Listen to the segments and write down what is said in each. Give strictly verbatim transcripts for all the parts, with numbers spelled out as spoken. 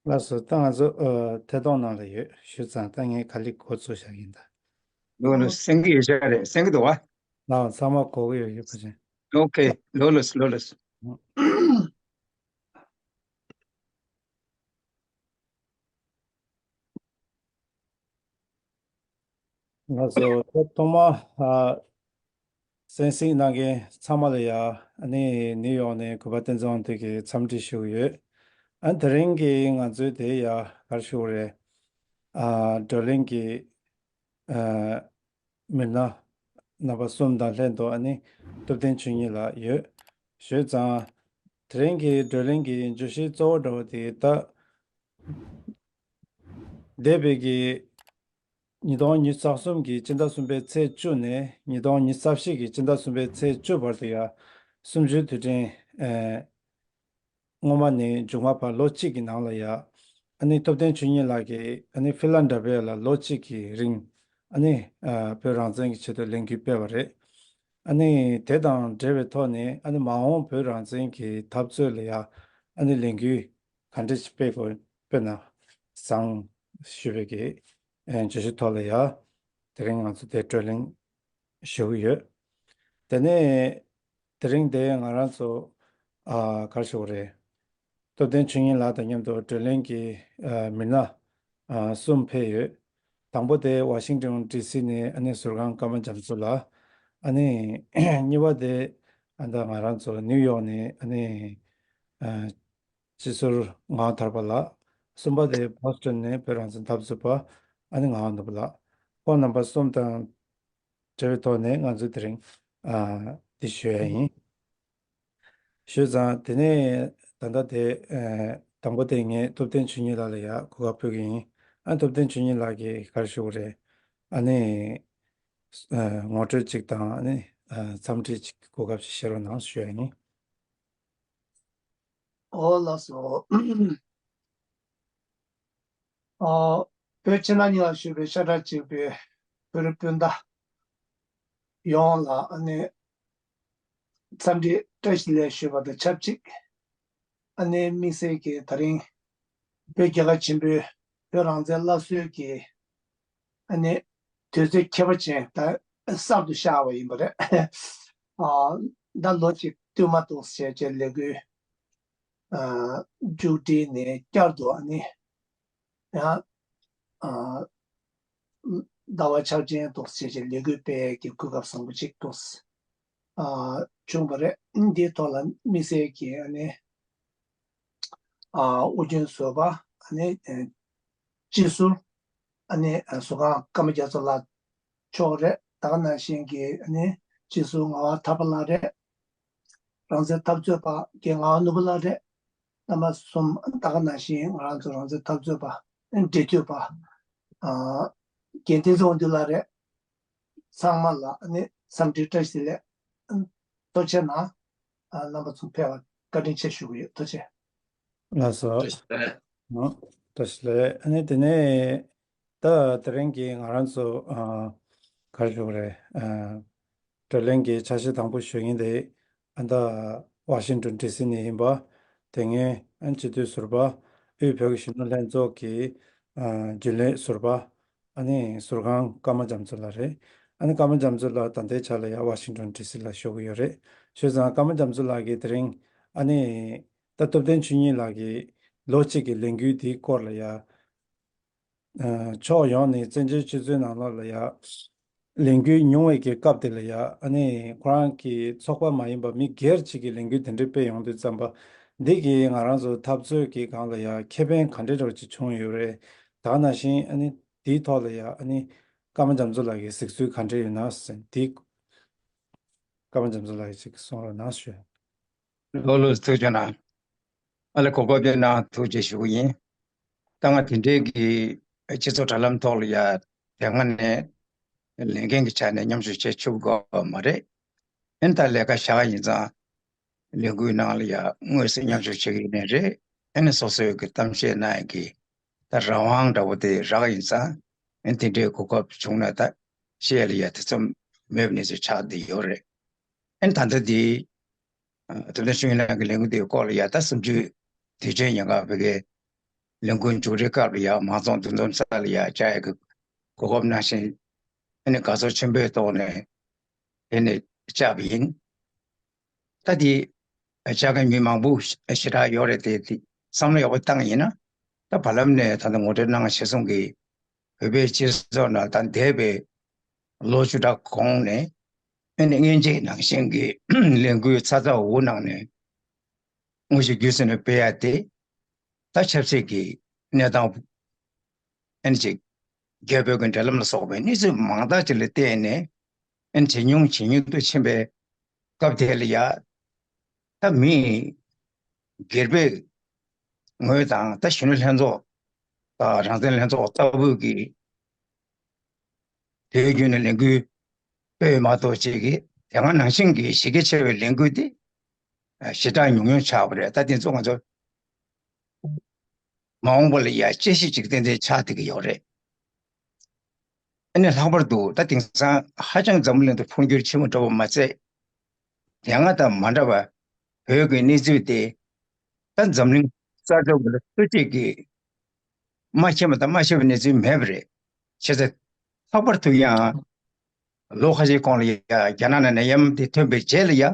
ལགས་སོ། ད་ང་ཚོ་ཨ་ཐད་གཏོང་ནང་ལ་ཡོད། ཞུ་ཙང་ད་ངས་ག་ལེར་འགོ་ཚུགས་བཞག་གི་ཡིན་ད། ལོ་ལོ། ཨོ། གསན་གྱི་ཡོད་ཤག་རེད། གསན་གྱི་འདུག་བ། ལགས་ཚང་མ་གོ་གི་ཡོད་ཡོད་པ་ཅན། ཨོ་ཁེ། ལོ་ལོ་ལོ་ལོ། ང་ཚོ་ཐོག་མ་ཨ་གསན་གཟིགས་གནང་མཁན་ཚང་མ་ལ་ཡ་ཨ་ནི་ནིའུ་ཡོག་ནས་གུས་པ་བསྟན་འཛིན་དབང་འདུས་ཀྱིས་འཚམས་འདྲི་ཞུ་གི་ཡོད། ཨ་དེ་རིང་གི་ང་ཚོའི་དེ་ཡ་ག་རེ་ཞུ་དགོས་རེད། ཨ་བགྲོ་གླེང་གི་ཨ་མི་སྣ་རྣམ་པ་གསུམ་དང་ལྷན་དུ་ཨ་ནི་ཐུབ་བསྟན་ཆོས་ཉིད་ལགས་ཡོད། ཞུས་ཙང་དེ་རིང་གི་བགྲོ་གླེང་གི་བརྗོད་གཞི་གཙོ་བོ་འདྲ་བོ་དེ་ད་འདས་པའི་གི་ཉིས་སྟོང་ཉི་ཤུ་རྩ་གསུམ་གྱི་སྤྱི་ཟླ་གསུམ་པའི་ཚེས་བཅུ་ནས་ཉིས་སྟོང་ཉི་ཤུ་རྩ་བཞི་གི་སྤྱི་ཟླ་གསུམ་པའི་ཚེས་བཅུ་བར་དུ་ཡ་གསུམ་བཅུའི་དུས་དྲན་ཨེ་སྔོན་མ་ནས་མཇུག་མ་བར་ལོ་གཅིག་གི་ནང་ལ་ཡ་ཨ་ནི་ཐུབ་བསྟན་ཆོས་ཉིད་ལགས་ཀྱིས་ཨ་ནི་ཧྥི་ལན་ཌ་བྷི་ཡ་ལ་ལོ་གཅིག་གི་རིང་ཨ་ནི་ཨ་བོད་རང་བཙན་གྱི་ཆེད་དུ་ལས་འགུལ་སྤེལ་བ་རེད། ཨ་ནི་དེ་དང་འབྲེལ་བའི་ཐོག་ནས་ཨ་ནི་མ་འོངས་བོད་རང་བཙན་གྱི་འཐབ་རྩོད་ལ་ཡ་ཨ་ནི་ལས་འགུལ་ག་འདྲ་ཞིག་སྤེལ་དགོས། དཔེར་ན་བཟང་ཞུ་བའི་གི་ཨེ་བརྗོད་གཞི་ཐོག་ལ་ཡ་དེ་རིང་ང་ཚོ་དེ་བགྲོ་གླེང་ཞུ་གི་ཡོད། དེ་ནས་དེ་རིང་དེ་ང་རང་ཚོ་ཨ་ག་རེ་ཞུ་དགོས་རེད། ཐུབ་བསྟན་ཆོས་ཉིད་ལགས་དང་མཉམ་དུ་བགྲོ་གླེང་གི་ཨ་མི་སྣ་ཨ་གསུམ་ཕེབས་ཡོད། དང་པོ་དེ་ཝ་ཤིང་ཏོན་ཌི་སི་ནས་ཨ་ནི་ཟུར་ཁང་ཀརྨ་རྒྱ་མཚོ་ལགས། ཨ་ནི་གཉིས་པ་དེ་ཨ་ད་ང་རང་ཚོ་ནིའུ་ཡོག་ནས་ཨ་ནི་ཨ་སྤྱི་ཟུར་ངག་དབང་ཐར་པ་ལགས། གསུམ་པ་དེ་བྷོ་སི་ཊོན་ནས་བོད་རང་བཙན་འཐབ་རྩོད་པ་ཨ་ནི་ངག་དབང་ནོར་བུ་ལགས། ཁོང་རྣམ་པ་གསུམ་དང་འབྲེལ་བའི་ཐོག་ནས་ང་ཚོས་དེ་རིང་ཨ་འདི་ཞུ་ཡ་ཡིན། ཞུས་ཙང་དེ་ནས་ད་ལྟ་དེ་ཨ་དང་པོ་དེ་ངས་ཐུབ་བསྟན་ཆོས་ཉིད་ལགས་ལ་ཡ་གོ་སྐབས་ཕུལ་གི་ཡིན། ཨ་ཐུབ་བསྟན་ཆོས་ཉིད་ལགས་ཀྱིས་ག་རེ་ཞུ་དགོས་རེད། ཨ་ནི་ཨ་ངོ་སྤྲོད་ཅིག་དང་ཨ་ནི་ཨ་འཚམས་འདྲི་ཅིག་གོ་སྐབས་ཅིག་བཞེས་རོགས་གནང་ཞུ་ཡ་ཡིན། ཨོ་ལགས་སོ། ཨོ། བོད་ཕྱི་ནང་གཉིས་ལ་བཞུགས་པའི་ཤ་ཁྲག་གཅིག་པའི་བོད་རིགས་སྤུན་ཟླ་ཡོངས་ལ་ཨ་ནི་འཚམས་འདྲི་བཀྲ་ཤིས་བདེ་ལེགས་ཞུ་བ་དང་ཆབས་ཅིག་ཨ་ནི་དམིགས་བསལ་གྱིས་ད་རིང་བོད་རྒྱལ་ཁབ་ཆེན་པོའི་བོད་རང་བཙན་སླར་གསོའི་གི་ཨ་ནི་དུས་ཚོད་ཁྱད་པར་ཅན་ད་གསར་དུ་ཤར་བ་ཡིན་པ་རེད། ཨ་ད་ལོ་གཅིག་བསྟུད་མ་འདུག་ཟེར་བྱས་ལས་འགུལ་ཨ་མཇུག་སྒྲིལ་ནས་བསྐྱར་དུ་ཨ་ནི་ཡང་ཨ་ཟླ་བ་འཆར་ཅན་འདུག་ཟེར་བྱས་ལས་འགུལ་སྤེལ་གྱི་གོ་སྐབས་བཟང་པོ་ཅིག་འདུག་ཨ་བྱུང་བ་རེད། འདིའི་ཐོག་ལ་དམིགས་བསལ་གྱིས་ཨ་ནི་ཨ་ཨོ་རྒྱན་བཟོད་པ་ཨ་ནི་ཨ་སྤྱི་ཟུར་ཨ་ནི་ཨ་ཟུར་ཁང་ཀརྨ་རྒྱ་མཚོ་ལགས་མཆོག་རེད། ད་ག་ནང་བཞིན་གྱི་ཨ་ནི་སྤྱི་ཟུར་ངག་དབང་ཐར་པ་ལགས་རེད། རང་བཙན་འཐབ་རྩོད་པ་རྒན་ངག་དབང་ནོར་བུ་ལགས་རེད། རྣམ་པ་གསུམ་ད་ག་ནང་བཞིན་ང་རང་ཚོ་རང་བཙན་འཐབ་རྩོད་པ་འབྲེལ་མཐུད་པ་ཨ་རྒན་བསྟན་འཛིན་དབང་འདུས་ལགས་རེད། ཚང་མ་ལ་ཨ་ནི་འཚམས་འདྲི་བཀྲ་ཤིས་བདེ་ལེགས། ཐུགས་རྗེ་གནང་། ཨ་རྣམ་པ་ཚོ་ཕེབས་པར་བཀའ་དྲིན་ཆེ་ཞུ་གི་ཡོད། ཐུགས་རྗེ་ཆེ། ལགས་སོ། བཀྲ་ཤིས་བདེ་ལེགས། ཨ་བཀྲ་ཤིས་བདེ་ལེགས། ཨ་ནི་དེ་ནས་ད་དེ་རིང་གི་ང་རང་ཚོ་ཨ་ག་རེ་ཞུ་དགོས་རེད། ཨ་བགྲོ་གླེང་གི་འཆར་གཞི་དང་པོ་ཞུ་མཁན་དེ་ཨ་ད་ཝ་ཤིང་ཏོན་ཌི་སི་ནས་ཡིན་པ། དེ་སྔའི་ཨ་སྤྱི་འཐུས་ཟུར་པ། དབུས་བོད་ཀྱི་གཞོན་ནུ་ལྷན་ཚོགས་ཀྱི་ཨ་རྒྱུན་ལས་ཟུར་པ། ཨ་ནི་ཟུར་ཁང་ཀརྨ་རྒྱ་མཚོ་ལགས་རེད། ཨ་ནི་ཀརྨ་རྒྱ་མཚོ་ལགས་ད་ལྟའི་ཆ་ལ་ཡང་ཝ་ཤིང་ཏོན་ཌི་སི་ལ་བཞུགས་ཀྱི་ཡོད་རེད། བྱས་ཙང་ཀརྨ་རྒྱ་མཚོ་ལགས་ཀྱིས་དེ་རིང་ཨ་ནི་ད་ཐུབ་བསྟན་ཆོས་ཉིད་ལགས་ཀྱི་ལོ་གཅིག་གི་ལས་འགུལ་འདིའི་སྐོར་ལ་ཡང་ཨ་ཕྱོགས་ཡོངས་ནས་བཙན་བྱོལ་སྤྱི་ཚོགས་ནང་ལོགས་ལ་ཡང་ལས་འགུལ་ཉུང་བའི་གི་སྐབས་དེ་ལ་ཡང་ཨ་ནི་ཁོ་རང་གི་ཚོགས་པ་མ་ཡིན་པ་མི་སྒེར་གཅིག་གིས་ལས་འགུལ་དེ་འདྲ་སྤེལ་ཡོང་དུས་ཙམ་པ། འདི་གིས་ང་རང་ཚོ་འཐབ་རྩོད་ཀྱི་སྒང་ལ་ཡང་ཁེ་ཕན་ག་འདྲ་འདྲ་ཅིག་བྱུང་ཡོད་རེད། ད་ག་ནང་བཞིན་ཨ་ནི་དེའི་ཐོག་ལ་ཡང་ཨ་ནི་ཀརྨ་རྒྱ་མཚོ་ལགས་ཀྱི་གཟིགས་ཚུལ་ག་འདྲ་ཡོད་ན་ཟེར། འདི་ཀརྨ་རྒྱ་མཚོ་ལགས་ཀྱིས་ཅིག་གསུང་རོགས་གནང་ཞུ། ལགས་ལགས་ཐུགས་རྗེ་གནང་། ཨ་ལེ་གོ་སྐབས་དེ་གནང་ཐུགས་རྗེ་ཞུ་གི་ཡིན། ད་ང་དེ་འདྲའི་གི་སྤྱི་ཚོགས་དྲ་ལམ་ཐོག་ལ་ཡ་དེ་སྔ་ནས་ལས་འགན་གྱི་ཆ་ནས་མཉམ་ཞུགས་བྱེད་ཆོག་གི་མ་རེད། ཨ་ནི་ད་ལས་ཀ་བཞག་ཡིན་ཙང་ལས་འགུལ་ནང་ལ་ཡ་དངོས་སུ་མཉམ་ཞུགས་བྱེད་ཀྱི་ཡིན་ནི་རེད། ཨ་ནི་སོ་སོའི་གི་གཏམ་བཤད་གནང་ཡག་གི་ད་རང་དབང་འདྲ་བོ་དེ་རག་ཡིན་ཙང་། ཨ་ནི་དེ་འདྲའི་གོ་སྐབས་བྱུང་ན་ད་བཤད་ཡ་ལ་ཡ་ཐེ་ཚོམ་མེད་པ་ནས་ཚུལ་ཆགས་བསྡད་ཡོད་རེད། ཨ་ནི་ད་ལྟ་འདི་ཨ་ཐུབ་བསྟན་ཆོས་ཉིད་ལགས་ཀྱི་ལས་འགུལ་དེའི་སྐོར་ལ་ཡ་ད་གསུམ་བཅུའི་དུས་ཆེན་ཉིན་གང་བོད་ཀྱི་ ལས་འགུལ་མཇུག་སྒྲིལ་སྐབས་ལ་ཡ་མང་ཚོགས་འདུ་འཛོམས་ས་ལ་ཡ་བཅར་ཡ་གི་གོ་སྐབས་གནང་བཞིན། ཨ་ནི་དགའ་ཚོར་ཆེན་པོའི་ཐོག་ནས་དེ་ནས་བཅར་བ་ཡིན། ད་དེ་བཅར་མཁན་མི་མང་པོ་ཞེ་དྲག་ཡོད་རེད་དེ། དེ་བསམ་བློ་ཡག་པོ་བཏང་ཡིན་ན། ད་བར་ལམ་ནས་ད་ལྟ་ངོ་སྤྲོད་གནང་བ་གཞིར་བཟུང་གིས་བོད་པའི་སྤྱི་ཚོགས་ནང་ད་འདས་པའི་ལོ་བཅུ་ཕྲག་གོང་ནས་ཨ་ནི་སྔོན་ཆད་ནང་བཞིན་གྱི་ལས་འགུལ་ཚ་ཚ་འུར་འུར་གནང་ནས་དངོས་གཞི་བརྒྱུད་ཚུལ་ནས་སྤེལ་ཡ་དེ། ད་ཆབ་སྲིད་ཀྱི་གནས་སྟངས་ཨན་ཅིག་རྒྱ་བོད་ཀྱི་འབྲེལ་ལམ་ལ་སོགས་པའི་གནས་ཚུལ་མང་དག་ཅིག་ལ་བརྟེན་ནས་ཨན་ཇེ་ཉུང་ཇེ་ཉུང་དུ་ཕྱིན་པའི་སྐབས་དེ་ལ་ཡ། ད་མི་སྒེར་པའི་ངོས་དང་ད་གཞོན་ནུ་ལྷན་ཚོགས་དང་རང་བཙན་ལྷན་ཚོགས་ལྟ་བུ་གི་དུས་རྒྱུན་ནས་ལས་འགུལ་སྤེལ་མ་གཏོགས་ཅིག་གིས་དེ་སྔ་ནང་བཞིན་གྱི་གཞི་རྒྱ་ཆེ་བའི་ལས་འགུལ་དེ་ཞེ་དྲག་ཉུང་ཉུང་ཆགས་པ་རེད། ད་དེ་ཚོ་ང་ཚོ་མ་འོངས་པ་ལ་ཡ་དཔྱད་གཞི་ཅིག་ཏན་ཏན་ཆགས་བསྡད་ཀྱི་ཡོད་རེད། ཨ་ནི་ལྷག་པར་དུ་ད་དེང་སང་ཧ་ཅང་འཛམ་བུ་གླིང་དུ་འཕོ་འགྱུར་ཆེན་པོ་འགྲོ་བ་མ་ཚད། དེ་སྔ་དང་མ་འདྲ་བ་བོད་ཀྱི་གནས་ཚུལ་དེ་ད་འཛམ་གླིང་ས་ཕྱོགས་ཀྱི་སུ་གཅིག་གིས་མ་ཤེས་པ་དང་མ་ཤེས་པའི་གནས་ཚུལ་མེད་པ་རེད། བྱས་ཙང་ལྷག་པར་དུ་ཡང་ལོ་ཁ་ཤས་གོང་ལ་ཡ་རྒྱ་ནག་ནང་ནད་ཡམས་དེ་ཐོན་པའི་རྗེས་ལ་ཡ།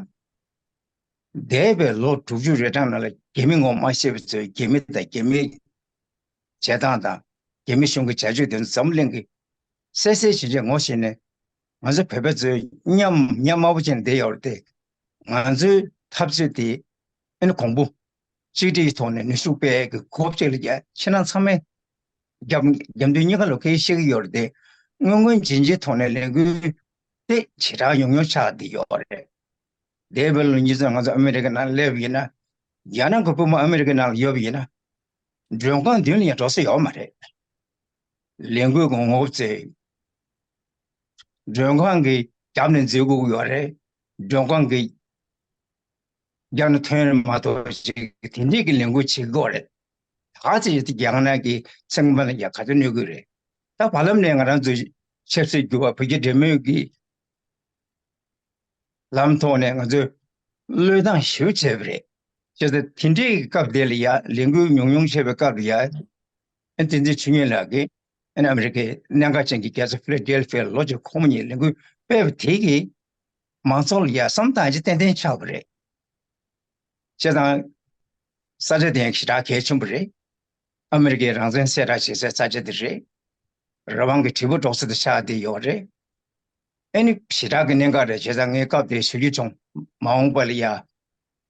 འདས་པའི་ལོ་དྲུག་ཅུ་རེ་གྲངས་ནང་ལ་རྒྱ་མི་ངོ་མ་ཤེས་པ་ཚོས་རྒྱ་མི་དང་རྒྱ་མིའི་བྱེད་སྟངས་དང་རྒྱ་མི་གཞུང་གི་བྱ་སྤྱོད་དེ་ཚོ་འཛམ་གླིང་གིས་གསལ་གསལ་ཇེ་ཇེ་ངོ་ཤེས་ནས། ང་ཚོ་བོད་པ་ཚོས་ཉམས་ཉམས་དམའ་པོ་བྱས་ནས་བསྡད་ཡོད་རེད་དེ། ང་ཚོའི་འཐབ་རྩོད་དེ་ཨ་ནི་གོང་བུ་གཅིག་སྒྲིལ་གྱི་ཐོག་ནས་ནུས་ཤུགས་སྤེལ་གྱི་སྒོ་ཕྱེ་ལ་རྒྱ་ཕྱི་ནང་ཚང་མས་རྒྱབ་རྒྱབ་མདུན་གཉིས་ཀ་ལོ་ཁའི་བཤད་ཀྱི་ཡོད་རེད་དེ། སྔོན་སྔོན་རྗེན་རྗེན་ཐོག་ནས་ལས་འགུལ་དེ་ཞེ་དྲག་ཉུང་ཉུང་ཆགས་བསྡད་ཡོད་རེད། འདས་པའི་ལོ་ཉིས་སྟོང་ང་ཚོ་ཨ་མི་རི་ཀའི་ནང་སླེབས་ཡིན་ན། རྒྱ་ནག་གི་བུ་མོ་ཨ་མི་རི་ཀའི་ནང་ལ་ཡོད་པ་ཡིན་ན། མགྲོན་ཁང་མདུན་ལ་ཡང་འགྲོ་ས་ཡོད་མ་རེད། ལས་འགུལ་གྱི་ངོ་བོ་བཙལ། མགྲོན་ཁང་གི་རྒྱབ་ནས་འཛུལ་དགོས་ཀྱི་ཡོད་རེད། མགྲོན་ཁང་གི་རྒྱབ་ནས་ཐོན་མ་གཏོགས་ཅིག་དེ་འདྲས་ཀྱི་ལས་འགུལ་བྱེད་ཀྱི་ཡོད་རེད། ད་ཚེ་ཡོད་དེ་རྒྱ་ནག་གི་ཚང་མ་ལ་ཡང་ག་ཚོད་གནོད་ཀྱི་རེད། ད་བར་ལམ་ནས་ང་རང་ཚོ་ཆབ་སྲིད་བརྒྱུད་པ་བོད་རྒྱ་འབྲེལ་མོལ་གྱི་ལམ་ཐོག་ནས་ང་ཚོས་བློས་བཏང་ཞེ་པོ་བྱས་པ་རེད། བྱས་ཙང་དེ་འདྲའི་སྐབས་དེ་ལ་ཡ་ལས་འགུལ་ཉུང་ཉུང་བྱས་པའི་སྐབས་ལ་ཡ། ཨ་བསྟན་འཛིན་ཆོས་ཉིད་ལགས་ཀྱིས་ཨ་ནི་ཨ་མི་རི་ཀའི་གནད་འགག་ཅན་གྱི་རྒྱལ་ས་ཕི་ལ་ཌེལ་ཕི་ཡ་ལ་ལོ་གཅིག་གོང་མ་གཉིས་ལས་འགུལ་སྤེལ་བ་དེ་གིས་མང་ཚོགས་ལ་ཡ་བསམ་བཏང་ཅིག་ཏན་ཏན་ཆགས་པ་རེད། བྱས་ཙང་ས་ཆ་དེ་ཡང་ཞེ་དྲག་གལ་ཆེན་པོ་རེད། ཨ་མི་རི་ཀའི་རང་བཙན་གསལ་བསྒྲགས་བྱེད་སའི་ས་ཆ་དེ་རེད། རང་དབང་གི་དྲིལ་བུ་སྒྲོག་ས་དེ་ཆགས་བསྡད་ཡོད་རེད། ཨ་ནི་ཞེ་དྲག་གི་གནད་འགག་རེད། བྱས་ཙང་ངས་སྐབས་དེར་ཞུ་རྒྱུ་བྱུང་། མ་འོངས་པ་ལ་ཡ་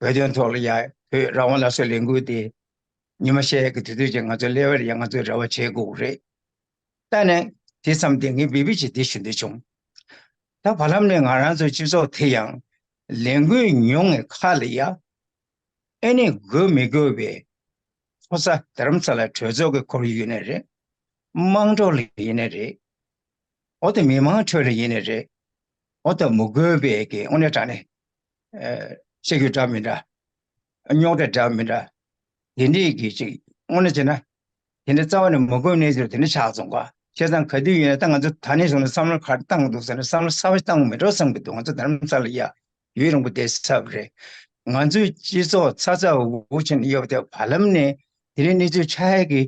བོད་དོན་ཐོག་ལ་ཡ་བོད་རང་དབང་སླར་གསོའི་ལས་འགུལ་དེ་ཉི་མ་ཤས་ཀྱི་དུས་ཚོད་ཅིག་ང་ཚོ་སླེབས་པར་ཡ་ང་ཚོས་རེ་བ་བྱེད་དགོས་རེད། ད་ནས་དེ་མཚམས་དེ་ངས་བི་བི་ཅིག་འདི་ཞུ་འདོད་བྱུང་། ད་བར་ལམ་ནས་ང་རང་ཚོའི་སྤྱི་ཚོགས་དེ་ཡང་ལས་འགུལ་ཉུང་བའི་ཁ་ལ་ཡ། ཨེ་ནས་དགོས་མི་དགོས་པའི་ཁོ་ས་རྡ་རམ་ས་ལ་གྲོས་ཚོགས་ཀྱི་ཁོར་ཡུག་ཡིན་ནའི་རེད། དམངས་ཁྲོད་ལ་ཡིན་ནའི་རེད། འོ་དེ་མི་མང་ཁྲོད་ལ་ཡིན་ནའི་རེད། འོ་ད་མི་དགོས་པའི་གི་དངོས་གནས་དྲང་གནས་ཨ་བཤད་རྒྱུ་འདྲ་མི་འདྲ། རྙོག་དྲ་འདྲ་མི་འདྲ། དེ་འདྲས་ཀྱི་ཅིག་དངོས་གནས་བྱས་ན། དེ་འདྲ་རྩ་བ་ནས་མི་དགོས་གནས་ཚུལ་དེ་འདྲ་ཆགས་སོང་ག། བྱས་ཙང་ག་དུས་ཡིན་ན་ད་ང་ཚོ་ད་ནས་བཟུང་ནས་བསམ་བློ་ག་རེ་བཏང་གི་འདུག་ཟེར་ན། བསམ་བློ་གསར་པ་ཞིག་བཏང་དགོས་མེད་འགྲོ་བསམ་གྱི་འདུག་ང་ཚོ་རྡ་རམ་ས་ལ་ཡ་ཡུན་རིང་པོ་བསྡད་ཚར་བ་རེད། ང་ཚོའི་སྤྱི་ཚོགས་ཚ་ཚ་འུར་འུར་བྱས་ནས་ཡོད་པ་དེ་བར་ལམ་ནས་དེ་རིང་གནས་ཚུལ་ཆགས་ཡས་ཀྱི་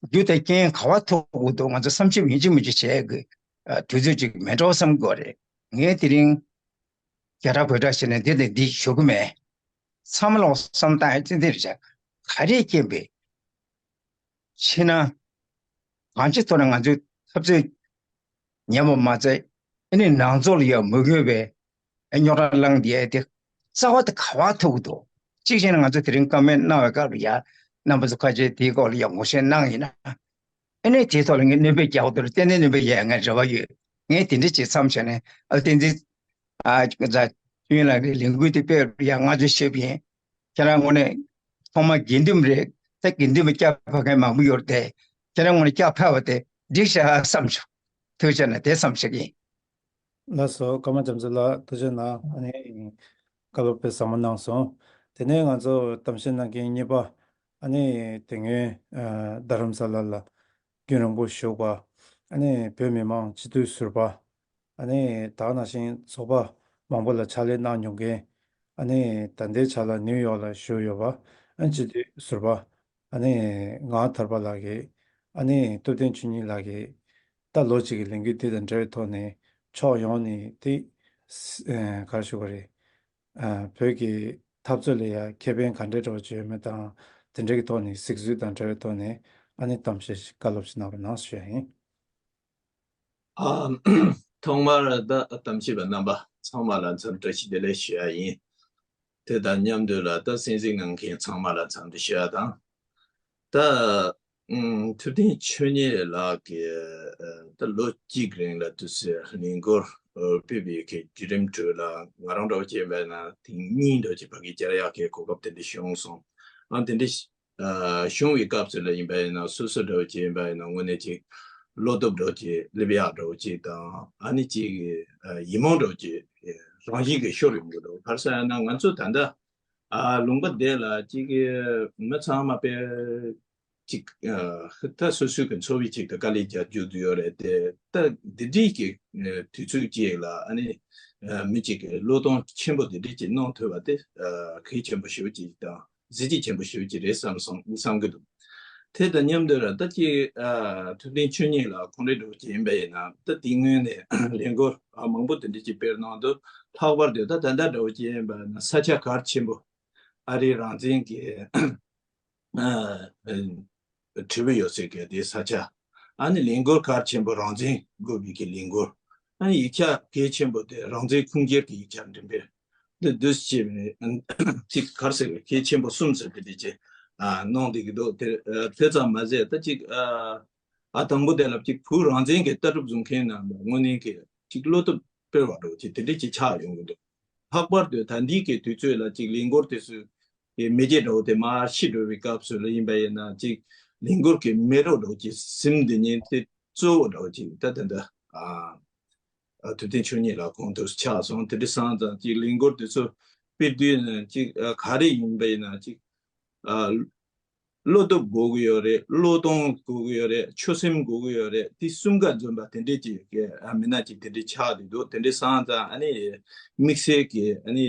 རྒྱུ་དང་རྐྱེན་ག་པར་ཐུག་གི་འདུག་ང་ཚོ་བསམ་ཞིབ་ཡིན་གཅིག་མིན་གཅིག་བྱེད་ཡས་ཀྱི་ཨ་དུས་ཚོད་ཅིག་མེད་འགྲོ་བསམ་གྱི་ཡོད་རེད། ངས་དེ་རིང་རྒྱ་གྲགས་བོད་གྲགས་བྱས་ནས་འདི་དང་འདི་ཞུ་གི་མེད། ཚང་མ་ལ་བསམ་བཏང་ཡས་ཙི་འདི་རེད་བྱ། ག་རེ་རྐྱེན་པས་ཕྱི་ནང་གང་ཅིའི་ཐོག་ནས་ང་ཚོའི་འཐབ་རྩོད་ཉམས་པ་མ་ཚད། ཨ་ནི་ནང་ཚོགས་ལ་ཡང་མི་དགོས་པའི་རྙོག་དྲ་བསླངས་བསྡད་ཡས་དེ་རྩ་བ་དེ་ག་པར་ཐུག་འདུག་གཅིག་བྱས་ན་ང་ཚོ་དེ་རིང་བཀའ་མོལ་གནང་བའི་སྐབས་ལ་ཡ་རྣམ་པ་ཚོ་ཁ་ཤས་དེའི་སྐོར་ལ་ཡ་ངོ་ཤེས་གནང་ཡིན་ན། ཨ་ནི་དེའི་ཐོག་ལ་ངས་སྣོན་པ་རྒྱག་དགོས་འདུག་ཏན་ཏན་སྣོན་པ་རྒྱག་ཡ་ངས་རེ་བ་ཡོད། ངས་དེ་འདྲ་བྱེད་མཚམས་བྱས་ནས་ཨ་བསྟན་འཛིན་ཨ་ད་ཡུན་ལ་ལས་འགུལ་དེ་སྤེལ་ཡ་ང་ཚོས་ཞུས་པ་ཡིན། ཁྱེད་རང་ངོས་ནས་ཐོག་མ་དགེ་འདུན་རེད། ད་དགེ་འདུན་པ་སྐྱབས་བབས་མཁན་མང་པོ་ཡོད་རེད་དེ། ཁྱེད་རང་ངོས་ནས་སྐྱབས་ཕེབས་པ་དེ་འགྲིག་ཤག་བསམ་བྱུང་། ཐུགས་རྗེ་ཆེ་ན་དེ་བསམ་བྱེད་ཀྱི་ཡིན། ལགས་སོ། ཀརྨ་རྒྱ་མཚོ་ལགས་ཐུགས་རྗེ་གནང་། ཨ་ནི་བཀའ་སློབ་དཔེ་བཟང་པོ་གནང་སོང་། དེ་ནས་ང་ཚོ་གཏམ་བཤད་གནང་མཁན་གཉིས་པ། ཨ་ནི་དེ་སྔོན་ཨ་རྡ་རམ་ས་ལ་ལ་རྒྱུན་རིང་པོ་བཞུགས་པ། ཨ་ནི་བོད་མི་མང་སྤྱི་འཐུས་ཟུར་པ། ཨ་ནི་ད་ག་ནང་བཞིན་ཚོགས་པ་མང་པོ་ལ་ཕྱག་ལས་གནང་མྱོང་མཁན། ཨ་ནི་ད་ལྟའི་ཆ་ལ་ནིའུ་ཡོག་ལ་བཞུགས་ཡོད་པ། ཨ་ནི་སྤྱི་འཐུས་ཟུར་པ། ཨ་ནི་ངག་དག་པ་ལགས་ཀྱིས་ཨ་ནི་ཐུབ་བསྟན་ཆོས་ཉིད་ལགས་ཀྱིས་ད་ལོ་གཅིག་གི་ལས་འགུལ་དེ་དང་འབྲེལ་བའི་ཐོག་ནས་ཕྱོགས་ཡོངས་ནས་དེ་ཨ་ག་རེ་ཞུ་དགོས་རེད། ཨ་བོད་ཀྱི་འཐབ་རྩོད་ལ་ཡང་ཁེ་ཕན་ག་འདྲ་འདྲ་བོ་ཅིག་ཡོད་མེད་དང་དེ་འདྲ་གི་ཐོག་ནས་གཟིགས་ཚུལ་དང་འབྲེལ་བའི་ཐོག་ནས་ཨ་ནི་གཏམ་བཤད་ཞིག་བཀའ་སློབ་ཞིག་གནང་རོགས་གནང་ཞུ་ཡ་ཡིན། ཨ། ཐོག་མར་ད་གཏམ་བཤད་པ་རྣམ་པ་ཚང་མ་ལ་འཚམས་འདྲི་བཀྲ་ཤིས་བདེ་ལེགས་ཞུ་ཡ་ཡིན། དེ་དང་མཉམ་དུ་ལ་ད་གསན་གཟིགས་གནང་མཁན་ཚང་མ་ལ་འཚམས་འདྲི་ཞུ་ཡ་དང་། ད་ཨུམ་ཐུབ་བསྟན་ཆོས་ཉིད་ལགས་ཀྱིས་ཨ་ད་ལོ་གཅིག་རིང་ལ་དུས་ཚོད་ལས་འགུལ་ཨ་སྤེལ་བའི་གི་བརྒྱུད་རིམ་ཁྲོད་ལ་ང་རང་འདྲ་བོ་བྱས་པ་ཡིན་ན་ཐེངས་གཉིས་འདྲ་བོ་ཅིག་ཕ་གིར་བཅར་ཡག་གི་གོ་སྐབས་དེ་འདྲ་བྱུང་སོང་། ཨ་དེ་འདྲ་ཨ་བྱུང་བའི་སྐབས་སུ་ལ་ཡིན་པ་ཡིན་ན་སོ་སོ་འདྲ་བོ་ཅིག་ཡིན་པ་ཡིན་ན་དངོས་གནས་ཅིག་བློ་སྟོབས་འདྲ་བོ་ཅིག་སླེབས་ཡག་འདྲ་བོ་ཅིག་དང་ཨ་ནི་ཅིག་ཨ་ཡིད་སྨོན་འདྲ་བོ་ཅིག་རང་བཞིན་གྱིས་ཤོར་ཡོང་གི་འདུག་ག་རེ་ཟེར་ན་ང་ཚོ་ད་ལྟ་ཨ་ལུང་པ་དེ་ལ་ཅིག་མི་ཚང་མ་དཔེ་ཅིག་ཨ་ད་སོ་སོའི་གི་འཚོ་བའི་ཅིག་ཏུ་དཀའ་ལས་རྒྱག་རྒྱུ་དུ་ཡོད་རེད་དེ། ད་འདི་འདྲའི་གི་ཨ་དུས་ཚོད་ཅིག་ལ་ཨ་ནི་ཨ་མི་ཅིག་གི་བློས་གཏོང་ཆེན་པོ་འདི་འདྲའི་ཅིག་གནང་ཐུབ་པ་དེ་ཨ་གལ་ཆེན་པོ་ཞེ་པོ་ཅིག་དང་གཟི་བརྗིད་ཆེན་པོ་ཞེ་པོ་ཅིག་རེད་བསམ་སོང་བསམ་གི་འདུག་དེ་དང་མཉམ་དུ་ལ་ད་ཅིག་ཨ་ཐུབ་བསྟན་ཆོས་ཉིད་ལགས་ཁོང་རང་འདྲ་བོ་ཅིག་ཡིན་པ་ཡིན་ན་ད་དེ་སྔོན་ནས་ལས་འགུལ་ཨ་མང་པོ་དེ་འདྲ་ཅིག་སྤེལ་གནང་འདུག་ལྷག་པར་དུ་ད་ད་ལྟ་འདྲ་བོ་ཅིག་ཡིན་པ་ན་ས་ཆ་གལ་ཆེན་པོ་ཨ་རིའི་རང་བཙན་གྱི་ཨ་ཨ་དྲིལ་བུ་ཡོད་ཚད་ཀྱི་དེ་ས་ཆ། ཨ་ནི་ལས་འགུལ་གལ་ཆེན་པོ་རང་བཙན་དགོས་པའི་གི་ལས་འགུལ། ཨ་ནི་ཡིག་ཆ་གལ་ཆེན་པོ་དེ་རང་བཙན་ཁུངས་སྐྱེལ་གྱི་ཡིག་ཆ་འགྲེམས་སྤེལ། འདི་འདུས་བྱས་པའི་ཅིག་གར་ཟེར་བའི་གལ་ཆེན་པོ་གསུམ་ཟེར་དེ་འདྲ་ཅིག་ཨ་གནང་བསྡད་ཀྱི་འདུག་དེ་ཨ་དེ་ཙམ་མ་ཟད་ད་ཅིག་ཨ་ཨ་དང་པོ་དེ་ལ་ཅིག་བོད་རང་བཙན་གྱི་ལྟ་གྲུབ་བཟུང་མཁན་རྣམས་ལ་དངོས་གནས་ཀྱི་ཅིག་བློ་སྟོབས་སྤེལ་བ་འདྲ་བོ་ཅིག་དེ་འདྲ་ཅིག་ཆགས་ཡོང་གི་འདུག་ལྷག་པར་དུ་ད་ལྟའི་གི་དུས་ཚོད་ལ་ཅིག་ལས་འགུལ་དེ་ཚོའི་གི་མེ་ལྕེ་འདྲ་བོ་དེ་མར་ཤི་འགྲོ་བའི་སྐབས་སུ་ལ་ཡིན་པ་ཡིན་ན་ཅིག་ལས་འགུལ་གྱི་མེ་རོ་འདྲ་བོ་ཅིག་ཟིན་བསྡད་མཁན་དེ་གཙོ་བོ་འདྲ་བོ་ཅིག་ད་ད་ད་ཨ་ཨ་ཐུབ་བསྟན་ཆོས་ཉིད་ལགས་ཁོང་དུ་ཆགས་སོང་། དེ་འདྲ་སོང་ཙང་ཅིག་ལས་འགུལ་དེ་ཚོ་སྤེལ་དུས་ནས་ཅིག་ཨ་ག་རེ་ཡིན་པ་ཡིན་ན་ཅིག་ཨ་བློ་སྟོབས་དགོས་ཀྱི་ཡོད་རེད། བློས་གཏོང་དགོས་ཀྱི་ཡོད་རེད། ཆོད་སེམས་དགོས་ཀྱི་ཡོད་རེད། དེ་གསུམ་ཀ་འཛོམས་པ་དེ་འདྲས་ཅིག་གི་ཨ་མི་སྣ་ཅིག་དེ་འདྲས་ཆགས་བསྡད་འདུག་དེ་འདྲས་སོང་ཙང་ཨ་ནི་དམིགས་བསལ་གྱི་ཨ་ནི་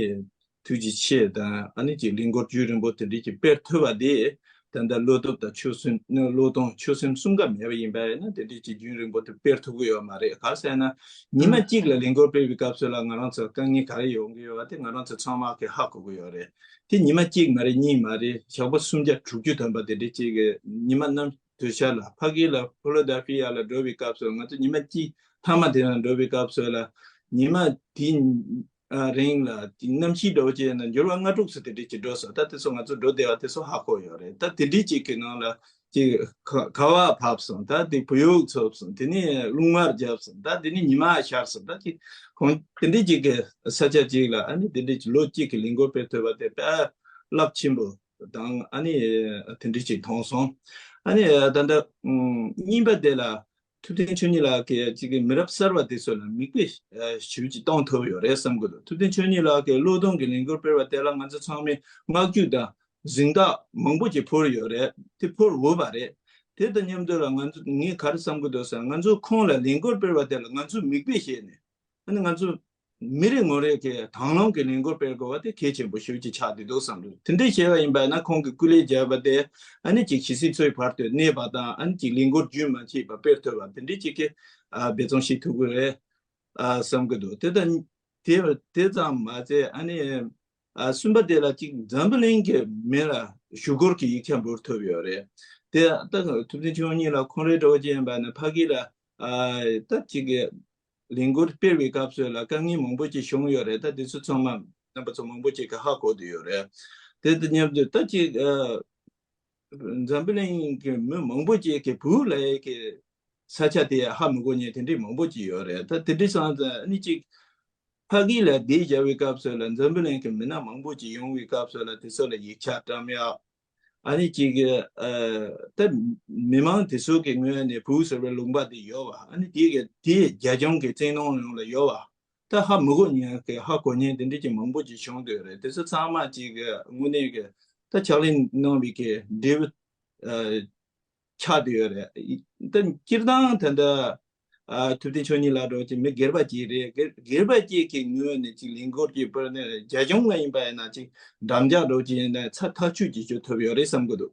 ཐུགས་རྗེ་ཆེ་དང་ཨ་ནི་ཅིག་ལས་འགུལ་རྒྱུན་རིང་པོ་དེ་འདྲས་ཅིག་སྤེལ་ཐུབ་པ་དེ་ད་ལྟ་བློ་སྟོབས་དང་ཆོད་སེམས་བློས་གཏོང་ཆོད་སེམས་གསུམ་ཀ་མེད་པ་ཡིན་པ་ཡིན་ན་དེ་འདྲས་ཅིག་རྒྱུན་རིང་པོ་དེ་སྤེལ་ཐུབ་ཀྱི་ཡོད་མ་རེད། ག་རེ་ཟེར་ན་ཉི་མ་གཅིག་ལ་ལས་འགུལ་སྤེལ་བའི་སྐབས་སུ་ལ་ང་རང་ཚོ་དཀའ་ངལ་ག་རེ་ཡོང་གི་ཡོད་པ་དེ་ང་རང་ཚོ་ཚང་མ་གིས་ཧ་གོ་གི་ཡོད་རེད། དེ་ཉི་མ་གཅིག་མ་རེད། གཉིས་མ་རེད། ཞག་པོ་སུམ་བརྒྱ་དྲུག་ཅུ་ཐམ་པ་དེ་འདྲ་གཅིག་གི་ཉི་མ་གནམ་དུས་ཤར་ལ་ཕ་གི་ལ་ཕི་ལ་ཌེལ་ཕི་ཡ་ལ་འགྲོ་བའི་སྐབས་སུ་ང་ཚོ་ཉི་མ་གཅིག་ཐ་མ་དེ་ན་འགྲོ་བའི་སྐབས་སུ་ལ་ཉི་མ་དེ་རིང་ལ་གནམ་གཤིས་འདྲ་བོ་ཅིག་ཡིན་ན་འགྱུར་བ་ལྔ་དྲུག་ཙམ་དེ་འདྲ་ཅིག་འགྲོ་སོང་། ད་དེ་ཚོ་ང་ཚོ་འགྲོ་བདེ་བ་དེ་ཚོ་ཧ་གོ་ཡོད་རེད། ད་དེ་འདྲ་ཅིག་གི་ནང་ལ་ཅིག་ཁ་ཁ་བ་བབས་སོང་། ད་དེ་བུ་ཡུག་ཚུབས་སོང་། དེ་ནས་རླུང་མར་བརྒྱབ་སོང་། ད་དེ་ནས་ཉི་མ་ཤར་སོང་། ད་ཅིག་ཁོང་དེ་འདྲ་ཅིག་གི་ས་ཆ་ཅིག་ལ་ཨ་ནི་དེ་འདྲ་ཅིག་ལོ་གཅིག་གི་ལས་འགུལ་སྤེལ་ཐུབ་པ་དེ་དཔེ་རླབས་ཆེན་པོ་དང་ཨ་ནི་དེ་འདྲ་ཅིག་མཐོང་སོང་། ཨ་ནི་ད་ལྟ་གཉིས་པ་དེ་ལ་ཐུབ་བསྟན་ཆོས་ཉིད་ལགས་ཀྱིས་ཅིག་གི་མི་རབས་གསར་བ་དེ་ཚོ་ལ་མིག་དཔེ་ཞེ་པོ་ཅིག་གཏོང་ཐུབ་ཡོད་རེད་བསམ་གི་འདུག་ཐུབ་བསྟན་ཆོས་ཉིད་ལགས་ཀྱིས་བློས་གཏོང་གི་ལས་འགུལ་སྤེལ་བ་དེ་ལ་ང་ཚོ་ཚང་མས་བསྔགས་བརྗོད་དང་། གཟེངས་རྟགས་མང་པོ་ཅིག་ཕུལ་ཡོད་རེད། དེ་ཕུལ་འོས་པ་རེད། དེ་དང་མཉམ་དུ་ལ་ང་ཚོ་ངས་ག་རེ་བསམ་གྱི་འདུག་ཟེར་ན་ང་ཚོ་ཁོང་ལ་ལས་འགུལ་སྤེལ་བ་དེ་ལ་ང་ཚོས་མིག་དཔེ་བྱས་ནས་ཨ་ནི་ང་ཚོ་མི་རེ་ངོ་རེ་གིས་དང་བླངས་ཀྱི་ལས་འགུལ་སྤེལ་དགོས་པ་དེ་གལ་ཆེན་པོ་ཞེ་པོ་ཅིག་ཆགས་བསྡད་འདུག་བསམ་འདུག་དེ་འདྲས་བྱས་པ་ཡིན་པ་ན་ཁོང་གིས་སྐུ་ལས་བརྒྱབ་པ་དེ་ཨ་ནི་ཅིག་ཇི་སྲིད་འཚོའི་བར་དུ་གནས་པ་དང་ཨ་ནི་ཅིག་ལས་འགུལ་རྒྱུན་མ་ཆད་པ་སྤེལ་ཐུབ་པ་དེ་འདྲས་ཅིག་གི་འབད་བརྩོན་བྱེད་ཐུབ་ཀྱི་རེད། ཨ་བསམ་གྱི་འདུག་དེ་ལྟར་དེ་དེ་ཙམ་མ་ཟད་ཨ་ནི་ཨ་གསུམ་པ་དེ་ལ་གཅིག་འཛམ་བུ་གླིང་གི་མི་ལ་ཞུ་སྐུལ་གྱི་ཡིག་ཆ་འབུལ་ཐུབ་ཡོད་རེད། དེ་ད་ཐུབ་བསྟན་ཆོས་ཉིད་ལགས་ཁོང་རའི་འགྲོ་རྒྱུ་ཡིན་པ་ནི་ཕ་གི་ལ་ཨ་ད་གཅིག་གི་ལས་འགུལ་སྤེལ་བའི་སྐབས་སུ་ལ་དཀའ་ངལ་མང་པོ་ཅིག་བྱུང་ཡོད་རེད། ད་དེ་ཚོ་ཚང་མ་རྣམ་པ་ཚོ་མང་པོ་ཅིག་གིས་ཧ་གོ་བསྡད་ཡོད་རེད། དེ་དང་མཉམ་དུ་ད་གཅིག་ཨ། འཛམ་བུ་གླིང་གི་མི་མང་པོ་ཅིག་གིས་བོད་ལབ་ཡས་ཀྱི་ས་ཆ་དེ་ཧ་མི་གོ་མཁན་དེ་འདྲས་མང་པོ་ཅིག་ཡོད་རེད། ད་དེ་འདྲས་སོང་ཙང་ཨ་ནི་ཅིག་ཕ་གི་ལ་བསྡད་བཞག་པའི་སྐབས་སུ་ལ་འཛམ་བུ་གླིང་གི་མི་སྣ་མང་པོ་ཅིག་ཡོང་བའི་སྐབས་སུ་ལ་དེ་ཚོ་ལ་ཡིག་ཆ་བཀྲམ་ཡག་ཨ་ནི་ཅིག་ཨ་ད་མི་མང་དེ་ཚོ་གི་ངོས་ནས་བོད་ཟེར་བའི་ལུང་པ་དེ་ཡོད་པ། ཨ་ནི་དེ་གི་དེ་རྒྱ་གཞུང་གི་བཙན་གནོན་ནང་ལ་ཡོད་པ། ད་ཧ་མི་གོ་མཁན་གྱི་ཧ་གོ་མཁན་དེ་འདྲ་ཅིག་མང་པོ་ཅིག་བྱུང་བསྡད་ཡོད་རེད། དེ་ཚོ་ཚང་མ་ཅིག་གི་དངོས་གནས་ཀྱི་ད་ཕྱག་ལས་གནང་བའི་གི་འབྲས་བུ་ཨ་ཆགས་བསྡད་ཡོད་རེད། ད་སྤྱིར་བཏང་ད་ལྟ་ཨ་ཐུབ་བསྟན་ཆོས་ཉིད་ལགས་འདྲ་བོ་ཅིག་མི་སྒེར་པ་ཅིག་རེད། སྒེར་སྒེར་པ་ཅིག་གི་ངོས་ནས་ཅིག་ལས་འགུལ་ཅིག་སྤེལ་ནས་རྒྱ་གཞུང་ལ་ཡིན་པ་ཡིན་ན་ཅིག་འགྲམ་ལྕག་འདྲ་བོ་ཅིག་ཡིན་ན་ཚ་ཐག་ཆོད་ཅིག་གཅོད་ཐུབ་ཡོད་རེད་བསམ་གི་འདུག་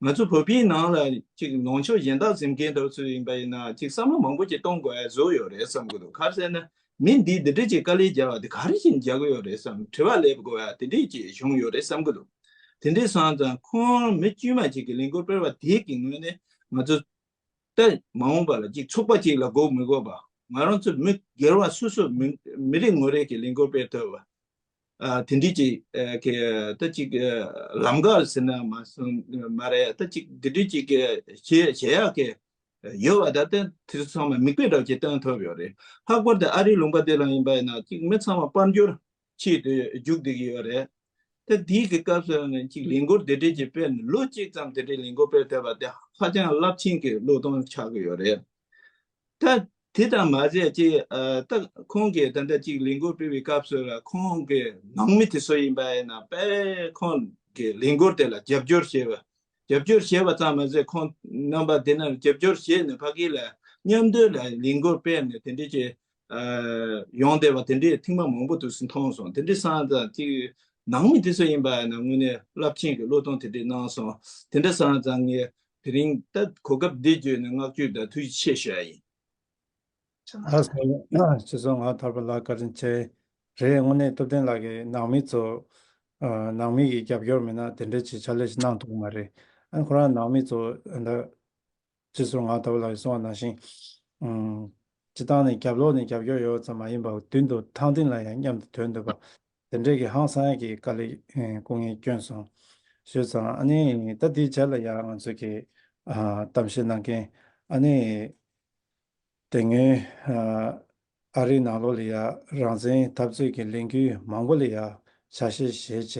ང་ཚོ་བོད་པའི་ནང་ལ་ཅིག་ནང་ཆོས་གཞན་དག་འཛིན་མཁན་འདྲ་བོ་ཚོ་ཡིན་པ་ཡིན་ན་ཅིག་བསམ་བློ་མང་པོ་ཅིག་གཏོང་དགོས་ཡ་བཟོ་ཡོད་རེད་བསམ་གི་འདུག་ག་རེ་ཟེར་ན་མི་འདིས་འདི་འདྲ་ཅིག་དཀའ་ལས་བརྒྱབ་པ་འདི་ག་རེ་བྱས་ནས་རྒྱག་གི་ཡོད་རེད་བསམ་དྲི་བ་སླེབས་དགོས་ཡ་དེ་འདྲས་ཅིག་བྱུང་ཡོད་རེད་བསམ་གི་འདུག་དེ་འདྲས་སོང་ཙང་ཁོང་མི་དཀྱུས་མ་ཅིག་གི་ལས་འགུལ་སྤེལ་བ་དེ་གི་ངོས་ནས་ང་ཚོ་ད་མ་འོངས་པ་ལ་ཅིག་ཚོགས་པ་ཅིག་ལ་གོ་མི་དགོས་པ། ང་རང་ཚོ་མི་སྒེར་བ་སོ་སོ་མི་མི་རེ་ངོ་རེ་གི་ལས་འགུལ་སྤེལ་ཐུབ་པ། ཨ་དེ་འདྲས་ཅིག་ཨ་གི་ད་ཅིག་ཨ་ལམ་ཁ་ཟེར་ན་མ་སོང་མ་རེད། ད་ཅིག་དེ་འདྲས་ཅིག་གི་བྱེད་བྱེད་ཡག་གི་ཡོད་པ། ད་ལྟ་དེ་ཚོ་ཚང་མ་མིག་དཔེ་འདྲ་ཅིག་སྟོན་ཐུབ་ཡོད་རེད། ལྷག་པར་དུ་ཨ་རིའི་ལུང་པ་དེ་ལ་ཡིན་པ་ཡིན་ན་ཅིག་མི་ཚང་མ་དཔལ་འབྱོར་ཆེད་དུ་རྒྱུག་བསྡད་ཀྱི་ཡོད་རེད། ད་དེའི་གི་སྐབས་སུ་ནི་ཅིག་ལས་འགུལ་དེ་འདྲས་ཅིག་སྤེལ་ནས་ལོ་གཅིག་ཙམ་དེ་འདྲས་ལས་འགུལ་སྤེལ་ཐུབ་པ་དེ་ཧ་ཅང་རླབས་ཆེན་གྱི་བློས་གཏོང་ཆགས་ཀྱི་ཡོད་རེད། ད་དེ་དང་མ་ཟད་ཅིག་ཨ་ད་ཁོང་གིས་ད་ལྟ་ཅིག་ལས་འགུལ་སྤེལ་བའི་སྐབས་སུ་ལ་ཁོང་གི་ནང་མི་དེ་ཚོ་ཡིན་པ་ཡིན་ན་དཔེ་ཁོང་གི་ལས་འགུལ་དེ་ལ་རྒྱབ་སྐྱོར་བྱེད་པ། རྒྱབ་སྐྱོར་བྱས་པ་ཙམ་མ་ཟད་ཁོང་རྣམ་པ་དེ་ནང་རྒྱབ་སྐྱོར་བྱས་ནས་ཕ་གི་ལ་མཉམ་དུ་ལ་ལས་འགུལ་སྤེལ་ནས་དེ་འདྲས་ཀྱི་ཨ་ཡོང་བསྡད་པ་དེ་འདྲས་ཐེངས་མ་མང་པོ་དུས་སུ་མཐོང་སོང་། དེ་འདྲས་སོང་ཙང་ཅིག་ནང་མི་དེ་ཚོ་ཡིན་པ་ཡིན་ན་དངོས་གནས་རླབས་ཆེན་གྱི་བློས་གཏོང་དེ་འདྲས་གནང་སོང་། དེ་འདྲས་སོང་ཙང་ངས་དེ་རིང་ད་གོ་སྐབས་འདི་བརྒྱུད་ནས་བསྔགས་བརྗོད་དང་ཐུགས་རྗེ་ཆེ་ཞུ་ཡ་ཡིན། ལགས་སོ། སྤྱི་ཚོགས་ངག་ཐར་པ་ལགས་བཀའ་དྲིན་ཆེ། རེད། དངོས་གནས་ཐུབ་བསྟན་ལགས་ཀྱིས་ནང་མི་ཚོ་ཨ་ནང་མི་གི་རྒྱབ་སྐྱོར་མེད་ན་དེ་འདྲ་ཅིག་ཕྱག་ལས་ཤིག་གནང་ཐུབ་ཀྱི་མ་རེད། ཨ་ཁོ་རང་ནང་མི་ཚོ་ཨ་ད་སྤྱི་ཟུར་ངག་ཐར་པ་ལགས་ཀྱིས་གསུངས་པ་ནང་བཞིན་ཨམ་སྤྱི་བཏང་ནས་རྒྱབ་ལོགས་ནས་རྒྱབ་སྐྱོར་ཡོད་ཙམ་མ་ཡིན་པར་མདུན་དུ་ཐང་སྟེང་ལ་ཡང་མཉམ་དུ་ཐོན་འདུག་པ། དེ་འདྲའི་གི་ཧང་སང་ཡ་གི་དཀའ་ལས་ཨེ་སྐུ་ངལ་བསྐྱོན་སོང་། ཞུས་ཙང་ཨ་ནི་ད་དེའི་རྗེས་ལ་ཡང་ང་ཚོ་གི་ཨ་གཏམ་བཤད་གནང་མཁན་ཨ་ནི་དེ་སྔོན་ཨ་ཨ་རིའི་ནང་ལོགས་ལ་ཡ་རང་བཙན་འཐབ་རྩོད་ཀྱི་ལས་འགུལ་མང་པོ་ལ་ཡ་ཆ་ཤས་བཞེས་བྱས་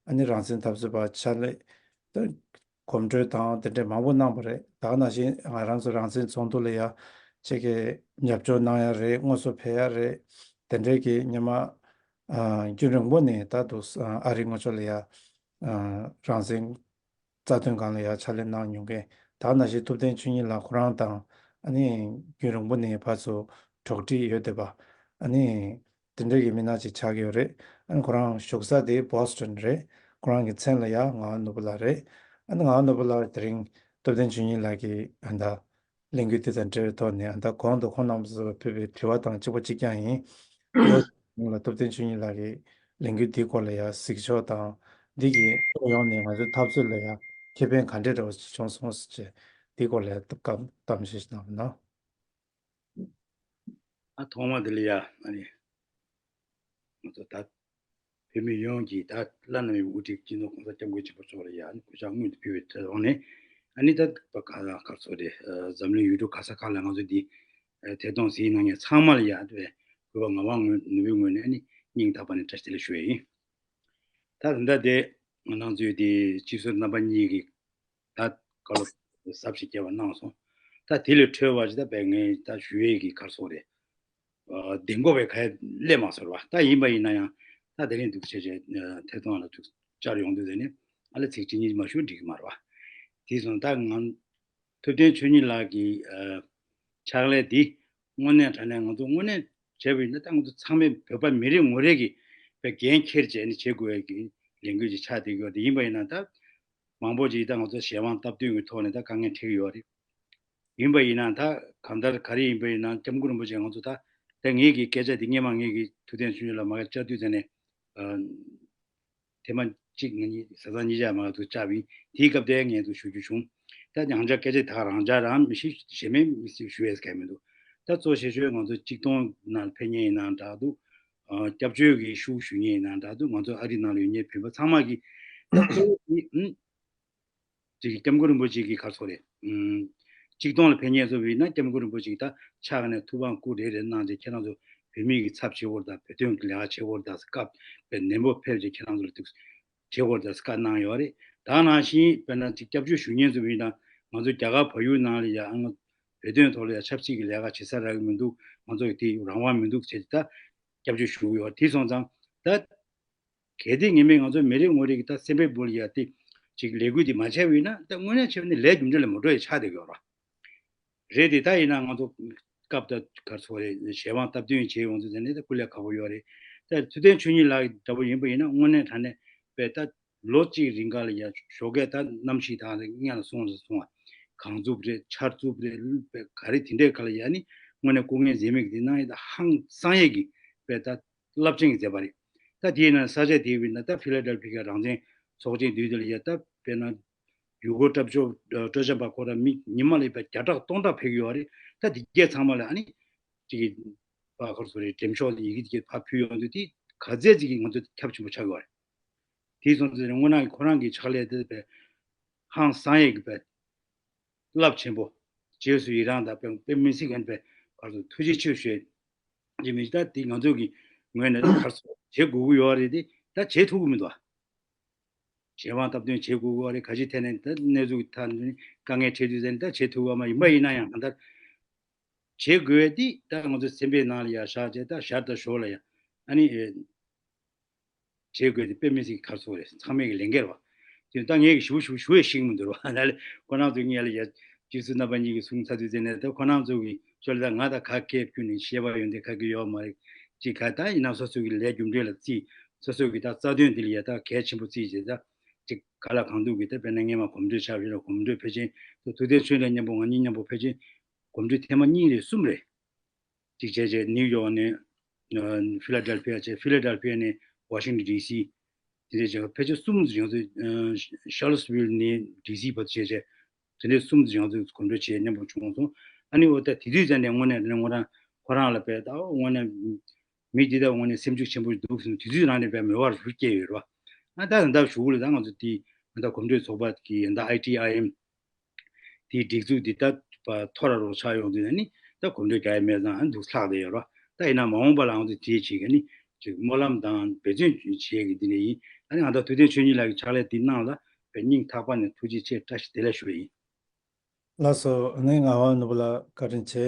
ཨ་ནི་རང་བཙན་འཐབ་རྩོད་པ་ཕྱག་ལས་ད་གོམ་བགྲོད་དང་དེ་འདྲ་མང་པོ་གནང་པ་རེད། ད་ག་ནང་བཞིན་ང་རང་ཚོ་རང་བཙན་ཚོགས་འདུ་ལ་ཡ་ཁྱེད་ཀྱིས་རྒྱབ་སྐྱོར་གནང་ཡ་རེད། དངོས་སུ་ཕེབས་ཡ་རེད། དེ་འདྲའི་གི་སྔོན་མ་ཨ་རྒྱུན་རིང་པོ་ནས་ད་དུ་ཨ་རིའི་ངོས་ཕྱོགས་ལ་ཡ་ཨ་རང་བཙན་རྩ་དོན་སྒང་ལ་ཡ་ཕྱག་ལས་གནང་མྱོང་མཁན། ད་ག་ནང་བཞིན་ཐུབ་བསྟན་ཆོས་ཉིད་ལགས་ཁོ་རང་དང་ཨ་ནི་རྒྱུན་རིང་པོ་ནས་ཕར་ཚུར་གྲོགས་འདྲིས་ཡོད་བསྡད་པ། ཨ་ནི་དེ་འདྲ་གི་མི་སྣ་ཅིག་ཆགས་ཀྱི་ཡོད་རེད། ཨ་ནི་ཁོ་རང་བཞུགས་ས་དེ་Boston་རེད། ཁོ་རང་གི་མཚན་ལ་ཡ་ངག་དབང་ནོར་བུ་ལགས་རེད། ཨ་ནི་ངག་དབང་ནོར་བུ་ལགས་དེ་རིང་ཐུབ་བསྟན་ཆོས་ཉིད་ལགས་ཀྱི་ཨ་ད་ལས་འགུལ་དེ་དང་འབྲེལ་བའི་ཐོག་ནས་ཨ་ད་གོང་དུ་ཁོང་རྣམ་པ་ཚོ་ཕུལ་བའི་དྲི་བ་དང་གཅིག་པ་གཅིག་རྐྱང་ཡིན། ལོ་གཅིག་ལ་ཐུབ་བསྟན་ཆོས་ཉིད་ལགས་ཀྱི་ལས་འགུལ་འདིའི་སྐོར་ལ་ཡ་གཟིགས་ཕྱོགས་དང་འདི་གི་ཕྱོགས་ཡོངས་ནས་ང་ཚོའི་འཐབ་རྩོད་ལ་ཡ་ཁེ་ཕན་ག་འདྲས་འདྲ་བོ་ཞིག་བྱུང་སོང་ཟེར་བྱས་འདིའི་སྐོར་ལ་ཡ་གཏམ་གཏམ་བཤད་ཞིག་གནང་རོགས་གནང་། ཨ་ཐོག་མ་དེ་ལ་ཡ་ཨ་ནི་ང་ཚོ་ད་བོད་མི་ཡོངས་ཀྱིས་ད་བླ་ན་མེད་པའི་དབུ་ཁྲིད་སྤྱི་ནོར་༸གོང་ས་༸སྐྱབས་མགོན་ཆེན་པོ་མཆོག་ལ་ཡ་ཨ་ནི་གུས་ཕྱག་སྔོན་དུ་ཕུལ་བའི་ཐོག་ནས་ཨ་ནི་ད་ཁ་ཁ་སོ་རེད། འཛམ་གླིང་ཡུལ་གྲུ་ག་ས་ག་ལ་ང་ཚོ་འདི་ཐད་གཏོང་གཟིགས་གནང་མཁན་ཚང་མ་ལ་ཡ་ཨ་ནི་གུས་པ་ངག་དབང་ནོར་བུའི་ངོས་ནས་ཨ་ནི་སྙིང་ཐག་པ་ནས་བཀྲ་ཤིས་བདེ་ལེགས་ཞུ་ཡ་ཡིན། ད་ད་ལྟ་དེ་ང་རང་ཚོའི་དེ་སྤྱི་ཟུར་རྣམ་པ་གཉིས་ཀྱིས་ད་བཀའ་སློབ་ཟབ་ཞིག་སྐྱེལ་བ་གནང་སོང་། ད་དེ་ལས་འཕྲོས་པ་ཅིག་ད་དཔེ་ངས་ད་ཞུ་ཡས་ཀྱི་ག་རེ་ཟེར་དགོས་རེད། ཨ་གདེང་སྐོར་བའི་ཁ་ཡ་སླེབས་མ་སོང་བ། ད་ཡིན་པ་ཡིན་ན་ཡང་ད་དེ་རིང་འདུག་བྱས་བྱས་ཐད་གཏོང་ལ་འདུག་བཅར་ཡོང་དུས་ཟེར་ནས་ཨ་ལ་ཚིག་གཅིག་གཉིས་མ་ཞུ་འགྲིག་གི་མ་རེད་བ། དེ་སོང་ད་ང་ཐུབ་བསྟན་ཆོས་ཉིད་ལགས་ཀྱི་ཨ་ཕྱག་ལས་འདི་དངོས་གནས་དྲང་གནས་ང་ཚོ་དངོས་གནས་བྱས་པ་ཡིན་ན་ད་ང་ཚོ་ཚང་མས་བོད་པ་མི་རེ་ངོ་རེ་གིས་དཔེ་འགན་འཁྱེར་བྱས་ནས་བྱེད་དགོས་ཡ་གི་ལས་འགུལ་ཅིག་ཆགས་བསྡད་ཀྱི་ཡོད་དེ། ཡིན་པ་ཡིན་ན་ད་མང་པོ་ཅིག་ད་ང་ཚོ་གཞན་དབང་སྟབས་བསྟུན་གྱི་ཐོག་ནས་ད་དཀའ་ངལ་འཕྲད་ཀྱི་ཡོད་རེད། ཡིན་པ་ཡིན་ན་ད་གང་ལྟར་ག་རེ་ཡིན་པ་ཡིན་ན་སྐྱབས་མགོན་རིན་པོ་ཆེ་ང་ཚོ་ད་ད་ངེད་ཀྱི་སྐད་ཆ་འདི་སྔས་མ་ངེད་ཀྱི་ཐུབ་བསྟན་ཆོས་ཉིད་ལགས་མ་ག་བཅར་དུས་ཙམ་ནས་ཨ་ཐེངས་མ་གཅིག་ང་གཉིས་བཟའ་ཚང་གཉིས་ཆ་མ་ག་ཚོ་བཅར་བ་ཡིན། དེའི་སྐབས་དེ་ངས་ཚོ་ཞུ་རྒྱུ་བྱུང་། ད་ཡང་བསྐྱར་སྐད་ཆ་ད་རང་འཇགས་རང་མི་ཤེས་གཞན་མས་མི་ཤེས་ཞུ་ཡས་གང་མི་འདུག་ད་གཙོ་ཆེ་ཤོས་ང་ཚོ་གཅིག་སྟོང་ནང་ཕེབས་མཁན་ཡིན་ན་འདྲ་འདུག་ཨ་སྐྱབས་བཅོལ་གྱི་ཤུགས་ཞུ་མཁན་ཡིན་ན་འདྲ་འདུག་ང་ཚོ་ཨ་རི་ནང་ལ་ཡོད་མཁན་བོད་པ་ཚང་མ་གིས་ད་གཙོ་བོ་དེ་ཨུམ། ཅིག་སྐྱབས་མགོན་རིན་པོ་ཆེ་གི་ག་རེ་ཟེར་དགོས་རེད། ཨུམ། གཅིག་སྟོང་ལ་ཕེབས་མཁན་ཚོ་བས་ན་སྐྱབས་མགོན་རིན་པོ་ཆེ་གི་ད་ཕྱག་ནས་ཐུགས་ཕམ་སྐུ་རེ་རེ་གནང་རྗེས་ཁྱེད་རང་ཚོ་བོད་མི་གི་ཚབ་བྱེད་དགོས་རེད་ད། བོད་དོན་གྱི་ལས་ཀ་བྱེད་དགོས་རེད་ད། སྐབས་དཔེ་ནན་པོ་ཕེབས་རྗེས་ཁྱེད་རང་ཚོ་ལ་ཐུགས་བྱེད་དགོས་རེད་ད་བཀའ་གནང་ཡོད་རེད། ད་ནང་བཞིན་དཔེར་ན་ཅིག་སྐྱབས་བཅོལ་ཞུ་མཁན་ཚོ་བས་ན་ང་ཚོ་རྒྱ་གར་བལ་ཡུལ་ནང་ལ་ཡ་ཨང་བོད་དོན་ཐོག་ལ་ཡ་ཆབ་སྲིད་ཀྱི་ལས་ཀ་བྱེད་ས་རག་གི་མི་འདུག་ང་ཚོ་ཡི་དེ་རང་དབང་མི་འདུག་བྱས་ཏེ་ད་སྐྱབས་བཅོལ་ཞུ་གི་ཡོད། དེ་སོང་ཙང་ད། གལ་ཏེ་ངེས་མེད་ང་ཚོ་མི་རེ་ངོ་རེ་གི་ད་སེམས་པའི་སྦུག་ལ་ཡ་དེ་ཅིག་ལས་འགུལ་དེ་མ་བྱས་པ་ཡིན་ན་ད་དངོས་གནས་བྱས་པ་ནི་ལས་རྒྱུ་འབྲས་ལ་མ་འགྲོ་ཡ་ཆགས་བསྡད་ཡོད་ར། རེད་དེ་ད་ཡིན་ན་ང་ཚོ་སྐབས་ད་ག་རེ་ཟེར་དགོས་རེད། གཞན་དབང་སྟབས་བསྟུན་བྱས་ཡོང་དུས་ད་ནི་ད་སྐུ་ལས་ཁག་པོ་ཡོད་རེད། ད་ཐུབ་བསྟན་ཆོས་ཉིད་ལགས་འདྲ་པོ་ཡིན་པ་ཡིན་ན་དངོས་གནས་དྲང་གནས་དཔེ་ད་ ལོ་གཅིག་རིང་ག་ལ་ཡ་ཞོགས་ཀས་ད་གནམ་གཤིས་དང་སྔོན་ལ་སོང་ཟེར་སོང་བ། གངས་འཚུབ་རེད། ཆར་འཚུབ་རེད། ག་རེ་དེ་འདྲའི་ག་ལ་ཡ་ནི་དངོས་གནས་སྐུ་ངལ་འཛེམ་མེད་ཀྱི་དེ་གནང་ཡས་ད་ཧང་སང་ཡས་ཀྱི་དཔེ་ད་རླབས་ཆེན་གྱི་མཛད་པ་རེད། ད་དེའི་ནང་ས་ཆ་དེའི་བར་ན་ད་ཕི་ལ་ཌེལ་ཕི་ཡ་རང་བཙན་ཚོགས་ཆེན་དུས་དེ་ལ་ཡ་ད་དཔེར་ན་ཡུལ་སྐོར་སྐྲ་ཕྱོགས་སྤྲོ་འཆམ་པ་ཁོ་ར་མི་ཉི་མ་ལ་ཡ་བརྒྱ་ཕྲག་སྟོང་ཕྲག་ཕེབས་ཀྱི་ཡོད་རེད། ད་དེ་གས་ཚང་མ་ལ་ཨ་ནི་ཅིག་པ་ཁར་སོ་རེད། འགྲེམས་ཤོག་ཡི་གེ་དེ་གས་ཕར་ཕུལ་ཡོང་དུས་དེ་ག་ཚད་ཅིག་གི་ང་ཚོ་ཁྱབ་ཆེན་པོ་ཆགས་ཡོད་རེད། དེའི་སོང་ཙང་དངོས་གནས་ཁོ་རང་གི་ཕྱག་ལས་དེ་དཔེ་ཧང་སང་ཡས་ཀྱི་དཔེ་རླབས་ཆེན་པོ། རྗེས་སུ་ཡི་རང་དང་དཔེ་དཔེ་མི་སྲིད་མཁན་དཔེ་བར་དུ་ཐུགས་རྗེ་ཆེ་ཞུ་ཡས་ཀྱི་མི་ད་དེ་ང་ཚོ་གི་ངོས་ནས་ད་གར་སོ་བྱེད་དགོས་ཀྱི་ཡོད་རེད། དེ་ད་བྱེད་ཐུབ་ཀྱི་མི་འདུག་ཨ། བྱེད་དབང་སྟབས་བསྟུན་བྱེད་དགོས་ཀྱི་ཡོད་རེད། ག་ཅི་ཐད་ནས་ད་གནས་ཚུལ་ཐ་ན་ད་བྱེད་ཐུབ་པ་མ་ཡིན་ད་བྱེད་ཐུབ་པ་མ་ཡིན་པ་ཡིན་ན་ཡང་གང་ལྟར་བྱེད་དགོས་དེ་ད་ང་ཚོ་སེམས་པའི་ནང་ལ་ཡ་བཞག་བྱས་ད་ཞར་དང་ཞོར་ལ་ཡ་ཨ་ནི། བྱེད་དགོས་དེ་དཔེ་མི་སྲིད་གར་སོང་རེད། ཚང་མས་ཀྱི་ལས་འགན་རེད་བ། དེ་ད་ངས་ཀྱི་ཞུ་ཞུ་ཞུ་ཡས་ཤིག་མི་འདུག་རེད་བ། ད་ལས་ཁོ་རང་ཚོས་ངས་ལ་ཡ་རྗེས་སུ་རྣམ་པ་གཉིས་ཀྱིས་གསུངས་ཚར་དུས་ཙེ་ནས་ད་ཁོ་རང་ཚོ་གི་ཚོད་ལ་ད་ང་ད་ག་སྐད་བསྐྱོན་ནས་བཤད་པ་ཡོང་དེ་ག་གི་ཡོད་མ་རེད། ཅིག་ག་ད་ཡིན་ན་སོ་སོ་གི་ལས་རྒྱུ་འབྲས་ལ་བརྩིས། སོ་སོ་གི་ད་རྩ་དོན་དེ་ལ་ཡ་ད་གལ་ཆེན་པོ་བརྩིས་བྱས་ད་ཅིག་ག་ལ་གང་འདུག་གི་ད་དཔེར་ན་ངས་མ་གོམ་བགྲོད་ཆགས་ཡོད་ན་གོམ་བགྲོད་ཕལ་ཆེར་ད་ཐུབ་བསྟན་ཆོས་གླིང་མཉམ་པོ་ང་གཉིས་མཉམ་པོ་ཕལ་ཆེར་གོམ་བགྲོད་ཐེངས་མ་གཉིས་རེད་གསུམ་རེད། གཅིག་བྱས་རྗེས་ནིའུ་ཡོག་ནས་ཕི་ལ་ཌེལ་ཕི་ཡ་བྱས། ཕི་ལ་ཌེལ་ཕི་ཡ་ནས་ཝ་ཤིང་ཊོན་ཌི་སི། དེ་འདྲས་བྱས་ཕལ་ཆེར་གསུམ་ཙམ་ཡོང་ཚུལ། ཤར་ལོ་སི་ཝིལ་ནས་ཌི་སི་བར་དུ་བྱས་རྗེས་དེ་འདྲས་གསུམ་ཙམ་ཡོང་ཚུལ་གོམ་བགྲོད་བྱས་མཉམ་པོ་བྱུང་སོང་། ཨ་ནི་འོ་ད་དེ་དུས་ཙམ་ནས་དངོས་གནས་ནས་ང་རང་ཁོ་རང་ལ་དཔེ་ད་འོ་དངོས་གནས་མི་འདི་ད་དངོས་གནས་སེམས་ཤུགས་ཆེན་པོ་འདུག་ཟེར་དུས་ཚོད་རང་ནས་དཔེ་མོས་པ་རུ་སྐྱེས་ཡོད་རེད་བ། ཨ་ད་ད་ལྟ་གཞུག་ལ་ད་ང་ཚོ་དེ་ད་གོམ་བགྲོད་ཚོགས་པ་གི་ད་ཨའི་ཊི་ཨའི་ཨེམ། དེའི་སྒྲིག་འཛུགས་འདི་ད་མཐོ་ར་རོགས་ཆགས་ཡོང་དུས་ནི་ད་གོམ་བགྲོད་རྒྱག་ཡ་མེད་ཙང་ཨ་འདུག་ལྷག་བསྡད་ཡོད་རེད། ད་ཡིན་ན་མ་འོངས་པ་ལའང་དེ་དེའི་ཆེད་ཀྱི་ནི་ཅིག་སྨོན་ལམ་དང་འབད་བརྩོན་བྱེད་ཀྱི་འདི་ནས་ཡིན། ཨ་ནི་ང་ད་ཐུབ་བསྟན་ཆོས་ཉིད་ལགས་ཀྱི་ཕྱག་ལས་འདི་གནང་ལ་དཔེ་སྙིང་ཐག་པ་ནས་ཐུགས་རྗེ་ཆེ་བཀྲ་ཤིས་བདེ་ལེགས་ཞུ་བ་ཡིན། ལགས་སོ། ཨ་ནི་ངག་དབང་ནོར་བུ་ལགས་བཀའ་དྲིན་ཆེ།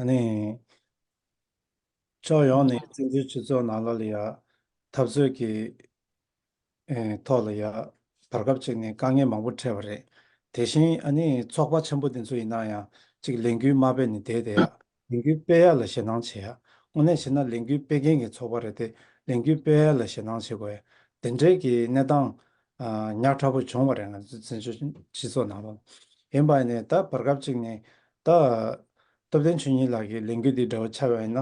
ཨ་ནི་ཕྱོགས་ཡོངས་ནས་བཙན་བྱོལ་སྤྱི་ཚོགས་ནང་ལོགས་ལ་ཡ་འཐབ་རྩོད་ཀྱི་ཨེ་ཐོག་ལ་ཡ་བར་སྐབས་ཅིག་ནས་དཀའ་ངལ་མང་པོ་འཕྲད་པ་རེད། དེ་བཞིན་ཨ་ནི་ཚོགས་པ་ཆེན་པོ་འདི་ཚོ་ཡིན་ན་ཡང་ཅིག་ལས་འགུལ་མ་སྤེལ་ནས་བསྡད་བསྡད་ཡ། ལས་འགུལ་སྤེལ་ཡ་ལ་ཞེད་སྣང་བྱེད་ཡ། དངོས་གནས་བྱས་ན་ལས་འགུལ་སྤེལ་མཁན་གྱི་ཚོགས་པ་རེད་དེ་ལས་འགུལ་སྤེལ་ཡ་ལ་ཞེད་སྣང་བྱེད་དགོས་ཡ། དེ་འདྲའི་གི་གནས་སྟངས་ཨ་ཉག་ཕྲ་པོ་བྱུང་བ་རེད། ང་ཚོ་བཙན་བྱོལ་སྤྱི་ཚོགས་ནང་ལ་ཡིན་པ་ཡིན་ནའི་ད་བར་སྐབས་ཅིག་ནས་ད་ཐུབ་བསྟན་ཆོས་ཉིད་ལགས་ཀྱི་ལས་འགུལ་འདི་འདྲ་བོ་ཆགས་པ་ཡིན་ན།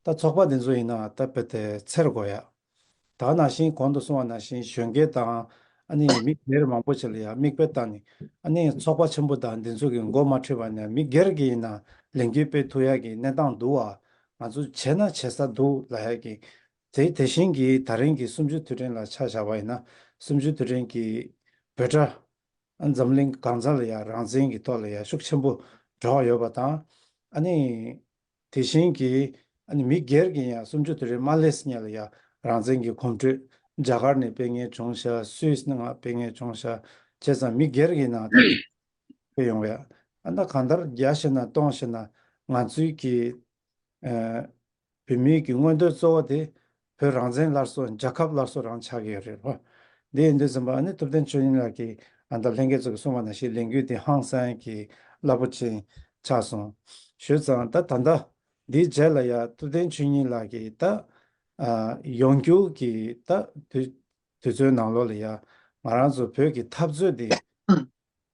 ད་ཚོགས་པ་འདི་ཚོ་ཡིན་ན་ད་རྦད་དེ་འཚེར་དགོས་ཡ། ད་ནང་བཞིན་གོང་དུ་གསུངས་པ་ནང་བཞིན་གཞོན་སྐྱེས་དང་ཨ་ནི་མི་སྒེར་མང་པོ་ཅིག་ལ་ཡང་མིག་དཔེ་བལྟས་ནས་ཨ་ནི་ཚོགས་པ་ཆེན་པོ་དང་འདི་ཚོ་གི་མགོ་མ་ཁྲིད་པ་ནས་མི་སྒེར་གྱི་ཡིན་ན་ལས་འགུལ་སྤེལ་ཐུབ་ཡ་གི་གནས་སྟངས་འདུག་བ། ང་ཚོ་བྱས་ན་བྱེད་ས་འདུག་ལབ་ཡ་གི། དེ་དེ་བཞིན་གྱི་ད་རིང་གི་གསུམ་བཅུ་དུས་དྲན་ལ་ཆ་བཞག་པ་ཡིན་ན་གསུམ་བཅུ་དུས་དྲན་གྱི་འབོད་སྒྲ་འཛམ་གླིང་གང་ས་ལ་ཡང་རང་བཙན་གྱི་ཐོག་ལ་ཡང་ཤུགས་ཆེན་པོ་སྒྲོག་ཡོད་པ་དང་། ཨ་ནི་དེ་བཞིན་གྱི་ཨ་ནི་མི་སྒེར་གྱི་ཡང་གསུམ་བཅུ་དུས་དྲན་མ་སླེབས་སྔོན་ལ་ཡང་རང་བཙན་གྱི་གོམ་བགྲོད་རྒྱ་གར་ནས་སྤེལ་མཁན་བྱུང་ཤག་སུད་སི་ནང་སྤེལ་མཁན་བྱུང་ཤག་བྱས་ཙང་མི་སྒེར་གྱི་ནང་དུ་སྤེལ་ཡོང་བས། ཨ་ད་གང་ལྟར་བརྒྱ་བཤད་ན་སྟོང་བཤད་ན་ང་ཚོའི་གི་ཨ་བོད་མིའི་གི་མངོན་འདོད་གཙོ་བོ་དེ་བོད་རང་བཙན་སླར་གསོ་རྒྱལ་ཁབ་སླར་གསོ་རང་ཆགས་ཀྱི་ཡོད་རེད་བ། འདི་ཡིན་དུས་ཙམ་པ་ཨ་ནི་ཐུབ་བསྟན་ཆོས་ཉིད་ལགས་ཀྱིས་ཨ་ད་ལྷན་རྒྱས་ཚོ་གིས་གསུངས་པ་ནང་བཞིན་ལས་འགུལ་འདི་ཧང་སང་གི་རླབས་པོ་ཆེ་ཆགས་སོང་། ཞུས་ཙང་ད་ད་ལྟ་འདིའི་རྗེས་ལ་ཡ་ཐུབ་བསྟན་ཆོས་ཉིད་ལགས་ཀྱིས་ད་ཨ་ཡོང་རྒྱུ་གི་ད་དུས་དུས་ཚོད་ནང་ལོགས་ལ་ཡ་ང་རང་ཚོ་བོད་ཀྱི་འཐབ་རྩོད་འདི་ག་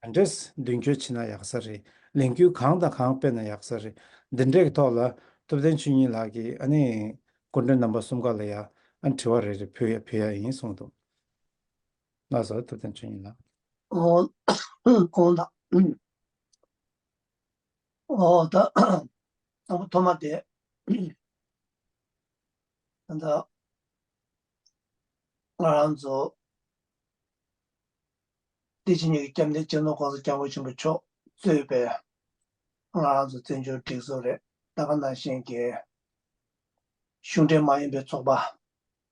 འདྲས་མདུན་སྐྱོད་བྱེད་ན་ཡག་ས་རེད། ལས་འགུལ་གང་དང་གང་སྤེལ་ན་ཡག་ས་རེད། འདི་འདྲས་ཀྱི་ཐོག་ལ་ཐུབ་བསྟན་ཆོས་ཉིད་ལགས་ཀྱིས་ཨ་ནི་སྐུ་མགྲོན་རྣམ་པ་གསུམ་ཀ་ལ་ཡ་ཨ་དྲི་བ་རེ་རེ་ཕུལ་ཡ་ཕུལ་ཡ་ཡིན་གསུངས་འདུག་ལགས་སོ། ཐུབ་བསྟན་ཆོས་ཉིད་ལགས། ཨོ་ཨོ་ད་ཨོ་ད་ཐོག་མ་དེ་ད་ང་རང་ཚོ་བདེ་ཆེན་གཉིས་ཀྱི་སྐྱབས་གནས་སྤྱི་ནོར་༸གོང་ས་༸སྐྱབས་མགོན་ཆེན་པོ་མཆོག་གཙོས་པའི་ང་རང་ཚོ་བཙན་བྱོལ་སྒྲིག་འཛུགས་རེད། ད་ག་ནང་བཞིན་གྱི་གཞུང་འབྲེལ་མ་ཡིན་པའི་ཚོགས་པ།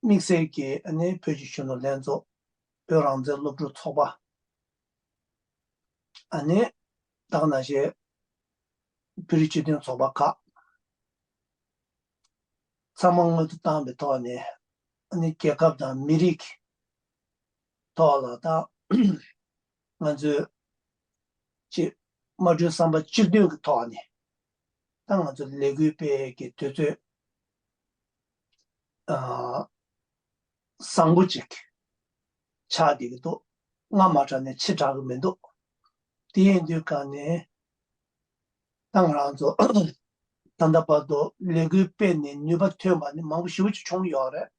དམིགས་བསལ་གྱི་ཨ་ནི་བོད་ཀྱི་གཞོན་ནུ་ལྷན་ཚོགས། བོད་རང་བཙན་སློབ་ཕྲུག་ཚོགས་པ། ཨ་ནི་ད་ག་ནང་བཞིན་བོད་རིགས་སྤྱི་མཐུན་ཚོགས་པ་ཁག་ཚང་མ་སྔོན་དུ་བཏང་བའི་ཐོག་ནས་ཨ་ནི་རྒྱལ་ཁབ་དང་མི་རིགས་ཐོག་ལ་ད་ང་ཚོས་ཅིག་མ་གྲོས་བསམ་པ་གཅིག་མཐུན་གྱི་ཐོག་ནས་ད་ང་ཚོ་ལས་འགུལ་སྤེལ་གྱི་དུས་ཚོད་ཨ་བཟང་པོ་ཅིག་ ཆགས་བསྡད་ཀྱི་འདུག་སྔ་མ་དྲགས་ནས་ཕྱི་དྲགས་ཀྱི་མི་འདུག་དེ་ཡིན་དུས་ག་ནས་ད་ང་རང་ཚོ་ད་ལྟ་བར་དུ་ལས་འགུལ་སྤེལ་ནས་ནུས་པ་ཐོན་པ་ནི་མང་པོ་ཞེ་པོ་ཅིག་བྱུང་ཡོད་རེད།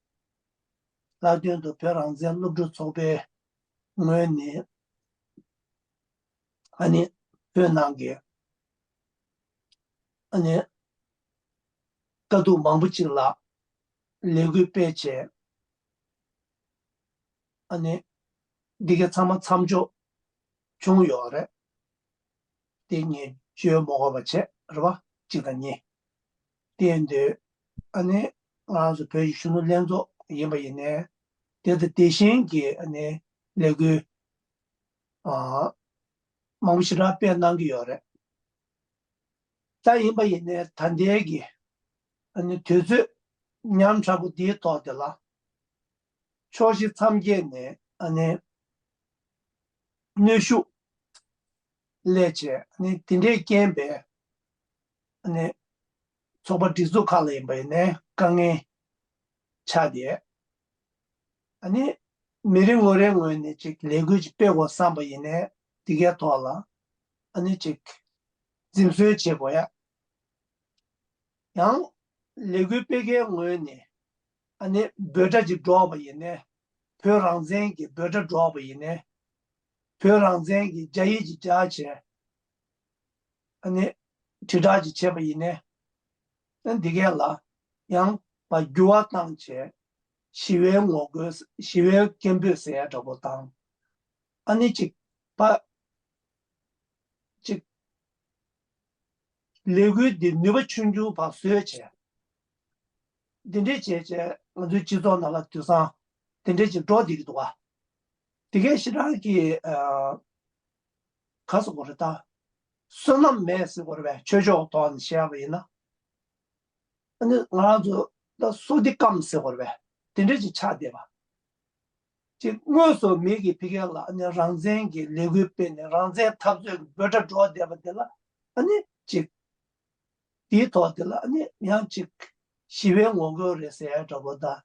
ལྷག་དོན་དུ་བོད་རང་བཙན་སློབ་ཕྲུག་ཚོགས་པའི་ངོས་ནས་ཨ་ནི་བོད་ནང་གི་ཨ་ནི་དཀའ་སྡུག་མང་པོ་ཅིག་ལ་ལས་འགུལ་སྤེལ་བྱས། ཨ་ནི་འདི་ག་ཚང་མ་མཚམས་འཇོག་བྱུང་ཡོད་རེད། དེ་ངས་བརྗོད་མ་དགོས་པ་བྱས་རེད་བ། གཅིག་དང་གཉིས། དེ་ཡིན་དུས་ཨ་ནི་ང་རང་ཚོ་བོད་ཀྱི་གཞོན་ནུ་ལྷན་ཚོགས་ཡིན་པ་ཡིན་ནའི་དེ་དང་དེ་བཞིན་གྱི་ཨ་ནི་ལས་འགུལ་ཨ་མང་པོ་ཞེ་དྲག་སྤེལ་གནང་གི་ཡོད་རེད། ད་ཡིན་པ་ཡིན་ནའི་ད་ལྟའི་གི་ཨ་ནི་དུས་ཚོད་ཉམ་ཕྲ་པོ་འདིའི་ཐོག་དེ་ལ་ཕྱོགས་བཞི་མཚམས་བརྒྱད་ནས་ཨ་ནི་གནོན་ཤུགས་སླེབས་བྱས་ཨ་ནི་དེ་འདྲས་རྐྱེན་པས་ཨ་ནི་ཚོགས་པ་སྒྲིག་འཛུགས་ཁག་ལ་ཡིན་པ་ཡིན་ནའི་དཀའ་ངལ་ཆགས་ཏེ། ཨ་ནི་མི་རེ་ངོ་རེའི་ངོས་ནས་ཅིག་ལས་འགུལ་ཅིག་སྤེལ་དགོས་བསམ་པ་ཡིན་ནའི་དེ་གའི་ཐོག་ལ་ཨ་ནི་ཅིག་འཛེམ་ཟོན་བྱེད་དགོས་ཡ། ཡང་ལས་འགུལ་སྤེལ་མཁན་ངོས་ནས་ཨ་ནི་འབོད་སྒྲ་ཅིག་སྒྲོག་པ་ཡིན་ནའི་བོད་རང་བཙན་གྱི་འབོད་སྒྲ་སྒྲོག་པ་ཡིན་ནའི་བོད་རང་བཙན་གྱི་རྒྱ་ཡིག་ཅིག་སྦྱར་བྱས་ཨ་ནི་དྲིལ་བསྒྲགས་ཅིག་བྱས་པ་ཡིན་ནའི་ཨ་འདི་གས་ལ་ཡང་བ་འགྱུར་བ་བཏང་བྱས་ཞི་བའི་ངོ་རྒོལ་ཞི་བའི་སྐད་འབོད་ཟེར་ཡ་འདྲ་པོ་དང་ཨ་ནི་ཅིག་བ་ཅིག་ལས་འགུལ་འདི་ནུས་པ་ཆུང་ཆུང་བ་བཟོས་བྱས། འདི་འདྲས་བྱས་བྱས་ང་ཚོའི་སྤྱི་ཚོགས་ནང་ལ་དུས་སང་འདི་འདྲས་ཅིག་འགྲོ་བསྡད་ཀྱི་འདུག་ག་དེ་གས་ཞེ་དྲག་གི་ཨ་ག་ཟེར་དགོས་རེད་ད། བསོད་ནམས་མེད་ཟེར་དགོས་རེད་པས། ཆོས་ཕྱོགས་ཐོག་ནས་བཤད་པ་ཡིན་ན། ཨ་ནི་ང་རང་ཚོ་ད་བསོད་བདེ་སྐམ་ཟེར་དགོས་རེད་པས། དེ་འདྲས་ཅིག་ཆགས་བསྡད་པ། ཅིག་དངོས་སུ་མི་གི་ཕི་གེ་ལ་ཨ་ནི་རང་བཙན་གྱི་ལས་འགུལ་སྤེལ་ནས་རང་བཙན་འཐབ་རྩོད་ཀྱི་འབོད་སྒྲ་སྒྲོག་བསྡད་པ་དེ་ལ་ཨ་ནི་ཅིག་དེའི་ཐོག་དེ་ལ་ཨ་ནི་ཡང་ཅིག་ཞི་བའི་ངོ་རྒོལ་རེད་ཟེར་ཡ་འདྲ་པོ་དང་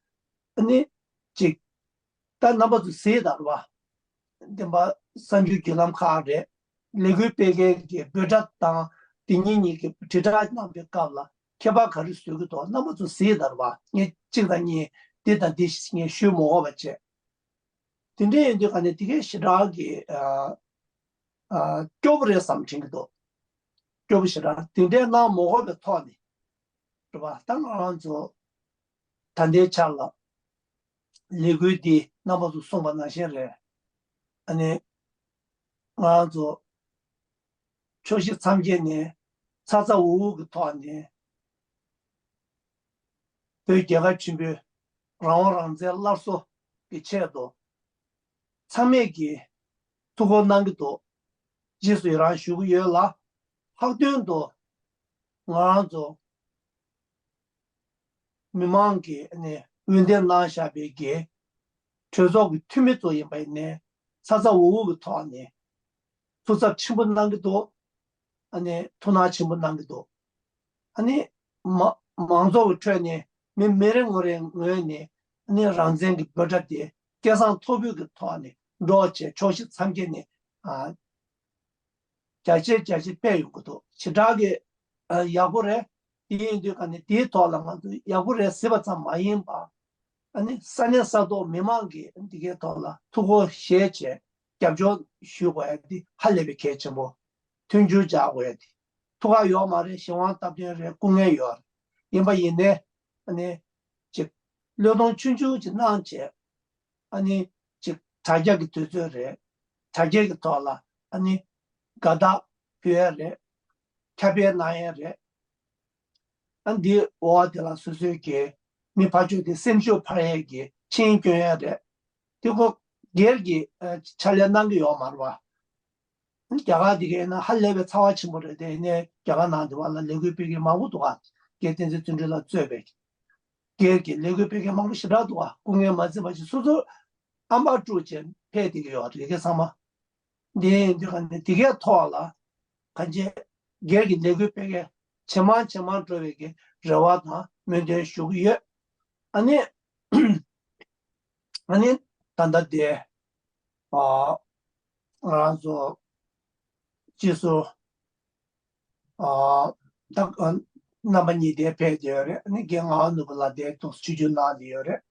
ཨ་ནི་ཅིག་ད་རྣམ་པ་ཚོ་གཟིགས་དང་རེད་བ། བདེན་པ་གསར་འགྱུར་བརྒྱུད་ལམ་ཁག་རེད། ལས་འགུལ་སྤེལ་མཁན་གྱི་འབོད་སྒྲ་དང་དེ་ཉིད་གཉིས་ཀྱི་དྲིལ་བསྒྲགས་གནང་པའི་སྐབས་ལ་ཁྱད་པར་ག་རེ་བཟོ་གི་འདུག་རྣམ་པ་ཚོ་གཟིགས་དང་རེད་བ། ངས་གཅིག་དང་གཉིས་འདི་དང་འདི་ངས་ཞུས་མ་དགོས་པ་བྱས། དེ་འདྲ་ཡིན་དུས་ག་ནས་དེ་གའི་ཞེ་དྲག་གི་ཨ་ཨ་སྐྱོ་པོ་རེད་བསམ་དྲན་གྱི་འདུག་སྐྱོ་པོ་ཞེ་དྲག་དེ་འདྲའི་གནང་མ་དགོས་པའི་ཐོག་ནས་རེད་བ། ད་ང་རང་ཚོ་ད་ལྟའི་ཆར་ལ་ལས་འགུལ་འདི་རྣམ་པ་ཚོ་གསུངས་པ་ནང་བཞིན་རེད། ཨ་ནི་ང་རང་ཚོ་ཕྱོགས་བཞི་མཚམས་བརྒྱད་ནས་ཚ་ཚ་འུར་འུར་གྱི་ཐོག་ནས་བོད་རྒྱལ་ཁབ་ཆེན་པོའི་རང་དབང་རང་བཙན་སླར་གསོ་གི་ཆེད་དུ་ཚང་མས་ཀྱིས་ཐུགས་ཁུར་གནང་གི་འདུག་རྗེས་སུ་ཡི་རང་ཞུ་གི་ཡོད་ལ། ལྷག་དོན་དུ་ང་རང་ཚོ་མི་མང་གིས་ནས་འོས་འདེམས་གནང་བཞག་པའི་གི་གྲོས་ཚོགས་ཀྱི་འཐུས་མི་ཚོ་ཡིན་པ་ཡིན་ནའི་ཚ་ཚ་འུར་འུར་གྱི་ཐོག་ནས་ཐུགས་འཚབ་ཆེན་པོ་གནང་གི་འདུག་ཨ་ནི་ཐུགས་སྣང་ཆེན་པོ་གནང་གི་འདུག་ཨ་ནི་མ་མང་ཚོགས་ཀྱི་ཁྲོད་ནས་མི་མི་རེ་ངོ་རེའི་ངོས་ནས་ཨ་ནི་རང་བཙན་གྱི་འབོད་སྒྲ་དེ་སྐད་གསང་མཐོ་པོའི་གི་ཐོག་ནས་སྒྲོག་བྱས་ཕྱོགས་བཞི་མཚམས་བརྒྱད་ནས་ཨ་རྒྱ་ཆེ་རྒྱ་ཆེ་སྤེལ་ཡོང་གི་འདུག་ཞེ་དྲག་གི་ཨ་ཡག་པོ་རེད། དེ་ཡིན་དུས་ག་ནས་དེའི་ཐོག་ལ་ང་ཚོ་ཡག་པོ་རེད་ཟེར་བ་ཙམ་མ་ཡིན་པ། ཨ་ནི་ས་གནས་ས་ཐོག་མི་མང་གིས་འདི་གའི་ཐོག་ལ་ཐུགས་ཁུར་བཞེས་བྱས་རྒྱབ་སྐྱོར་ཞུ་དགོས་ཡ་འདི་ཧ་ལས་པའི་གལ་ཆེན་པོ། མཐུན་འགྱུར་རྒྱག་དགོས་ཡ་འདི་ཐུགས་ཁག་ཡོད་མ་རེད། གཞན་དབང་སྟབས་བསྟུན་རེད། སྐུ་ངལ་ཡོད་རེད། ཡིན་པ་ཡིན་ནའི་ཨ་ནི་ཅིག་བློས་གཏོང་ཆུང་ཆུང་ཅིག་གནང་བྱས། ཨ་ནི་ཅིག་དྲ་རྒྱ་གི་དུས་ཚོད་རེད། དྲ་རྒྱ་གི་ཐོག་ལ་ཨ་ནི་དགའ་རྟགས་ཕུལ་ཡ་རེད། ཁྱབ་སྤེལ་གནང་ཡ་རེད། ཨ་འདི་འོག་དེ་ལ་སོ་སོའི་གི་མི་ཕར་ཕྱོགས་དེ་སེམས་ཤུགས་འཕར་ཡས་ཀྱི་ཆིངས་སྐྱོན་ཡ་རེད། དེ་ཁོ་སྒེར་གྱི་ཨ་ཕྱག་ལས་གནང་གི་ཡོད་མ་རེད་བ། རྒྱ་གར་དེ་གའི་ན་ཧ་ལས་པའི་ཚ་བ་ཆེན་པོ་རེད་དེ། ཡིན་ནའི་རྒྱ་གར་ནང་དེ་བ་ལ་ལས་འགུལ་སྤེལ་མཁན་མང་པོ་འདུག་ག་རྒན་བསྟན་འཛིན་བརྩོན་འགྲུས་ལགས་གཙོས་པའི་སྒེར་གྱི་ལས་འགུལ་སྤེལ་མཁན་མང་པོ་ཞེ་དྲག་འདུག་ག་སྐུ་ངལ་མ་འཛེམས་པ་ཞིག་སོ་སོ་ཨམ་པ་དཀྲུགས་བྱས་ཕེབས་བསྡད་ཀྱི་ཡོད་རེད། དེ་གའི་ཚང་མ། འདི་འདི་ག་ནས་དེ་གའི་ཐོག་ལ་གང་ཅི་སྒེར་གྱི་ལས་འགུལ་སྤེལ་མཁན་ཇེ་མང་ཇེ་མང་འགྲོ་བའི་གི་རེ་བ་དང་སྨོན་འདུན་ཞུ་གི་ཡོད། ཨ་ནི་ཨ་ནི་ད་ལྟ་དེ་ ཨ་ང་རང་ཚོ་སྤྱི་ཚོགས་ཨ་ད་ཨ་རྣམ་པ་གཉིས་དེ་ཕེབས་ཡོད་རེད། ཨ་ནི་རྒན་ངག་དབང་ནོར་བུ་ལགས་དེ་ཐོག་ཆིབས་བསྒྱུར་གནང་བསྡད་ཡོད་རེད།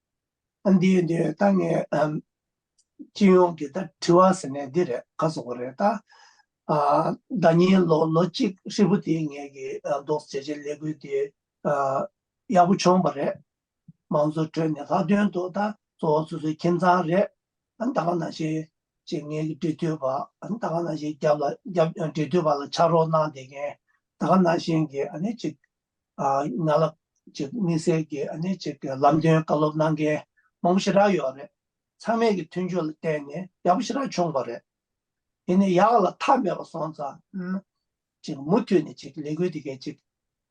ཨ་འདི་འདི་ད་ངས་ཨམ་སྤྱི་ཡོངས་ཀྱི་ད་དྲི་བ་ཟེར་ནས་འདི་རེད། ག་ཟེར་དགོས་རེད། ད་ཨ་ཟླ་ཉིན་ལོ་ལོ་གཅིག་ཧྲིལ་པོ་དེ་ངས་ཀྱི་ཨ་འདུག་བྱས་བྱས་ལས་འགུལ་དེ་ཨ་ཡག་པོ་བྱུང་བ་རེད། མང་གཙོའི་ཁྲོད་ནས་ལྷག་དོན་དུ་ད་གཙོ་བོ་སོ་སོའི་ཁྱིམ་ཚང་རེད། ཨ་ད་ག་ནང་བཞིན་ཅིག་ངེད་ཀྱི་འབྲེལ་མཐུད་པ། ཨ་ད་ག་ནང་བཞིན་རྒྱབ་ལ་རྒྱབ་འབྲེལ་མཐུད་པ་ལ་ཕྱག་རོགས་གནང་བསྡད་མཁན། ད་ག་ནང་བཞིན་གྱི་ཨ་ནི་ཅིག་ཨ་ང་ལ་ཅིག་དམིགས་བསལ་གྱི་ཨ་ནི་ཅིག་ལམ་སྟོན་བཀའ་སློབ་གནང་མཁན་མང་པོ་ཞེ་དྲག་ཡོད་རེད། ཚང་མས་ཀྱི་མཐུན་འགྱུར་ལ་བརྟེན་ནས་ཡག་པོ་ཞེ་དྲག་བྱུང་བ་རེད། ཡིན་ནའི་ཡག་ལ་མཐའ་མེད་པ་སོང་ཙང་། ཨུམ། ཅིག་མུ་མཐུད་ནས་ཅིག་ལས་འགུལ་དེ་གས་ཅིག་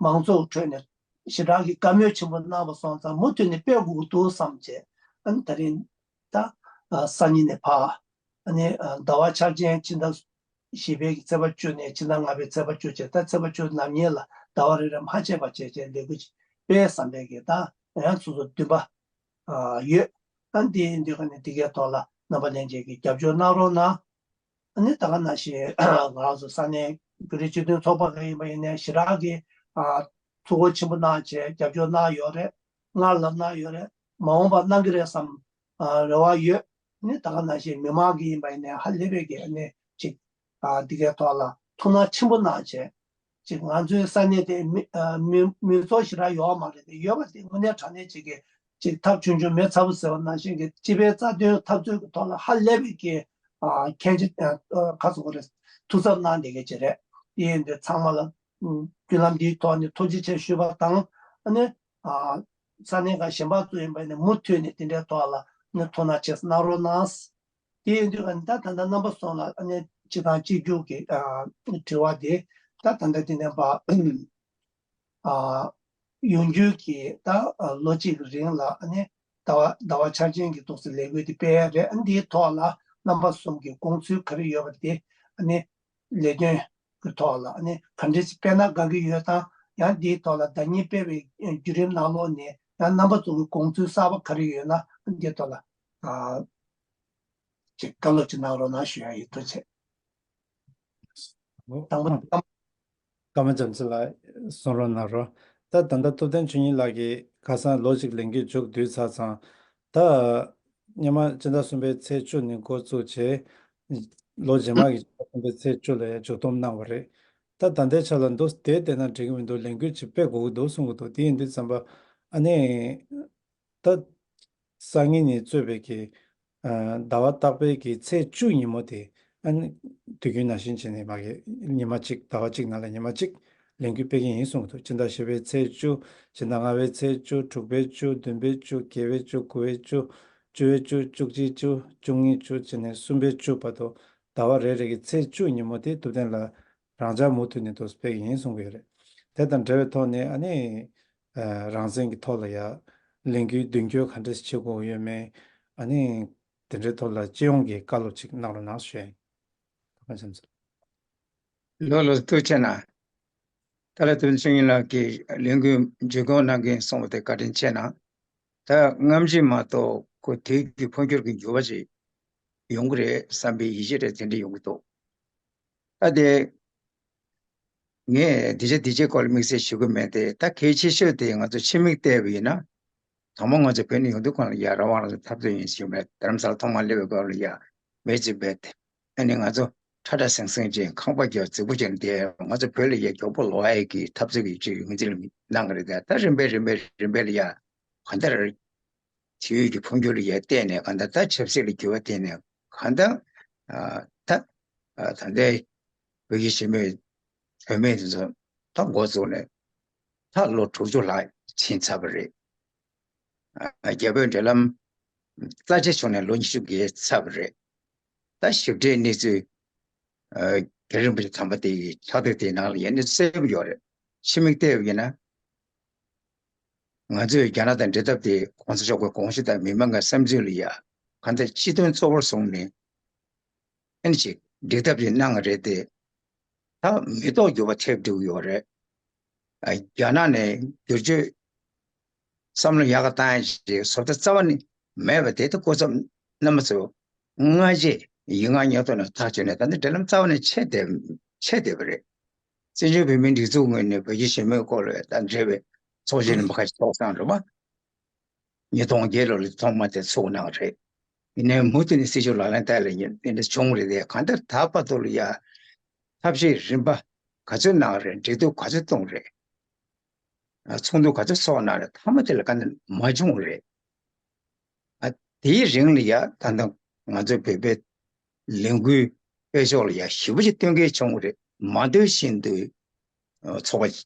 མང་ཚོགས་ཁྲོད་ནས་ཞེ་དྲག་གི་བཀའ་མོལ་ཆེན་པོ་གནང་བ་སོང་ཙང་མུ་མཐུད་ནས་སྤེལ་དགོས་ཀྱི་འདུག་བསམ་བྱས། ཨ་ནི་ད་རིང་ད་ཨ་སང་ཉིན་ནས་ཕར་ཨ་ནི་ཨ་ཟླ་བ་འཆར་ཅན་ཕྱི་ཟླ་བཞི་པའི་གི་ཚེས་པ་བཅུ་ནས་ཕྱི་ཟླ་ལྔ་པའི་ཚེས་པ་བཅུ་བྱས། ད་ཚེས་པ་བཅུ་ནམ་ཉིན་ལ་ཟླ་བ་རེ་རེ་མ་ཆད་པ་བྱས་བྱས་ལས་འགུལ་ཅིག་སྤེལ་བསམ་པའི་གི་ད་ཡང་སོ་སོ་འདུན་པ་ཨ་ཡོད། ཨ་འདི་འདི་ག་ནས་འདི་གའི་ཐོག་ལ་རྣམ་པ་ལྷན་རྒྱས་ཀྱིས་རྒྱབ་སྐྱོར་གནང་རོགས་གནང་། ཨ་ནི་ད་ག་ནང་བཞིན་ང་རང་ཚོ་ས་གནས་བོད་རིགས་སྤྱི་མཐུན་ཚོགས་པ་ག་ཡིན་པ་ཡིན་ནའི་ཞེ་དྲག་གི་ཨ་ཐུགས་ཁུར་ཆེན་པོ་གནང་བྱས་རྒྱབ་སྐྱོར་གནང་ཡོད་རེད། སྔར་ལ་གནང་ཡོད་རེད། མ་འོངས་པར་གནང་གི་རེད་བསམ་ཨ་རེ་བ་ཡོད། ཨ་ནི་ད་ག་ནང་བཞིན་མི་མང་གི་ཡིན་པ་ཡིན་ནའི་ཧ་ལས་པའི་གི་ཨ་ནི་ཅིག་ཨ་འདི་གའི་ཐོག་ལ་ཐུགས་སྣང་ཆེན་པོ་གནང་བྱས། ཅིག་ང་ཚོའི་ས་གནས་དེ་མི་ཨ་མི་མི་ཚོགས་ཞེ་དྲག་ཡོད་མ་རེད་དེ། ཡོད་པ་དེ་དངོས་གནས་དྲང་གནས་ཅིག་གི་ཅིག་ཐབས་ཆུང་ཆུང་མེ་ཚ་པོ་ཟེར་བ་ནང་བཞིན་གྱི་སྤྱི་པའི་རྩ་དོན་འཐབ་རྩོད་ཀྱི་ཐོག་ལ་ཧ་ལས་པའི་གི་ཨ་མཁྱེན་ཆེ་ཨ་ཁ་ཚུགས་རེད། ཐུགས་འཚབ་གནང་བསྡད་མཁན་ཅིག་རེད། དེ་ཡིན་དུས་ཚང་མ་ལ་ཨ་བརྒྱུད་ལམ་འདིའི་ཐོག་ནས་ཐུགས་རྗེ་ཆེ་ཞུས་པ་དང་། ཨ་ནི་ཨ་ས་གནས་ཁག་གཞན་པ་ཚོ་ཡིན་པ་ནི་མུ་མཐུད་ནས་དེ་འདྲའི་ཐོག་ལ་ནི་ཐུགས་སྣང་ཆེ་ཙམ་གནང་རོགས་གནང་། དེ་ཡིན་དུས་ཨ་ནི་ད་ད་ལྟ་རྣམ་པ་གསུམ་ལ་ཨ་ནི་སྤྱི་དང་སྤྱི་རྒྱུ་གི་ཨ་དྲི་བ་དེ་ད་ད་ལྟ་དེ་ནས་པ་ཨ་ཡོང་རྒྱུ་གི་ད་ཨ་ལོ་གཅིག་གི་རིང་ལ་ཨ་ནི་ཟླ་བ་ཟླ་བ་འཆར་ཅན་གྱི་ཐོག་སུ་ལས་འགུལ་དེ་སྤེལ་ཡ་རེད། ཨ་ནི་དེའི་ཐོག་ལ་རྣམ་པ་གསུམ་གྱི་དགོངས་ཚུལ་ག་རེ་ཡོད་པ་དེ་ཨ་ནི་ལས་དོན་གྱི་ཐོག་ལ་ཨ་ནི་ག་འདྲ་ཞིག་སྤེལ་ན་དགའ་གི་ཡོད་དང་། ཡང་དེའི་ཐོག་ལ་ཟླ་ཉིན་སྤེལ་བའི་བརྒྱུད་རིམ་ནང་ལོགས་ནས་ཡང་རྣམ་པ་ཚོ་གི་དགོངས་ཚུལ་གསར་པ་ག་རེ་ཡོད་ན་ཨ་ནི་དེའི་ཐོག་ལ་ཨ། ཅིག་བཀའ་སློབ་ཅིག་གནང་རོགས་གནང་ཞུ་ཡ་ཡིན། ཐུགས་རྗེ་ཆེ། ཨོ། དང་པོ་ཨ། ཀརྨ་བྱམས་བརྩེ་ལགས་གསུང་རོགས་གནང་རོགས། ད་ད་ལྟ་ཐུབ་བསྟན་ཆོས་ཉིད་ལགས་ཀྱིས་ཁ་སང་ལོ་གཅིག་ལས་འགུལ་མཇུག་བསྡུས་ཚར་ཙང་། ད་སྔོན་མ་སྤྱི་ཟླ་གསུམ་པའི་ཚེས་བཅུ་ནས་འགོ་བཙུགས་བྱས། ལོ་རྗེས་མ་གི་སྤྱི་ཟླ་གསུམ་པའི་ཚེས་བཅུ་ལ་ཡང་མཇུག་སྡོམ་གནང་བ་རེད། ད་ད་ལྟའི་ཆ་ལ་འདུག་དེ་བལྟས་ན་འགྲིག་གི་མི་འདུག་ལས་འགུལ་ཅིག་སྤེལ་དགོས་ཀྱི་འདུག་གསུང་གི་འདུག་དེ་ཡིན་དུས་ཙམ་པ་ཨ་ནི། ད། སང་ཉིན་ནས་གཙོས་པའི་གི་ཨ་ཟླ་བ་རྟག་པའི་གི་ཚེས་བཅུ་ཉིན་མོ་དེ། ཨ་ནི་དུས་རྒྱུན་ནང་བཞིན་བྱས་ནས་མ་གི་ཉི་མ་གཅིག་ཟླ་བ་གཅིག་ནང་ལ་ཉི་མ་གཅིག་ལས་འགུལ་སྤེལ་གི་ཡིན་གསུངས་འདུག་སྤྱི་ཟླ་བཞི་པའི་ཚེས་བཅུ། སྤྱི་ཟླ་ལྔ་པའི་ཚེས་བཅུ། དྲུག་པའི་བཅུ། བདུན་པའི་བཅུ། བརྒྱད་པའི་བཅུ། དགུ་པའི་བཅུ། བཅུ་པའི་བཅུ། བཅུ་གཅིག་བཅུ། བཅུ་གཉིས་བཅུ་བྱས་ནས་གསུམ་པའི་བཅུ་བར་དུ་ཟླ་བ་རེ་རེ་གི་ཚེས་བཅུ་ཉིན་མོ་དེ་ཐུབ་བསྟན་ལགས་རང་འཇགས་མུ་མཐུད་ནས་འདུག་སྤེལ་གི་ཡིན་གསུང་གི་ཡོད་རེད། དེ་དང་འབྲེལ་བའི་ཐོག་ནས་ཨ་ནི། ཨ་རང་བཙན་གྱི་ཐོག་ལ་ཡ་ལས་འགུལ་མདུན་སྐྱོད་ག་འདྲ་ཞིག་བྱེད་དགོས་ཡོད་མེད། ཨ་ནི་དེ་འདྲའི་ཐོག་ལ་སྤྱི་ཡོངས་ཀྱི་བཀའ་སློབ་ཅིག་གནང་རོགས་གནང་ཞུ་ཡ་ཡིན། ཐུགས་རྗེ་ཆེ། ལགས་ལགས་ཐུགས་རྗེ་ཆེ་གནང་། ཏཱ་ལའི་ཐུབ་བསྟན་ཆོས་ཉིད་ལགས་ཀྱིས་ལས་འགུལ་མཇུག་སྐྱོང་གནང་མཁན་གསུངས་པ་དེ་བཀའ་དྲིན་ཆེ་གནང་། ད་སྔ་ཕྱི་མ་གཏོགས་ཁོ་དུས་ཀྱི་འཕོ་འགྱུར་གྱི་འགྱུར་བ་ཞིག་ཡོང་གི་རེད་བསམ་པའི་ཡིད་ཆེས་རེ་དེ་འདྲ་ཡོང་གི་འདུག་ད་དེ། ངས་འདི་ཆ་འདི་ཆའི་སྐོར་ལ་དམིགས་བསལ་ཞུ་གི་མེད་དེ། ད་གལ་ཆེ་ཤོས་དེ་ང་ཚོ་ཕྱི་མིག་བལྟས་པ་ཡིན་ན། དང་པོ་ང་ཚོ་བོད་ནས་ཡོང་དུས་གང་ལ་ཡ་རང་དབང་རང་བཙན་འཐབ་རྩོད་ཡིན་ཞུས་མེད། རྡ་རམ་ས་ལ་ཐོག་མར་སླེབས་པའི་སྐབས་ལ་ཡ་མེ་གཅིག་སྦས་ཏེ། ཨ་ནི་ང་ཚོ་ཁྲ་ཁྲ་ཟིང་ཟིང་བྱས་ཁང་པ་རྒྱབ་རྫིག་པོ་བྱས་ནས་བསྡད། ང་ཚོ་བོད་ལ་ཡ་མགྱོགས་པོ་ལོག་ཡ་གི་འཐབ་རྩོད་ཀྱི་ཅིག་ཡོང་རྩིས་ལ་གནང་གི་རེད། ད་ད་རིམ་པས་རིམ་པས་རིམ་པས་ལ་ཡ་གང་ལྟར། དུས་ཀྱི་འཕོ་འགྱུར་ལ་ཡ་བལྟས་ནས་གང་ལྟར་ད་ཆབ་སྲིད་ལ་འགྱུར་བ་བལྟས་ནས་གང་ལྟར། ཨ་ད་ཨ་ད་ལྟའི་བོད་ཀྱི་གཞིས་མེད་བོད་མེད་དེ་ཚོ་ད་འགོ་བཙུགས་ནས་ད་ལོ་དྲུག་ཅུ་ལྷག་ཕྱིན་ཚར་བ་རེད། ཨ་རྒྱ་བོད་འབྲེལ་ལམ་རྩ་ཆེ་བྱུང་ནས་ལོ་ཉི་ཤུ་བརྒལ་ཚར་བ་རེད། ད་ཞིབ་ཕྲའི་གནས་ཚུལ་ཨ་རྒྱ་རིན་པོ་ཆེ་དམ་པ་དེ་ཡི་ཕྱག་དེབ་དེའི་ནང་ལ་ཡ་གནས་ཚུལ་གསལ་པོ་ཡོད་རེད། ཕྱི་མིག་བལྟས་པ་ཡིན་ན། ང་ཚོས་རྒྱ་ནག་དང་འབྲེལ་ཐབས་དེ་གོང་ས་མཆོག་གི་དགོངས་གཞི་དང་མི་མང་གི་བསམ་ཚུལ་ལ་ཡ་གང་ལྟར་སྤྱི་དོན་གཙོ་བོར་བཟུང་ནས་ཨེ་ནི་ཅིག་འབྲེལ་ཐབས་ཅིག་གནང་བ་རེད་དེ། ད་མི་ཐོག་འགྱུར་བ་ཐེབས་འགྲོ་གི་ཡོད་རེད། ཨ་རྒྱ་ནག་ནས་བསྒྱུར་བཅོས་བསམ་བློ་ཡག་ག་བཏང་ཡ་ཞིག་བཟོ་ལྟ་རྩ་བ་ནས་མེད་པ་དེ། ད་སྐུ་ཚབ་རྣམ་པ་ཚོ་སྔ་རྗེས་ ཡིག་ངག་ཉམས་རྟོགས་ནས་ཐག་གཅོད་ནས། ད་ནི་འབྲེལ་ལམ་རྩ་བ་ནས་ཆད་བསྡད་ཆད་བསྡད་པ་རེད། བཙན་བྱོལ་བོད་མིའི་སྒྲིག་འཛུགས་ངོས་ནས་བོད་ཀྱི་གཞིས་མོའི་སྐོར་ལ་ད་འབྲེལ་བའི་ཚོགས་ཆེན་རིམ་པ་ཁ་ཤས་ཚོགས་སོང་རེད་པ། ཉིས་སྟོང་བརྒྱད་ལོ་ལ་ཐོག་མ་དེ་ཚུགས་གནང་བ་རེད། ཡིན་ནའི་མུ་མཐུད་ནས་སྲིད་བྱུས་ལག་ལེན་བསྟར་ལ་ཡིན་དེ་འདྲ་བྱུང་རེད་དེ། གང་ལྟར་ད་བར་དུ་ལ་ཡ་ཐབས་ཤེས་རིམ་པ་ག་ཚོད་གནང་རེད། འབྲེལ་གཏུག་ག་ཚོད་གཏོང་རེད། ཨ་ཚོགས་འདུ་ག་ཚོད་ཚོགས་གནང་རེད། མཐའ་མ་དེ་ལ་ག་ནས་མ་བྱུང་རེད། ཨ་དེའི་རིང་ལ་ཡ་ད་ལྟ་ང་ཚོ་བོད་པའི་ལས་འགུལ་སྤེལ་ཕྱོགས་ལ་ཡ་ཞེ་པོ་ཅིག་སྟོན་ཁ་བྱུང་བ་རེད། མ་འདོད་བཞིན་དུ་ཨ་ཚོགས་པ་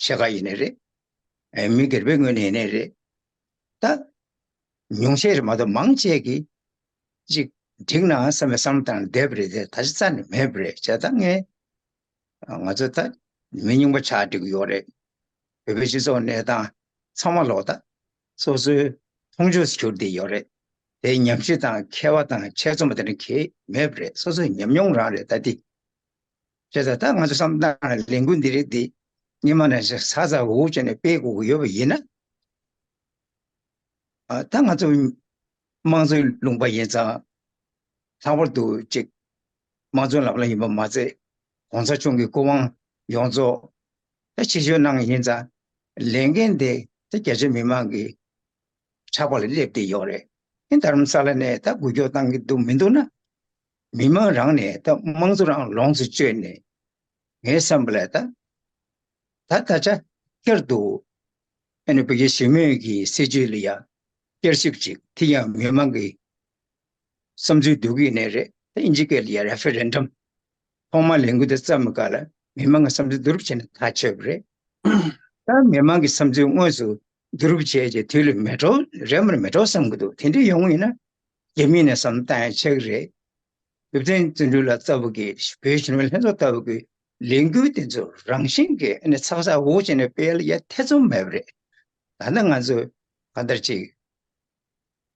ཆེ་ཁག་ཡིན་ནའི་རེད། ཨ་མི་སྒེར་པའི་ངོས་ནས་ཡིན་ནའི་རེད། ད་ཉུང་ཤས་རེད་མ་གཏོགས་མང་ཆེ་གིས་ཅིག་འགྲིག་ན་བསམ་པའི་བསམ་བློ་བཏང་བསྡད་པ་རེད་དེ། ད་ཆ་རྩ་ནས་མེད་པ་རེད། བྱས་ཙང་ངས་ང་ཚོ་ད་མི་རྙིང་པ་ཆགས་འགྲོ་གི་ཡོད་རེད། བོད་པའི་སྤྱི་ཚོགས་གནས་སྟངས་ཚང་མ་ལོག་ད་སོ་སོའི་མཐོང་ཆོས་སུ་གྱུར་བསྡད་ཡོད་རེད། དེ་ཉམས་ཞིབ་དང་མཁས་པ་དང་ཆེད་རྩོམ་པ་དེ་འདྲ་གང་ཡང་མེད་པ་རེད། སོ་སོའི་ཉམས་མྱོང་རང་རེད་ད་དེ། བྱས་ཙང་ད་ང་ཚོ་བསམ་བློ་བཏང་ན་ལས་འགུལ་འདི་རིགས་འདི་སྔོན་མ་ནས་ཟ་ཟ་འུར་འུར་བྱས་ནས་སྤེལ་དགོས་ཀྱི་ཡོད་པ་ཡིན་ན། ཨ་ད་ང་ཚོ་དམངས་གཙོའི་ལུང་པ་ཡིན་ཙང་། ལྷག་པར་དུ་ཅིག་དམངས་གཙོའི་ལམ་ལ་ཡིན་པ་མ་ཚད། གོང་ས་མཆོག་གི་སྐུ་དབང་ཡོངས་རྫོགས་ད་ཕྱིར་བཤོལ་གནང་ཡིན་ཙང་། ལས་འགན་དེ་ད་རྒྱ་ཆེ་མི་མང་གི་ཕྱག་པ་ལ་སླེབས་བསྡད་ཡོད་རེད། ཨེ་རྡ་རམ་ས་ལ་ནས་ད་འགུལ་སྐྱོད་བཏང་གི་འདུག་མི་འདུག་ན། མི་མང་རང་ནས་ད་དམངས་གཙོ་རང་ལོངས་སུ་སྤྱོད་ནས། ངའི་བསམ་པ་ལ་ད་ད་ད་ཆ་ཁྱེར་དུ་ཨ་ནི་བོད་ཀྱི་གཞིས་མོས་ཀྱི་སྲིད་བྱུས་ལ་ཡ་བསྐྱར་ཞིབ་ཅིག་དེ་ཡང་མི་མང་གི་བསམ་ཚུལ་བསྡུ་གི་ནས་རེད། ད་ཨིན་ཇི་སྐད་ལ་ཡ་རེ་ཕེ་རེན་ཌམ། ཐོག་མར་ལས་འགུལ་དེ་བརྩམས་པའི་སྐབས་ལ་མི་མང་གི་བསམ་ཚུལ་བསྡུ་རུབ་བྱས་ནས་ཐག་ཆོད་པ་རེད། ད་མི་མང་གི་བསམ་ཚུལ་དངོས་སུ་བསྡུ་རུབ་བྱས་རྗེས་དུས་ལ་མེད་འགྲོ་རེད་མ་རེད་མེད་འགྲོ་བསམ་གི་འདུག་དེ་འདྲ་ཡོང་གི་ཡིན་ན་རྒྱ་མི་ནས་བསམ་བློ་བཏང་ཡ་ཆགས་ཀྱི་རེད། ཐུབ་བསྟན་བརྩོན་འགྲུས་ལགས་ལྟ་བུ་གི་བོད་གཞོན་ནུ་ལྷན་ཚོགས་ལྟ་བུ་གི་ལས་འགུལ་དེ་ཚོ་རང་བཞིན་གྱིས་ཨ་ནི་ཚགས་ཚགས་འུར་བྱས་ནས་སྤེལ་ཡ་ཐེ་ཚོམ་མེད་པ་རེད། ད་ལྟ་ང་ཚོས་གང་ལྟར་ཅིག་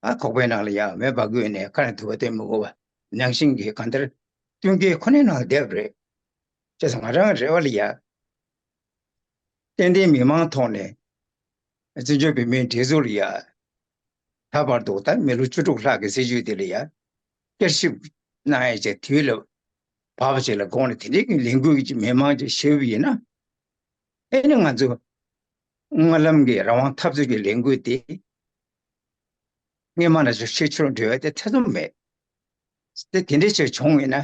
ཨ་ཁོག་པའི་ནང་ལ་ཡ་མེ་འབར་དགོས་ནས་ཁ་ནས་དུ་བ་བཏོན་མི་དགོས་པ་ནང་བཞིན་གྱི་གང་ལྟར་བསྟུན་མཁས་ཁོ་ནའི་ནང་ལ་བསྡད་པ་རེད། བྱས་ཙང་ང་རང་རེ་བ་ལ་ཡ། ཏན་ཏན་མི་མང་ཐོག་ནས་བཙན་བྱོལ་བོད་མིའི་སྒྲིག་འཛུགས་ལ་ཡ། ད་བར་དུ་ད་མི་ལོ་བཅུ་དྲུག་ལྷག་གི་སྲིད་བྱུས་དེ་ལ་ཡ། བསྐྱར་ཞིབ་གནང་ཡ་བྱས་དུས་ལ་བབ་པ་ཅིག་ལ་དགོངས་ནས་དེ་འདྲའི་གི་ལས་འགུལ་གྱི་མི་མང་ཅིག་ཞུས་པ་ཡིན་ན། ཨེ་ནི་ང་ཚོ་སྔ་ལམ་གྱི་རང་དབང་འཐབ་རྩོད་ཀྱི་ལས་འགུལ་དེ། སྔོན་མ་ནས་ཤུགས་ཆེ་ཆུང་འབྲེལ་བ་དེ་ཐེ་ཚོམ་མེད། དེ་དེ་འདྲའི་ཆེ་བྱུང་ཡིན་ན།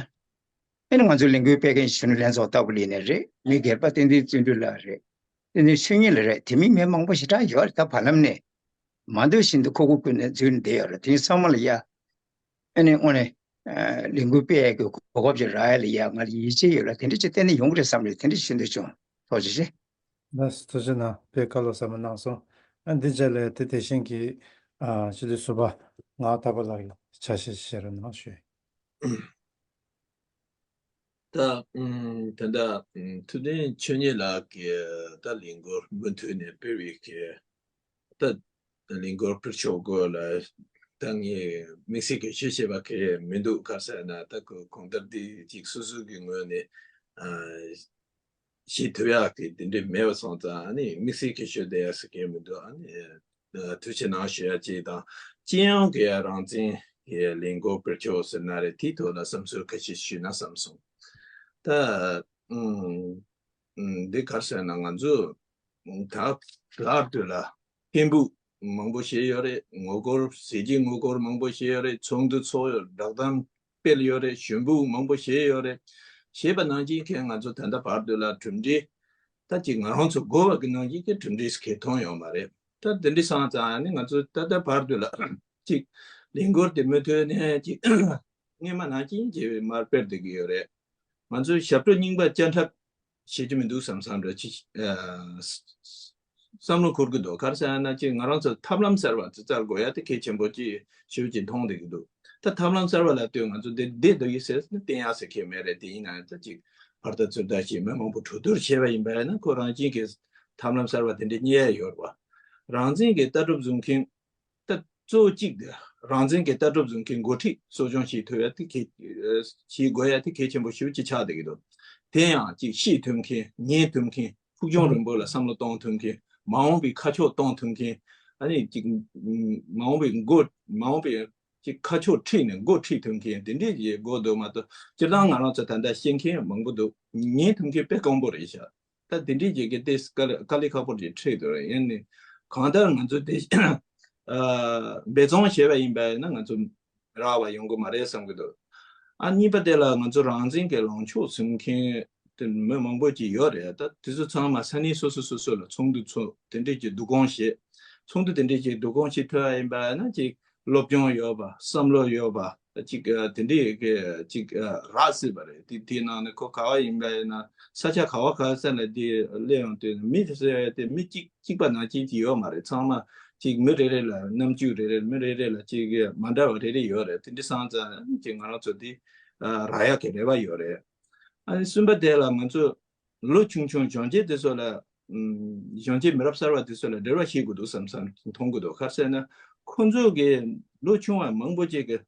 ཨེ་ནི་ང་ཚོའི་ལས་འགུལ་སྤེལ་མཁན་གཞོན་ནུ་ལྷན་ཚོགས་ལྟ་བུ་ལ་ཡིན་ནའི་རེད། མི་སྒེར་པ་བསྟན་འཛིན་བརྩོན་འགྲུས་ལགས་རེད། བསྟན་འཛིན་ཆོས་ཉིད་ལགས་རེད། དེ་མིན་མི་མང་པོ་ཞེ་དྲག་ཡོད་རེད། ད་བར་ལམ་ནས་མ་འདོད་བཞིན་དུ་ཁུག་ཁུག་ཀུན་ནས་འཛུལ་ནས་བསྡད་ཡོད་རེད། དེ་ཚང་མ་ལ་ཡ། ཨེ་ནི་དངོས་གནས་ལས་འགུལ་སྤེལ་ཡག་གི་གོ་སྐབས་ཅིག་རག་ཡ་ལ་ཡ་ང་ལ་ཡིད་ཆེས་ཡོད་ལ། དེ་འདྲ་ཅིག་གཏན་ནས་ཡོང་གི་རེད་བསམ་རེད། དེ་འདྲ་ཞུ་འདོད་བྱུང་། ཐུགས་རྗེ་ཆེ། ལགས་སོ། ཐུགས་རྗེ་གནང་། དཔེ་བཀའ་སློབ་ཟབ་མོ་གནང་སོང་། ཨ་འདི་རྗེས་ལ་དེ་དེ་བཞིན་གྱི་ཨ་སྤྱི་འཐུས་ཟུར་པ་ངག་ཐོག་པ་ལགས་ཀྱི་ཕྱག་བཞེས་བཞེས་རོགས་གནང་ཞུ། ད་ཨུམ་ད་ལྟ་ཨུམ་ཐུབ་བསྟན་ཆོས་ཉིད་ལགས་ཀྱིས་ད་ལས་འགུལ་མུ་མཐུད་ནས་སྤེལ་བའི་གི་ད་ལས་འགུལ་སྤེལ་ཕྱོགས་སྐོར་ལ་ད་ངས་དམིགས་བསལ་གྱི་ཞུ་བྱེད་པ་གི་མི་འདུག་ག་རེ་ཟེར་ན་ད་གོ་གང་ལྟར་འདི་ཅིག་སོ་སོ་གི་ངོས་ནས་ཨ། ཤེས་ཐུབ་ཡག་གི་དེ་འདྲ་མེད་པ་སོང་ཙང་ཨ་ནི་དམིགས་བསལ་གྱི་ཞུ་བདེ་ཡག་ཟེར་མཁན་མི་འདུག་ཨ་ནི་ཨ་ཐུགས་རྗེ་གནང་ཞུ་ཡག་ཅིག་དང་། སྤྱི་ཡོངས་ཀྱི་རང་བཙན་གྱི་ལས་འགུལ་སྤེལ་ཕྱོགས་ཟེར་ན་རེད། དེའི་ཐོག་ལ་བསམ་ཚུལ་ཁ་ཤས་ཞུས་ན་བསམ་སོང་། ད་ཨུམ་ཨུམ་འདི་ག་རེ་ཟེར་ན་ང་ཚོ་ད་བར་དུ་ལ་སྐད་འབོད་མང་པོ་བྱས་ཡོད་རེད། ངོ་རྒོལ་ཟས་བཅད་ངོ་རྒོལ་མང་པོ་བྱས་ཡོད་རེད། ཚོགས་འདུ་ཚོགས་ཡོད། བསྒྲགས་གཏམ་སྤེལ་ཡོད་རེད། ཞུ་འབོད་མང་པོ་བྱས་ཡོད་རེད། བྱས་པ་ནང་བཞིན་གྱི་ང་ཚོ་ད་ལྟ་བར་དུ་ལ་གྲུབ་འབྲས་ད་ཅིག་ང་རང་ཚོ་དགོས་པ་གི་ནང་བཞིན་གྱི་གྲུབ་འབྲས་གང་ཡང་ཐོན་ཡོད་མ་རེད། ད་དེ་འདྲ་སོང་ཙང་ནི་ང་ཚོ་ད་ལྟ་བར་དུ་ལ་ཅིག་ལས་འགུལ་དེ་མུ་མཐུད་ནས་ཅིག་སྔོན་མ་ནང་བཞིན་གྱི་མར་སྤེལ་བསྡད་ཀྱི་ཡོད་རེད། ང་ཚོའི་ཞབས་བྲོ་རྙིང་པ་བཅའ་འཁྲབ་བྱེད་རྒྱུ་མི་འདུག་བསམ་བསམ་འདྲ་ཅིག་ཨ་བསམ་བློ་འཁོར་གྱི་འདུག་ག་རེ་ཟེར་ན་ཅིག་ང་རང་ཚོ་ཐབས་ལམ་གསར་བ་ཅིག་བཙལ་དགོས་ཡ་དེ་གལ་ཆེན་པོ་ཅིག་ཞེ་པོ་ཅིག་མཐོང་བསྡད་ཀྱི་འདུག་ད་ཐབས་ལམ་གསར་བ་ལབ་དུས་ང་ཚོ་འདི་འདི་འདུག་ཡིན་ཟེར་ནས་བསྟན་ཡག་ཟེར་མཁན་མེད་རེད། དེ་ཡིན་ན་ཡང་ད་ཅིག་ཕར་ལྟ་ཚུར་ལྟ་ཞིག་མི་མང་པོ་གྲོས་བསྡུར་བྱས་པ་ཡིན་པ་ཡིན་ན་ཁོ་རང་བཞིན་གྱི་ཐབས་ལམ་གསར་བ་དེ་འདྲ་རྙེད་ཡ་ཡོད་རེད་བ། རང་བཙན་གྱི་ལྟ་གྲུབ་བཟུང་མཁན། ད་གཙོ་བོ་གཅིག་དེ་རང་བཙན་གྱི་ལྟ་གྲུབ་བཟུང་མཁན་འགོ་ཁྲིད་གསོ་སྐྱོང་བྱེད་ཐུབ་ཡ་དེ་གལ་བྱེད་དགོས་ཡ་དེ་གལ་ཆེན་པོ་ཞེ་པོ་ཅིག་ཆགས་བསྡད་ཀྱི་འདུག་དེ་ཡང་ཅིག་ཤེས་ཐུབ་མཁན། ཉན་ཐུབ་མཁན། ཕུགས་རྒྱང་རིང་པོ་ལ་བསམ་བློ་གཏོང་ཐུབ་མཁན། མ་འོངས་པའི་ཁ་ཕྱོགས་གཏོང་ཐུབ་མཁན། ཨ་ནི་ཅིག་མ་འོངས་པའི་འགོ་མ་འོངས་པའི་ ཅིག་ཁ་ཕྱོགས་ཁྲིད་ནས་མགོ་ཁྲིད་ཐུབ་མཁན་དེ་འདྲས་ཀྱི་དགོས་འདུག་མ་གཏོགས། སྤྱིར་བཏང་ང་རང་ཚོ་ད་ལྟ་ཤེས་མཁན་མང་པོ་འདུག་ཉན་ཐུབ་མཁན་དཔེ་དཀོན་པོ་རེད་ཤག་ད་དེ་འདྲས་ཀྱི་གི་དེ་དཀའ་ལས་དཀའ་ལས་ཁག་པོ་ཅིག་འཕྲད་འདུག་ཡིན་ནའི་གང་ལྟར་ང་ཚོ་དེ་འབད་བརྩོན་བྱས་པ་ཡིན་པ་ཡིན་ན་ང་ཚོ་རག་པ་ཡོང་གི་མ་རེད་བསམ་གྱི་འདུག་ཨ་གཉིས་པ་དེ་ལ་ང་ཚོ་རང་བཙན་གྱི་ལངས་ཕྱོགས་ཟིན་མཁན་དེ་མི་མང་པོ་ཅིག་ཡོད་རེད། ད་དེ་ཚོ་ཚང་མ་ས་གནས་སོ་སོ་སོ་སོ་ལ་ཚོགས་འདུ་ཚོགས་དེ་འདྲས་ཀྱི་བསྡུ་སྐོང་བྱེད། ཚོགས་འདུ་དེ་འདྲས་ཀྱི་བསྡུ་སྐོང་བྱེད་ཐུབ་པ་ཡིན་པ་ན་ཅིག་སློབ་སྦྱོང་ཡོད་པ། བསམ་བློ་ཡོད་པ་ཅིག་ཨ་དེ་འདྲས་ཀྱི་ཅིག་ཨ་རག་སྲིད་པ་རེད། དེ་དེའི་ནང་ནས་ཁོ་ག་བ་ཡིན་པ་ཡིན་ན་ས་ཆ་ག་བ་ག་ས་ལ་དེ་སླེབས་ཡོང་དུས་མི་དེ་ཚོ་དེ་མི་གཅིག་གཅིག་པ་ནང་བཞིན་གྱི་ཡོད་མ་རེད། ཚང་མ་གཅིག་མི་རེ་རེ་ལ་རྣམ་དཔྱོད་རེ་རེ། མི་རེ་རེ་ལ་གཅིག་མ་འདྲ་བ་རེ་རེ་ཡོད་རེད། དེ་འདྲ་སོང་ཙང་གཅིག་ང་རང་ཚོ་འདི་རག་ཡག་གི་རེ་བ་ཡོད་རེད། ཨ་ནི་གསུམ་པ་དེ་ལ་ང་ཚོ་ལོ་ཆུང་ཆུང་གཞོན་སྐྱེས་དེ་ཚོ་ལ་གཞོན་སྐྱེས་མི་རབས་གསར་བ་དེ་ཚོ་ལ་འབྲེལ་བ་བྱེད་དགོས་འདུག་བསམ་བསམ་མཐོང་གི་འདུག་ག་རེ་ཟེར་ན་ཁོང་ཚོ་གི་ལོ་ཆུང་བ་མང་པོ་ཅིག་གི་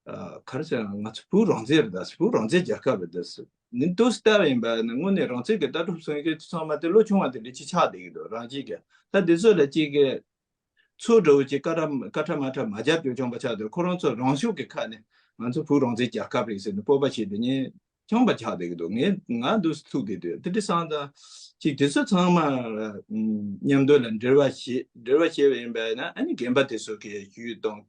ཨ་ག་རེ་ཟེར་ན་ང་ཚོ་བོད་རང་བཙན་རེད། ད་བོད་རང་བཙན་རྒྱལ་ཁབ་རེད། ད་ནི་འདུག་སེ་ལྟ་བ་ཡིན་པ་ན་དངོས་གནས་རང་བཙན་གྱི་ལྟ་གྲུབ་སོང་གི་ཚང་མ་དེ་ལོ་ཆུང་བ་དེ་འདྲ་ཅིག་ཆགས་བསྡད་ཀྱི་འདུག་རང་བཞིན་གྱི་ད་དེ་ཚོ་ལ་ཅིག་གི་ཚོ་འདྲ་བོ་ཅིག་ཀ་ཁྲ་ཀ་ཁྲ་མ་ཁྲ་མ་རྒྱབ་རྒྱུ་བྱུང་བ་ཆགས་འདུག་ཁོ་རང་ཚོ་རང་ཤུགས་ཀྱི་ཁ་ནས་ང་ཚོ་བོད་རང་བཙན་རྒྱལ་ཁབ་རེད་ཟེར་ནས་སྤོབས་པ་བྱས་ཏེ་ཉན་བྱུང་བ་ཆགས་བསྡད་ཀྱི་འདུག་ང་ང་འདུག་སེ་ཐུག་བསྡད་འདུག་དེ་འདྲ་སོང་ཙང་ཅིག་དེ་ཚོ་ཚང་མ་མཉམ་དུ་ལ་འབྲེལ་བ་བྱེད་འབྲེལ་བ་བྱས་པ་ཡིན་པ་ན་ཨ་ནི་རྒན་པ་དེ་ཚོ་གི་ཞུས་དང་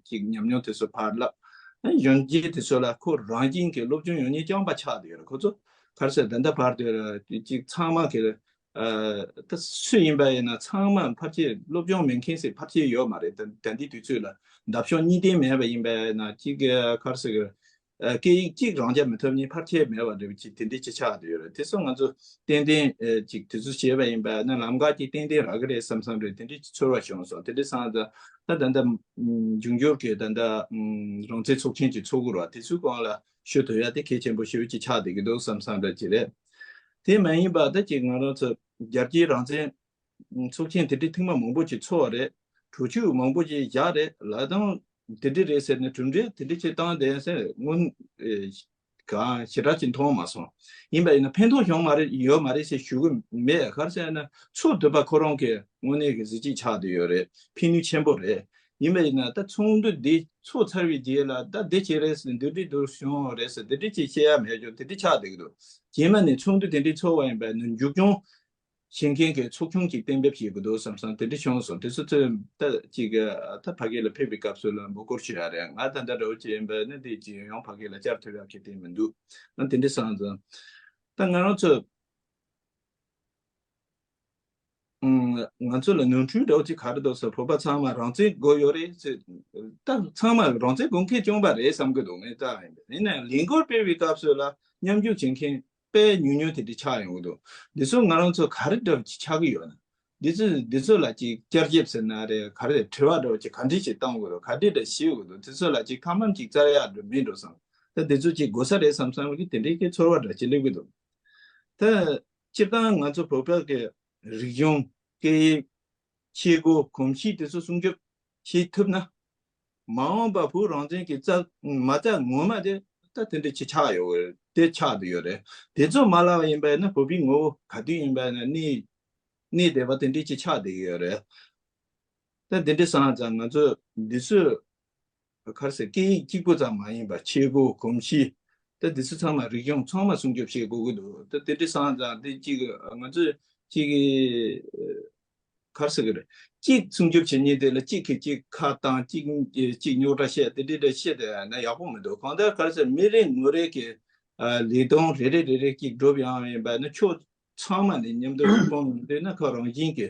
ཅིག་ཉམས་མྱོང་དེ་ཚོ་ཕར་བསླབ། ཨ་ནི་གཞོན་སྐྱེས་དེ་ཚོ་ལ་ཁོ་རང་བཞིན་གྱི་སློབ་སྦྱོང་ཡོང་ཉེན་རྐྱང་པ་ཆགས་བསྡད་ཡོད་རེད། ཁོ་ཚོ་ག་རེ་ཟེར་ད་ལྟ་བར་དུ་ཅིག་ཚང་མ་གི་ཨ་ད་སུ་ཡིན་པ་ཡིན་ན་ཚང་མ་ཕལ་ཆེར་སློབ་སྦྱོང་མེད་མཁན་ཞིག་ཕལ་ཆེར་ཡོད་མ་རེད། ད་ད་ལྟའི་དུས་ཚོད་ལ་འདབ་གཤོག་གཉིས་ལྡན་མེད་པ་ཡིན་པ་ཡིན་ན་གཅིག་ག་རེ་ཟེར་གི་སྐད་ཡིག་གཅིག་རང་རྐྱ་མི་ཐོབ་མཁན་ཕལ་ཆེར་མེད་པ་འདྲ་བ་ཅིག་དེ་འདྲ་ཅིག་ཆགས་བསྡད་ཡོད་རེད། དེ་ཚོ་ང་ཚོ་ཏན་ཏན་ཅིག་དེ་ཚོ་བྱས་པ་ཡིན་པ་ན་ལམ་ཁ་ཅིག་ཏན་ཏན་རག་གི་རེད་བསམ་བསམ་རེད། དེ་འདྲ་ཅིག་ཚོར་བ་བྱུང་སོང་། དེ་འདྲ་སོང་ཙང་ད་ད་ལྟ་འབྱུང་འགྱུར་གྱི་ད་ལྟ་རང་བཙན་ཚོགས་ཆེན་ཅིག་ཚོགས་དགོས་རེད་བ། དེ་ཚོའི་སྒང་ལ་ཞུ་ཐུབ་ཡ་དེ་གལ་ཆེན་པོ་ཞེ་པོ་ཅིག་ཆགས་བསྡད་ཀྱི་འདུག་བསམ་བསམ་འདྲ་ཅིག་རེད། དེ་མ་ཡིན་པ་ད་ཅིག་ང་རང་ཚོ་རྒྱལ་སྤྱིའི་རང་བཙན་ཚོགས་ཆེན་དེ་འདྲའི་ཐེངས་མ་མང་པོ་ཅིག་ཚོགས་པ་རེད། གྲོས་ཆོད་མང་པོ་ཅིག་བཞག་རེད། ལབ་དང་དེ་འདྲ་རེད་ཟེར་ནས་གྲུབ་འབྲས་དེ་འདྲ་ཅིག་བཏང་བསྡད་ཟེར་སྔོན་གང་ཞེ་དྲག་ཅིག་མཐོང་མ་སོང་། ཡིན་པ་ཡིན་ན་ཕན་ཐོགས་བྱུང་མ་རེད་ཡོད་མ་རེད་ཟེར་ཞུ་གི་མེད། ག་རེ་ཟེར་ན་ཚོགས་འདུ་པ་ཁོ་རང་གི་དངོས་གནས་ཀྱི་གཟི་བརྗིད་ཆགས་བསྡད་ཡོད་རེད། ཕན་ནུས་ཆེན་པོ་རེད། ཡིན་པ་ཡིན་ན་ད་ཚོགས་འདུ་འདི་ཚོགས་ཚར་བའི་རྗེས་ལ་ད་འདི་བྱས་རེད་ཟེར་འདི་འདྲ་འདུག་བྱུང་རེད་ཟེར་འདི་འདྲ་ཅིག་བཤད་ཡ་མེད་ཀྱང་དེ་འདྲ་ཆགས་བསྡད་ཀྱི་འདུག་རྗེས་མ་ནས་ཚོགས་འདུ་དེ་འདྲ་ཚོགས་པ་ཡིན་པ་ནི་མཇུག་སྐྱོང་བྱེད་མཁན་གྱི་ཚོགས་ཆུང་གཅིག་གཏན་འབེབས་བྱེད་དགོས་འདུག་བསམ་སོང་། དེ་འདྲ་བྱུང་སོང་། དེ་ཚོ་ཚོས་ད་ཅིག་ད་ཕ་གི་ལ་ཕེབས་པའི་སྐབས་སུ་ལ་འབོད་སྐུལ་ཞུ་ཡ་རེད། ང་ད་ལྟ་འདྲ་བོ་ཅིག་ཡིན་པ་ནི་དེ་ཅིག་ཡང་ཕ་གི་ལ་བཅར་ཐུབ་ཡ་གི་དེ་མི་འདུག་ཨ་དེ་འདྲ་སོང་ཙང་ད་ང་རང་ཚོ་ང་ཚོ་ལ་ནོར་འཁྲུལ་འདྲ་བོ་ཅིག་ག་རེ་འདུག་ཟེར། བོད་པ་ཚང་མ་རང་བཙན་དགོས་ཡོད་རེད་ཟེར། ད་ཚང་མ་རང་བཙན་དགོས་མཁན་བྱུང་བ་རེད་བསམ་གི་འདུག་ངས་ད་ཡིན་པ་ཡིན་ན་ལས་འགུལ་སྤེལ་བའི་སྐབས་སུ་ལ་མཉམ་ཞུགས་བྱེད་མཁན་དཔེ་ཉུང་ཉུང་དེ་འདྲ་ཆགས་ཡོང་གི་འདུག་འདི་ཚོ་ང་རང་ཚོ་ག་རེ་འདྲ་ཅིག་ཆགས་ཀྱི་ཡོད་ན། འདི་ཚོ་འདི་ཚོ་ལ་ཅིག་བསྐྱར་ཞིབ་ཟེར་ན་རེད། ག་རེ་དྲི་བ་འདྲ་བོ་ཅིག་ག་འདྲ་ཞིག་གཏོང་དགོས་འདུག་ག་འདྲ་འདྲ་ཞིག་དགོས་འདུག་དེ་ཚོ་ལ་ཅིག་ཐབས་ལམ་ཅིག་བཙལ་ཡག་འདྲ་མིན་འགྲོ་བསམ། ད་འདི་ཚོ་ཅིག་དགོས་ས་རེད་བསམ་བསམ་གི་དེ་འདྲའི་གི་ཚོར་བ་འདྲ་ཅིག་སླེབས་ཀྱི་འདུག་ད་སྤྱིར་བཏང་ང་ཚོ་བོད་པ་གི་རིག་གཞུང་སྐད་ཡིག་ཆས་གོས་གོམས་གཤིས་དེ་ཚོ་སྲུང་སྐྱོབ་བྱེད་ཐུབ་ན། མ་འོངས་པ་བོད་རང་བཙན་གྱི་རྩ་མ་རྩ་ངོ་མ་དེ་ད་དེ་འདྲ་ཅིག་ཆགས་ཡོད་རེད། དེ་ཆགས་བསྡད་ཡོད་རེད། དེ་ཚོ་མ་ལབ་པ་ཡིན་པ་ཡིན་ན་བོད་པའི་ངོ་བོ་ག་དུས་ཡིན་པ་ཡིན་ན་གནས་གནས་བསྡད་པ་དེ་འདྲ་ཅིག་ཆགས་བསྡད་ཡོད་རེད། ད་དེ་འདྲ་སོང་ཙང་ང་ཚོ་འདི་ཚོ་ག་རེ་ཟེར་སྐད་ཡིག་གཅིག་པོ་ཙམ་མ་ཡིན་པ་ཆས་གོས་གོམས་གཤིས་ད་འདི་ཚོ་ཚང་མ་རིག་གཞུང་ཚང་མ་སྲུང་སྐྱོབ་བྱེད་དགོས་ཀྱི་འདུག་ད་དེ་འདྲ་སོང་ཙང་དེ་གཅིག་ང་ཚོ་གཅིག་ག་རེ་ཟེར་གི་རེད། གཅིག་སྲུང་སྐྱོབ་བྱེད་མཁན་དེ་ལ་གཅིག་གིས་གཅིག་ཁ་བཏང་། གཅིག་གཅིག་རྙོག་དྲ་བཤད་དེ་འདྲ་འདྲ་བཤད་དེ་ན་ཡག་པོ་མི་འདུག་གང་ལྟར་ག་རེ་ཟེར་མི་རེ་ངོ་རེ་གི་ལས་དོན་རེ་རེ་རེ་རེ་གཅིག་སྒྲུབ་ཡོང་ཡིན་པ་ན་ཕྱོགས་ཚང་མ་ནས་མཉམ་དུ་སྤུངས་བསྡད་ན་ཁོ་རང་བཞིན་གྱི་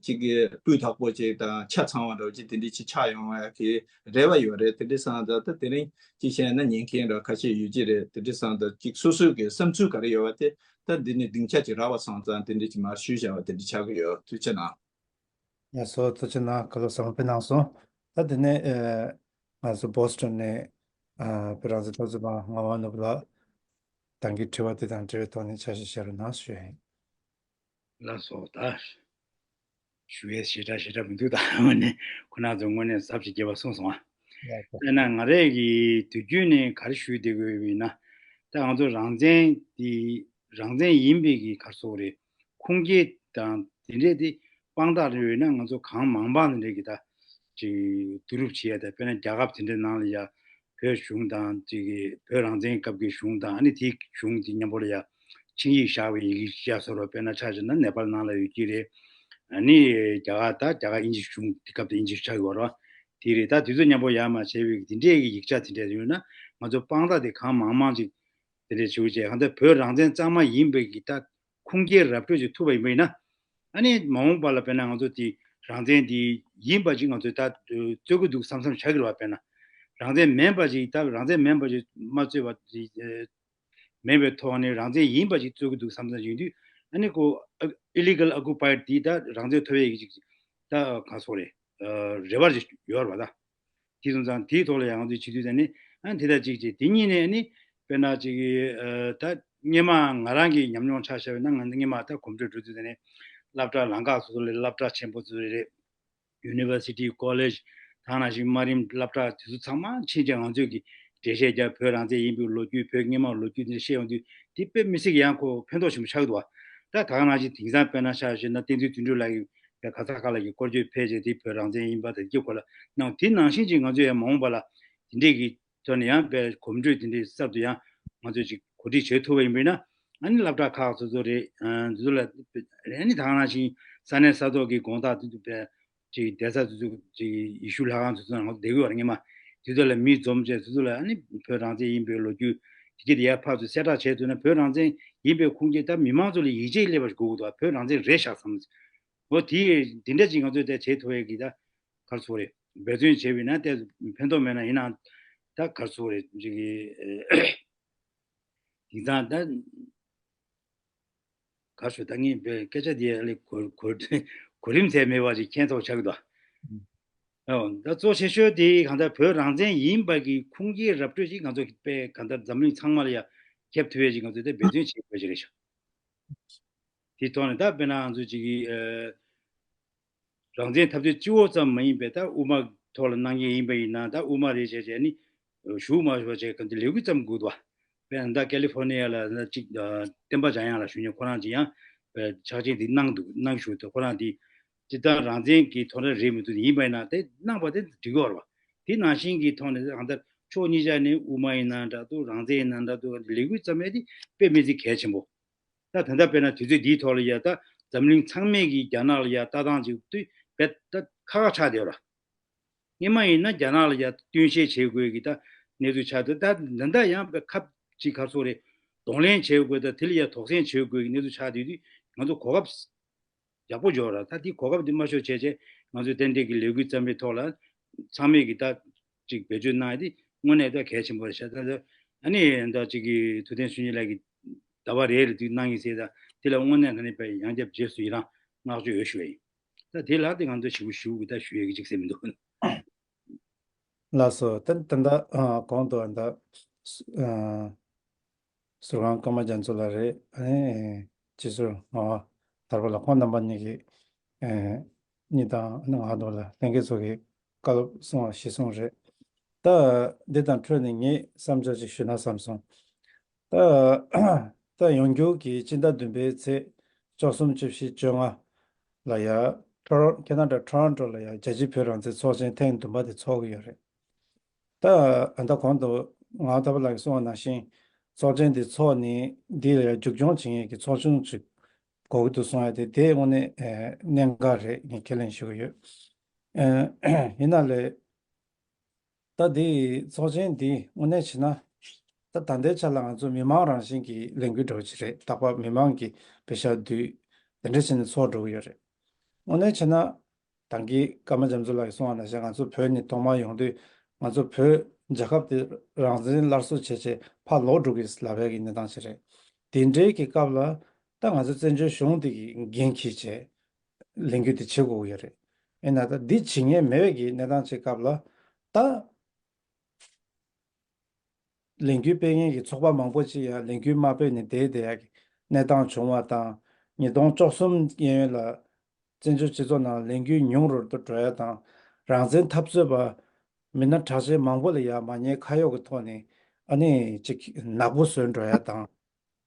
གཅིག་གི་སྤུས་དག་པོ་ཅིག་དང་ཆ་ཚང་བ་འདྲ་བོ་ཅིག་དེ་འདྲ་ཅིག་ཆགས་ཡོང་བ་གི་རེ་བ་ཡོད་རེད། དེ་འདྲ་སོང་ཙང་ད་དེ་རིང་ཅིག་བཤད་ན་ཉན་མཁན་འདྲ་ཁ་ཤས་ཡོད་ཀྱི་རེད། དེ་འདྲ་སོང་ཙང་ཅིག་སོ་སོའི་གི་བསམ་ཚུལ་ག་རེ་ཡོད་པ་དེ། ད་འདི་ནས་སྡིངས་ཆ་ཅིག་རག་པ་སོང་ཙང་དེ་འདྲ་ཅིག་མར་ཞུས་བཞག་པ་དེ་འདྲ་ཆགས་ཀྱི་ཡོད། ཐུགས་རྗེ་གནང་། ཡ་སོ་ཐུགས་རྗེ་གནང་། བཀའ་སློབ་བཟང་པོ་གནང་སོང་། ད་དེ་ནས་ཨ་ང་ཚོ་བོ་སི་ཊོན་ནས་ཨ་བོད་རང་བཙན་རླབས་ཆེན་པ་ངག་དབང་ནོར་བུ་ལགས་དང་གི་དྲི་བ་དེ་དང་འབྲེལ་བའི་ཐོག་ནས་ཆ་ཤས་བཤད་རོགས་གནང་ཞུ་ཡ་ཡིན། ལགས་སོ། ད་ཞུ་ཡས་ཞེ་དྲག་ཞེ་དྲག་མི་འདུག་ད་དངོས་གནས་ཁོ་རང་ཚོ་དངོས་གནས་ཟབ་ཅིག་རྒྱས་པ་གསུངས་སོང་ཨ། ལགས་སོ། དཔེར་ན་ང་རང་གི་དུས་རྒྱུན་ནས་ག་རེ་ཞུས་བསྡད་དགོས་ཡིན་ན། ད་ང་ཚོ་རང་བཙན་དེ་རང་བཙན་ཡིན་པའི་གི་ག་རེ་ཟེར་དགོས་རེད། ཁུངས་སྐྱེལ་དང་དེ་འདྲས་དེ་དཔང་རྟགས་རེ་ཡོད་ན་ང་ཚོ་གང་མང་མང་དེ་འདྲས་གི་ད་ ཅིག་བསྡུ་རུབ་བྱེད་ཡ་དང་། དཔེར་ན་རྒྱལ་ཁབ་དེ་འདྲའི་ནང་ལ་ཡ་བོད་གཞུང་དང་ཅིག་བོད་རང་བཙན་སྐབས་ཀྱི་གཞུང་དང་། ཨ་ནི་དེའི་གཞུང་དེ་མཉམ་པོ་ལ་ཡ་ཆིངས་ཡིག་བཞག་པའི་ཡི་གེ་བཞག་སོགས་རོ། དཔེར་ན་ཆ་བཞག་ན་ནེ་པཱལ་ནང་ལ་ཡོད་ཀྱི་རེད། ཨ་ནི་རྒྱ་གར་ད་རྒྱ་གར་དབྱིན་ཇི་གཞུང་དེ་སྐབས་དེ་དབྱིན་ཇི་ཆགས་ཡོད་རོ། དེ་རེད། ད་དེ་ཚོ་མཉམ་པོ་ཡར་མར་བྱས་པའི་དེ་འདྲའི་གི་ཡིག་ཆ་དེ་འདྲ་ཡོད་ན། ང་ཚོ་དཔང་རྟགས་དེ་གང་མང་མང་ཅིག་དེ་འདྲ་བྱེད་དགོས་བྱས། གང་ལྟར་བོད་རང་བཙན་གཙང་མ་ཡིན་པའི་གི་ད་ཁུངས་སྐྱེལ་ར་སྤྲོད་ཅིག་ཐུབ་པ་ཡིན་པ་ཡིན་ན། ཨ་ནི་མ་འོངས་པ་ལ་དཔེར་ན་ང་ཚོ་དེ་རང་བཙན་དེ་ཡིན་པ་ཅིག་ང་ཚོས་ད་རྩོད་ཀྱི་འདུག་བསམ་བསམ་ཆགས་ཀྱི་རེད་བ། དཔེར་ན་རང་བཙན་མིན་པ་ཅིག་ད་རང་བཙན་མིན་པ་ཅིག་མ་རྩོད་པ་ཅིག་མེད་པའི་ཐོག་ནས་རང་བཙན་ཡིན་པ་ཅིག་རྩོད་ཀྱི་འདུག་བསམ་བསམ་ཡིན་དུས། ཨ་ནི་ཁོ་ཨི་ལི་གལ་ཨོ་ཀུ་པའི་ཌི་དེ་ད་རང་བཙན་ཐོབ་ཡས་ཀྱི་ཅིག་ད་ག་སོགས་རེད། རེ་བ་ཅིག་ཡོད་རེད་བ། ད་དེ་སོང་ཙང་དེའི་ཐོག་ལ་ཡང་ང་ཚོས་བྱེད་དུས་ད་ནི། ཨ་ནི་དེ་དང་གཅིག་བྱས། དེ་གཉིས་ནས་ཨ་ནི་དཔེར་ན་ཅིག་ཨ་ད་སྔོན་མ་ང་རང་གི་ཉམས་མྱོང་ཆ་བཞག་པ་ཡིན་ན། ང་སྔོན་མ་ད་གོམ་བགྲོད་འགྲོ་དུས་ད་ནི་སློབ་གྲྭ་ལམ་ཁ་སོ་སོ་ལ་སློབ་གྲྭ་ཆེན་པོ་ཚོ་རེད། ཡུ་ནི་ཝར་སི་ཊི། ཀོ་ལེཇ། ད་ག་ནང་བཞིན་དམའ་རིམ་སློབ་གྲྭ་དེ་ཚོ་ཚང་མ་ཕྱིན་བྱས་ང་ཚོས་ཀྱི་འགྲེལ་བཤད་རྒྱབ། བོད་རང་བཙན་ཡིན་པའི་ལོ་རྒྱུས། བོད་སྔོན་མའི་ལོ་རྒྱུས་དེ་བཤད་ཡོང་དུས། དེ་དཔེ་མི་སྲིད་ཀྱི་ཡང་ཁོ་ཕན་ཐོགས་ཆེན་པོ་ཆགས་འདུག་བ། ད་ད་ག་ནང་བཞིན་དེང་སང་དཔེར་ན་ཆ་བཞག་ན་བསྟན་འཛིན་དོན་གྲུབ་ལགས་ཀྱིས་ཁ་སང་ཁ་ལག་གི་སྐོར་སྐྱོད་ཕེབས་བྱས་དེ་བོད་རང་བཙན་ཡིན་པ་དང་དེ་སྐོར་ལ་གནང་། དེ་ནང་བཞིན་ཅིག་ང་ཚོས་ཡང་མ་འོངས་པ་ལ་དེ་འདྲས་ཀྱི་ཐོག་ནས་ཡང་དཔེ་གོམ་བགྲོད་དེ་འདྲས་གསར་དུ་ཡང་ང་ཚོས་ཅིག་གོ་སྒྲིག་བྱེད་ཐུབ་པ་ཡིན་པ་ཡིན་ན། ཨ་ནི་སློབ་གྲྭ་ཁག་སོ་སོ་རེད། ཨ་འདི་ཚོ་ལ། ཨ་ནི་ད་ག་ནང་བཞིན་ས་གནས་ས་ཐོག་གི་དགོང་དག་དེ་ཚོ་དཔེ་ཅིག་བསྡད་ས་དེ་ཚོ་ཅིག་ཡེ་ཤུ་ལྷ་ཁང་དེ་ཚོ་ནང་བསྡད་ཀྱི་ཡོད་རེད། སྔོན་མ་དེ་ཚོ་ལ་མི་འཛོམས་བྱས། དེ་ཚོ་ལ་ཨ་ནི་བོད་རང་བཙན་ཡིན་པའི་ལོ་རྒྱུས་དེ་གྱད་དེ་ཡར་ཕར་ཚུར་གསལ་བསྒྲགས་བྱས་ཐུབ་ན། བོད་རང་བཙན་ཡིན་པའི་ཁུངས་སྐྱེལ་ད་མི་མང་ཚོ་ལ་ཡིད་ཆེས་སླེབས་པ་ཞིག་དགོས་ཀྱི་འདུག་བ། བོད་རང་བཙན་རེད་ཤག་བསམ། འོ་དེ་དེ་འདྲ་ཅིག་ང་ཚོས་དེ་བྱེད་ཐུབ་ཡས་ཀྱི་ད་ག་རེ་ཟེར་དགོས་རེད། འབད་བརྩོན་བྱས་པ་ཡིན་ན་དེ་ཕན་ཐོགས་མེད་ན་ཡིན་ནའང་ད་ག་རེ་ཟེར་དགོས་རེད། ཅིག་གི་དེང་སང་ད་ག་རེ་ཟེར། ད་ངས་བའི་སྐད་ཆ་འདི་ལ་གོ་གོ་གོ་རིམ་ཟེར་མེད་པ་ཅིག་མཁྱེན་ཐོགས་ཆགས་འདུག་ཨོ། ད་གཙོ་ཆེ་ཤོས་དེ་གང་ལྟར་བོད་རང་བཙན་ཡིན་པ་གི་ཁུངས་སྐྱེལ་ར་སྤྲོད་ཅིག་ང་ཚོ་གི་དཔེ་གང་ལྟར་འཛམ་གླིང་ཚང་མ་ལ་ཡ་ཁྱབ་ཐུབ་ཡས་ཅིག་ང་ཚོས་དེ་འབད་བརྩོན་བྱེད་དགོས་ཅིག་རེད་ཤག་དེ་ཐོག་ནས་ད་དཔེར་ན་ང་ཚོ་ཅིག་གི་ཨ། རང་བཙན་འཐབ་རྩོད་སྤྱི་བོ་ཙམ་མ་ཡིན་པའི་ད་དབུ་མ་ཐོག་ལ་གནང་མཁན་ཡིན་པ་ཡིན་ན། ད་དབུ་མ་རེད་བྱས་བྱས་ནི་ཞུ་མ་ཞུ་བ་བྱས་གང་དེ་ལས་འགུལ་ཙམ་དགོས་འདུག་བ། དཔེར་ན་ད་ཀ་ལི་ཧྥོར་ནི་ཡ་ལ་ན་ཅིག་ཨ་བསྟན་པ་འཇམ་དབྱངས་ལགས་ཞུ་མཁན་ཁོ་རང་ཅིག་ཡང་ཕྱག་ཆེན་འདི་གནང་འདུག་གནང་ཞུ་དུས་ཁོ་རང་འདི་ཅི་ལྟར་རང་བཙན་གྱི་ཐོག་ནས་རེད་མི་འདུག་ཡིན་པ་ཡིན་ན་དེ་གནང་བ་དེ་འགྲིག་གི་རེད་བ། དེ་ནང་བཞིན་གྱི་ཐོག་ནས་གང་ལྟར་ཕྱོགས་གཉིས་ཆ་ནས་དབུ་མ་ཡིན་ན་འདྲ་འདུག་རང་བཙན་ཡིན་ན་འདྲ་འདུག་ལས་འགུལ་བརྩམས་ཡས་དེ་དཔེ་མི་སྲིད་གལ་ཆེན་པོ། ད་ད་ལྟ་དཔེར་ན་དུས་ཚོད་འདིའི་ཐོག་ལ་ཡ་ད་འཛམ་གླིང་ཚང་མས་ཀྱིས་རྒྱ་ནག་ལ་ཡ་ལྟ་སྟངས་ཅིག་དུས་བེད་ད་ཁག་ཁག་ཆགས་བསྡད་ཡོད་ར། སྔོན་མ་ཡིན་ན་རྒྱ་ནག་ལ་ཡ་བསྟུན་ཞེས་བྱེད་དགོས་ཀྱི་ད་གནས་ཚུལ་ཆགས་འདུག་ད་ད་ལྟ་ཡང་བེད་ཁབ་ཅིག་ག་རེ་ཟེར་དགོས་རེད། གདོང་ལེན་བྱེད་དགོས། ད་དེ་ལ་ཡ་དོགས་ཟོན་བྱེད་དགོས་ཀྱི་གནས་ཚུལ་ཆགས་བསྡད་དུས་ང་ཚོ་གོ་སྐབས་ཡག་པོ་འབྱོར་ར། ད་དེ་གོ་སྐབས་དེ་མ་ཤོར་བྱས་བྱས་ང་ཚོས་ཏན་ཏན་གྱི་ལས་འགུལ་བརྩམས་པའི་ཐོག་ལ་ཚང་མས་ཀྱི་ད་ཅིག་བེད་སྤྱོད་གནང་ཡ་དེ་དངོས་གནས་ད་གལ་ཆེན་པོ་རེད་ཤག་ད་ད་ཨ་ནི་ད་ཅིག་གི་ཐུབ་བསྟན་ཆོས་ཉིད་ལགས་ཀྱིས་ཟླ་བ་རེ་རེ་དུས་གནང་ཡིན་ཟེར། ད་དེ་ལ་དངོས་གནས་ད་ནི་དཔེ་ཡང་བསྐྱར་རྗེས་སུ་ཡི་རང་བསྔགས་བརྗོད་ཡོད་ཞུ་བ་ཡིན། ད་དེ་ལ་དེ་ང་ཚོ་ཞིབ་ཞུ་གི་ད་ཞུ་ཡ་གི་ཅིག་སེམས་མི་འདུག་ལགས་སོ། ད་ད་ད་གོང་དུ་ད་ཟུར་ཁང་ཀརྨ་རྒྱ་མཚོ་ལགས་རེད། ཨ་ནི་སྤྱི་ཟུར་ངག་དབང་དར་པོ་ལགས། ཁོང་རྣམ་པ་གཉིས་ཀྱིས་ཨེ་གཉིས་དང་ཨ་ནི་ང་དང་ལ་ལྷན་རྒྱས་ཚོ་གིས་བཀའ་སློབ་གསུང་བ་གཞིར་བཟུང་རེད། ད་འདི་དང་འཕྲོས་ནས་ངས་བསམ་འཆར་ཅིག་ཞུས་ན་བསམ་སོང་། ད་ད་ཡོང་རྒྱུ་གི་སྤྱི་ཟླ་བདུན་པའི་ཚེས་བཅུ་གསུམ་བཅུ་བཞི་བཅོ་ལྔ་ལ་ཡ་ཊོ་རོ་ཁེ་ན་ཌ་ཊོ་རོན་ཊོ་ལ་ཡ་རྒྱལ་སྤྱིའི་བོད་རང་བཙན་ཚོགས་ཆེན་ཐེངས་བདུན་པ་དེ་ཚོགས་ཀྱི་ཡོད་རེད། ད་ཨ་ད་གོང་དུ་ངག་དབང་དར་པོ་ལགས་ཀྱིས་གསུངས་པ་ནང་བཞིན་ཚོགས་ཆེན་འདི་ཚོགས་ནས་འདི་ལ་མཇུག་སྐྱོང་བྱེད་མཁན་གྱི་ཚོགས་ཆུང་ཅིག་དགོས་ཀྱི་འདུག་གསུངས་ཡ་དེ་དེ་དངོས་གནས་ཨེ་གནད་འགག་རེད། ངས་ཁས་ལེན་ཞུ་གི་ཡོད། ཨེ་ཡིན་ན་ལས་ད་འདི་ཚོགས་ཆེན་འདི་དངོས་གནས་བྱས་ན་ད་ད་ལྟའི་ཆ་ལ་ང་ཚོ་མི་མང་རང་བཞིན་གྱི་ལས་འགུལ་འདྲ་བོ་ཅིག་རེད། རྟག་པར་མི་མང་གིས་པེ་ཤག་བསྡུས་དེ་འདྲ་བྱས་ནས་ཚོགས་འགྲོ་གི་ཡོད་རེད། དངོས་གནས་བྱས་ན། ད་གིན་ཀརྨ་རྒྱ་མཚོ་ལགས་ཀྱིས་གསུངས་པ་ནང་བཞིན་ང་ཚོ་བོད་ནས་ཐོག་མར་ཡོང་དུས་ང་ཚོ་བོད་རྒྱལ་ཁབ་དེ་རང་བཙན་སླར་གསོ་བྱས་བྱས་ཕར་ལོག་འགྲོ་གི་ལབ་པའི་གི་གནས་སྟངས་ཤིག་རེད། དེ་འདྲའི་གི་སྐབས་ལ་ད་ང་ཚོ་བཙན་བྱོལ་གཞུང་དེ་གི་འགན་འཁྱེར་བྱས་ལས་འགུལ་དེ་བྱེད་དགོས་ཀྱི་ཡོད་རེད། ཡིན་ན་ད་འདི་བྱེད་མཁན་མེད་པའི་གི་གནས་སྟངས་ཅིག་སྐབས་ལ་ད། ལས་འགུལ་སྤེལ་མཁན་གྱི་ཚོགས་པ་མང་པོ་ཅིག་ཡང་ལས་འགུལ་མ་སྤེལ་ནས་བསྡད་བསྡད་ཡག་གི་གནས་སྟངས་བྱུང་བ་དང་། ཉིས་སྟོང་བཅུ་གསུམ་གཡས་གཡོན་ལ་བཙན་བྱོལ་སྤྱི་ཚོགས་ནང་ལས་འགུལ་ཉུང་རུ་འགྲོ་ཡ་དང་། རང་བཙན་འཐབ་རྩོད་པ་མི་སྣ་གྲགས་ཅན་མང་པོ་ལ་ཡང་མ་ཉེས་ཁ་གཡོགས་ཀྱི་ཐོག་ནས་ཨ་ནི་ཅིག་ནག་པོ་བཟོས་འགྲོ་ཡ་དང་།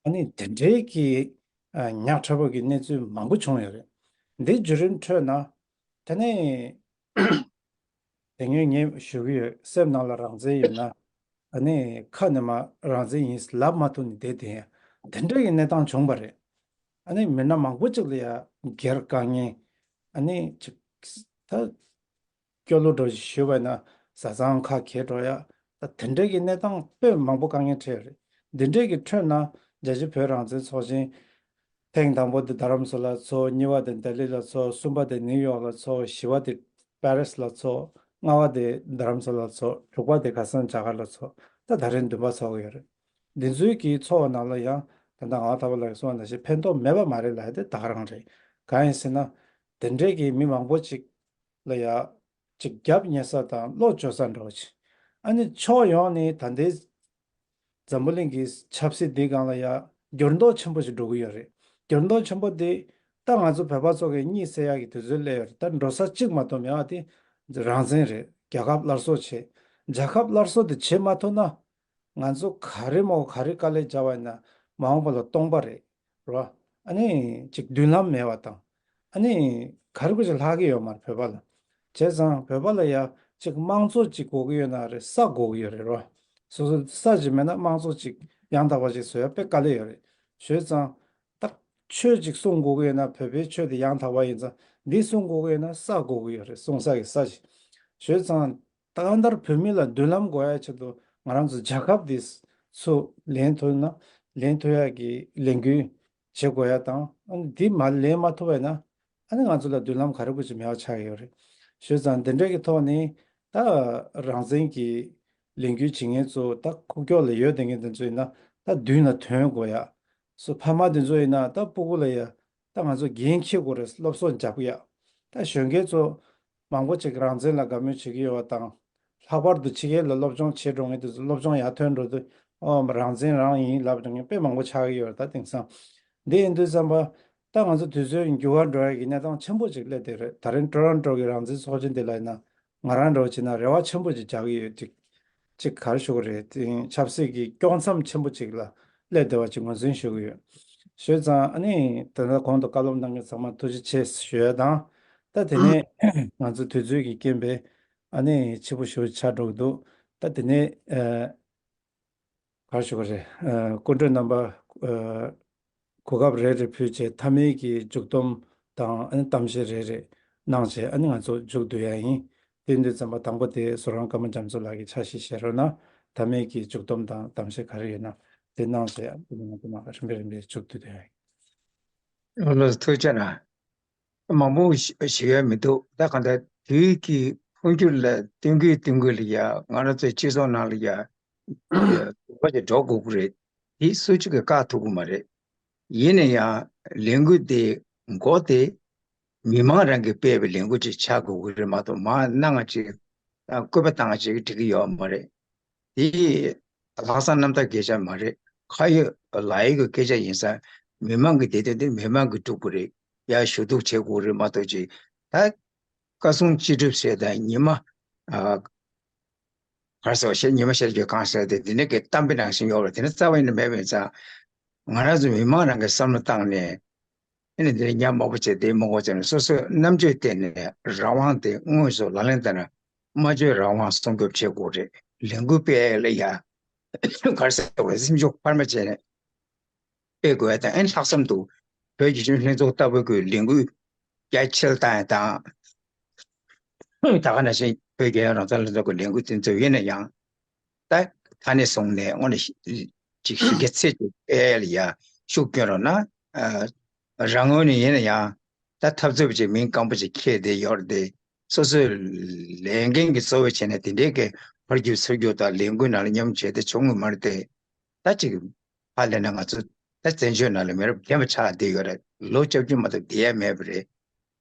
ཨ་ནི་དེ་འདྲའི་གི་ཨ་ཉག་ཕྲ་བོ་གི་གནས་ཚུལ་མང་པོ་བྱུང་ཡོད་རེད། འདི་བརྒྱུད་རིམ་ཁྲོད་ན་དེ་ནས། དེ་སྔོན་ངས་ཞུ་གི་ཡོད། སེམས་ནང་ལ་རང་བཙན་ཡོད་ན། ཨ་ནི་ཁ་ནས་མ་རང་བཙན་ཡིན་ལབ་མ་ཐུབ་ནས་བསྡད་དེ་ཡང་དེ་འདྲ་གི་གནས་སྟངས་བྱུང་བ་རེད། ཨ་ནི་མི་སྣ་མང་པོ་ཅིག་ལ་ཡ་སྒེར་དཀའ་ངལ། ཨ་ནི་ཅིག་ད་སྐྱོ་གླུ་འདྲ་ཞིག་ཞུས་པ་ན་བཟའ་ཚང་ཁ་གྱེས་འགྲོ་ཡ། ད་དེ་འདྲ་གི་གནས་སྟངས་དཔེ་མང་པོ་དཀའ་ངལ་འཕྲད་ཡོད་རེད། འདི་འདྲ་གི་ཁྲོད་ན་རྒྱལ་སྤྱིའི་བོད་རང་བཙན་ཚོགས་ཆེན་ཐེངས་དང་པོ་དེ་རྡ་རམ་ས་ལ་ཚོགས། གཉིས་པ་དེ་ལྡི་ལི་ལ་ཚོགས། གསུམ་པ་དེ་ནིའུ་ཡོག་ལ་ཚོགས། བཞི་པ་དེ་པེ་རིས་ལ་ཚོགས། ལྔ་པ་དེ་རྡ་རམ་ས་ལ་ཚོགས། དྲུག་པ་དེ་ཁ་སང་རྒྱ་གར་ལ་ཚོགས། ད་ད་རེས་བདུན་པ་ཚོགས་ཀྱི་ཡོད་རེད། འདི་ཚོའི་གི་ཚོགས་པ་ནང་ལ་ཡང་ད་ལྟ་ངག་ཐོག་པ་ལགས་ཀྱིས་གསུངས་པ་ནང་བཞིན་ཕན་ཐོགས་མེད་པ་མ་རེད་ལབ་ཡ་དེ་ད་ག་རང་རེད། གང་ཡིན་ཟེར་ན། དེ་འདྲའི་གི་མི་མང་པོ་ཅིག་ལ་ཡ་ཅིག་རྒྱབ་ཉེ་ས་དང་བློ་འགྱོད་ས་འདྲ་བོ་ཅིག་ཨ་ནི་ཕྱོགས་ཡོངས་ནས་ད་ལྟའི་འཛམ་བུ་གླིང་གི་ཆབ་སྲིད་འདིའི་སྒང་ལ་ཡ་འགྱུར་ལྡོག་ཆེན་པོ་ཞིག་འགྲོ་གི་ཡོད་རེད། འགྱུར་ལྡོག་ཆེན་པོ་འདི་ད་ང་ཚོ་བོད་པ་ཚོ་གི་གཉིད་སད་ཡག་གི་དུས་ཚོད་སླེབས་ཡོད་རེད། ད་འགྲོ་ས་གཅིག་མ་གཏོགས་མེད་པ་དེ་རང་བཙན་རེད། རྒྱལ་ཁབ་སླར་གསོ་བྱེད། རྒྱལ་ཁབ་སླར་གསོ་དེ་བྱེད་མ་ཐུབ་ན། ང་ཚོ་ག་རེ་མོ་ག་རེ་དཀའ་ལས་བརྒྱབ་པ་ཡིན་ན་མ་འོངས་པ་ལ་སྟོང་པ་རེད། རོ། ཨ་ནི་ཅིག་མདུན་ལམ་མེད་པ་དང་། ཨ་ནི་ག་རེ་གུ་ཅིག་ལྷག་གི་ཡོད་མ་རེད་བོད་པ་ལ། བྱས་ཙང་བོད་པ་ལ་ཡ་ཅིག་དམངས་གཙོ་ཅིག་དགོས་ཀྱི་ཡོད་ན་རེད། ས་དགོས་ཀྱི་ཡོད་རེད་རོ། སོ་སོ་ས་ཅིག་མེད་ན་དམངས་གཙོ་ཅིག་ཡང་དག་པ་ཅིག་བཟོ་ཡ་དཔེ་དཀའ་ལས་ཡོད་རེད། བྱས་ཙང་ད་ཆོས་ཅིག་གསུང་དགོས་ཀྱི་ཡོད་ན་བོད་པའི་ཆོས་དེ་ཡང་དག་པ་ཡིན་ཙང་འདི་གསུང་དགོས་ཀྱི་ཡོད་ན་ས་དགོས་ཀྱི་ཡོད་རེད། གསུང་ས་གི་ས་ཅིག་བྱས་ཙང་། ད་གང་ལྟར་བོད་མི་ལ་མདུན་ལམ་དགོས་ཡ་ཆེད་དུ་ང་རང་ཚོ་རྒྱལ་ཁབ་འདི་ཚུར་ལེན་ཐུབ་ན་ལེན་ཐུབ་ཡ་གི་ལས་འགུལ་བྱེད་དགོས་ཡ་དང་། ཨ་ནི་འདི་མ་ལེན་མ་ཐུབ་པ་ཡིན་ན་ཨ་ནི་ང་ཚོ་ལ་མདུན་ལམ་ག་རེ་དགོས་ཀྱི་མེད་པ་ཆགས་ཀྱི་ཡོད་རེད། བྱས་ཙང་འདི་འདྲ་གི་ཐོག་ནས་ད་རང་བཙན་གྱི་ལས་འགུལ་བྱེད་མཁན་ཚོ་ད་ཁུག་ཀྱོག་ལ་ཡོད་བསྡད་མཁན་དེ་ཚོ་ཡིན་ན་ད་མདུན་ལ་ཐོན་དགོས་ཡ། སོ་ཕ་མ་དེ་ཚོ་ཡིན་ན་ད་སྤུ་གུ་ལ་ཡ། ད་ང་ཚོ་འགན་འཁྱེར་དགོས་རེད། སློབ་གསོ་རྒྱག་གི་ཡ། ད་གཞོན་སྐྱེས་ཚོ་མང་པོ་ཅིག་རང་བཙན་ལ་དགའ་མོས་བྱེད་ཀྱི་ཡོད་པ་དང་། ལྷག་པར་དུ་ཕྱི་རྒྱལ་ལ་སློབ་སྦྱོང་བྱེད་འགྲོ་མཁན་དེ་ཚོ་སློབ་སྦྱོང་ཡར་ཐོན་འགྲོ་དུས་ཨོ་རང་བཙན་རང་ཡིན་ལབ་འགྲོ་མཁན་དཔེ་མང་པོ་ཆགས་ཀྱི་ཡོད་རེད། ད་དེང་སང་འདི་ཡིན་དུས་ཙམ་པ་ད་ང་ཚོ་དུས་ཚོད་འགྱུར་བ་འགྲོ་ཡ་གི་གནས་སྟངས་ཆེན་པོ་ཅིག་སླེབས་བསྡད་རེད། ད་རིང་ཊོ་རོན་ཊོ་གི་རང་བཙན་ཚོགས་ཆེན་འདི་ལ་ཡིན་ན། ང་རང་འདྲ་བོ་བྱས་ན་རེ་བ་ཆེན་པོ་ཅིག་རྒྱག་གི་ཡོད། ཅིག་ཅིག་ག་རེ་ཞུ་དགོས་རེད། དེ་ཆབ་སྲིད་ཀྱི་དཀྱོག་མཚམས་ཆེན་པོ་ཅིག་ལ་སླེབས་བསྡད་པ་ཅིག་ངོས་འཛིན་ཞུ་གི་ཡོད། བྱས་ཙང་ཨ་ནི་ད་ལྟ་གོང་དུ་བཀའ་སློབ་གནང་མཁན་ཚང་མ་ཐུགས་རྗེ་ཆེ་ཞུ་ཡ་དང་། ད་དེ་ནས་ང་ཚོ་དུས་ཚོད་ཀྱི་རྐྱེན་པས་ཨ་ནི་ཕྱི་པོ་ཞུ་ཆགས་འགྲོ་གི་འདུག་ད་དེ་ནས་ཨ། ག་རེ་ཞུ་དགོས་རེད། ཨ། སྐུ་མགྲོན་རྣམ་པ། ཨ། གོ་སྐབས་རེ་རེ་ཕུལ་བྱས་མཐའ་མའི་གི་མཇུག་སྡོམ་དང་ཨ་ནི་གཏམ་བཤད་རེ་རེ་གནང་བྱས་ཨ་ནི་ང་ཚོ་མཇུག་བསྡུ་ཡ་ཡིན། དེ་དུས་ཙམ་པ་དང་པོ་དེ་ཟུར་དབང་ཀརྨ་རྒྱ་མཚོ་ལགས་ཀྱིས་ཕྱག་བཞེས་བྱེད་རོགས་གནང་། མཐའ་མའི་གི་མཇུག་སྡོམ་དང་གཏམ་བཤད་ག་རེ་ཡོད་ན་དེ་གནང་བྱས་ཨ་ནི་ང་ཚོ་རིམ་པས་རིམ་པས་མཇུག་བསྡུ་ཡ་ཡིན། ལགས་སོ་ཐུགས་རྗེ་གནང་། མང་པོ་ཞུ་ཞུ་ཡ་མི་འདུག་ད་གང་ལྟར་དུས་ཀྱི་འཕོ་འགྱུར་ལ་བསྟུན་དགོས་བསྟུན་དགོས་ལ་ཡ་ང་རང་ཚོའི་སྤྱི་ཚོགས་ནང་ལ་ཡ་འགྱུར་བ་ཞིག་འགྲོ་དགོས་ཀྱི་རེད། དེ་སུ་གཅིག་གིས་བཀག་ཐུབ་ཀྱི་མ་རེད། ཡིན་ན་ཡང་ལས་འགུལ་དེ་འགོ་དེ་མི་མང་རང་གིས་སྤེལ་བའི་ལས་འགུལ་ཅིག་ཆགས་དགོས་ཀྱི་རེད་མ་གཏོགས་མར་གནང་བ་ཅིག་སྐུད་པ་བཏང་བ་ཅིག་འགྲིག་གི་ཡོད་མ་རེད། དེ་ལྷག་བསམ་རྣམ་དག་སྐད་ཆ་མ་རེད། ཁ་ཡོད་ལག་ཡོད་ཀྱི་སྐད་ཆ་ཡིན་ཙང་མི་མང་གི་བདེ་དོན་དེ་མི་མང་གིས་སྒྲུབ་དགོས་རེད། ཡར་ཞུ་གཏུག་བྱེད་དགོས་རེད་མ་གཏོགས་ཅིག་ད་བཀའ་གསུང་ཅི་སྒྲུབ་བྱས་དང་ཉི་མ་ཨ་གར་སོགས་ཤེས་ཉི་མ་ཤར་གྱི་གང་ཟེར་ཏེ་འདི་ནས་ཀྱི་གཏམ་དཔེ་ནང་བཞིན་ཡོད་རེད། དེ་ནི་རྩ་བ་ཉིད་ནས་མེད་པ་ཡིན་ཙང་ང་རང་ཚོ་མི་མང་རང་གི་བསམ་བློ་བཏང་ནས། ཨ་ནི་འདིར་ཉམས་མང་པོ་བྱས་ཏེ་མི་དགོས་ཙང་ནས་སོ་སོའི་རྣམ་དཔྱོད་བརྟེན་ནས་རང་དབང་དེ་དངོས་སུ་ལག་ལེན་བསྟར་ན་སྨྲ་བརྗོད་རང་དབང་སྲུང་སྐྱོབ་བྱེད་དགོས་རེད། ལས་འགུལ་སྤེལ་ལ་ཡ་ག་རེ་ཟེར་བའི་སེམས་ཤུགས་འཕར་མ་བྱས་ནས་སྤེལ་དགོས་ཡ་དང་། ཨ་ནི་ལྷག་བསམ་དུ་བོད་རྒྱ་ཆེའི་ལྷན་ཚོགས་ལྟ་བུའི་ལས་འགུལ་རྒྱ་ཆེར་བཏང་ཡ་དང་། ད་ག་ནང་བཞིན་བོད་རྒྱལ་ཡོངས་རང་བཙན་ལྷན་ཚོགས་ཀྱི་ལས་འགུལ་དེ་ཚོ་ཡིན་ན་ཡང་། ད་ད་ནས་བཟུང་ནས་དངོས་གནས་ཅིག་གཞི་རྒྱ་ཆེ་ཅིག་སྤེལ་ཡ་ཤུགས་སྐྱོན་རོགས་གནང་། ཨ། རང་ངོས་ནས་ཡིན་ན་ཡང་ད་འཐབ་རྩོད་པ་ཅིག་མིང་སྐམ་པོ་ཅིག་འཁྱེར་བསྡད་ཡོད་རེད་དེ། སོ་སོའི་ལས་འགན་གྱི་གཙོ་བོ་བྱས་ནས་དེ་འདྲའི་གི་ཕར་རྒྱུག་ཚུར་རྒྱུག་དང་ལས་འགུལ་ནང་ལ་མཉམ་བྱས་ཏེ་བྱུང་གི་མ་རེད་དེ། ད་ཅིག་ཧ་ལས་ན་ང་ཚོ་ད་བཙན་བྱོལ་ནང་ལ་མི་རབས་རྒན་པ་ཆགས་བསྡད་ཡོད་རེད། ལོ་བཅོ་བརྒྱད་མ་གཏོགས་བསྡད་ཡ་མེད་པ་རེད།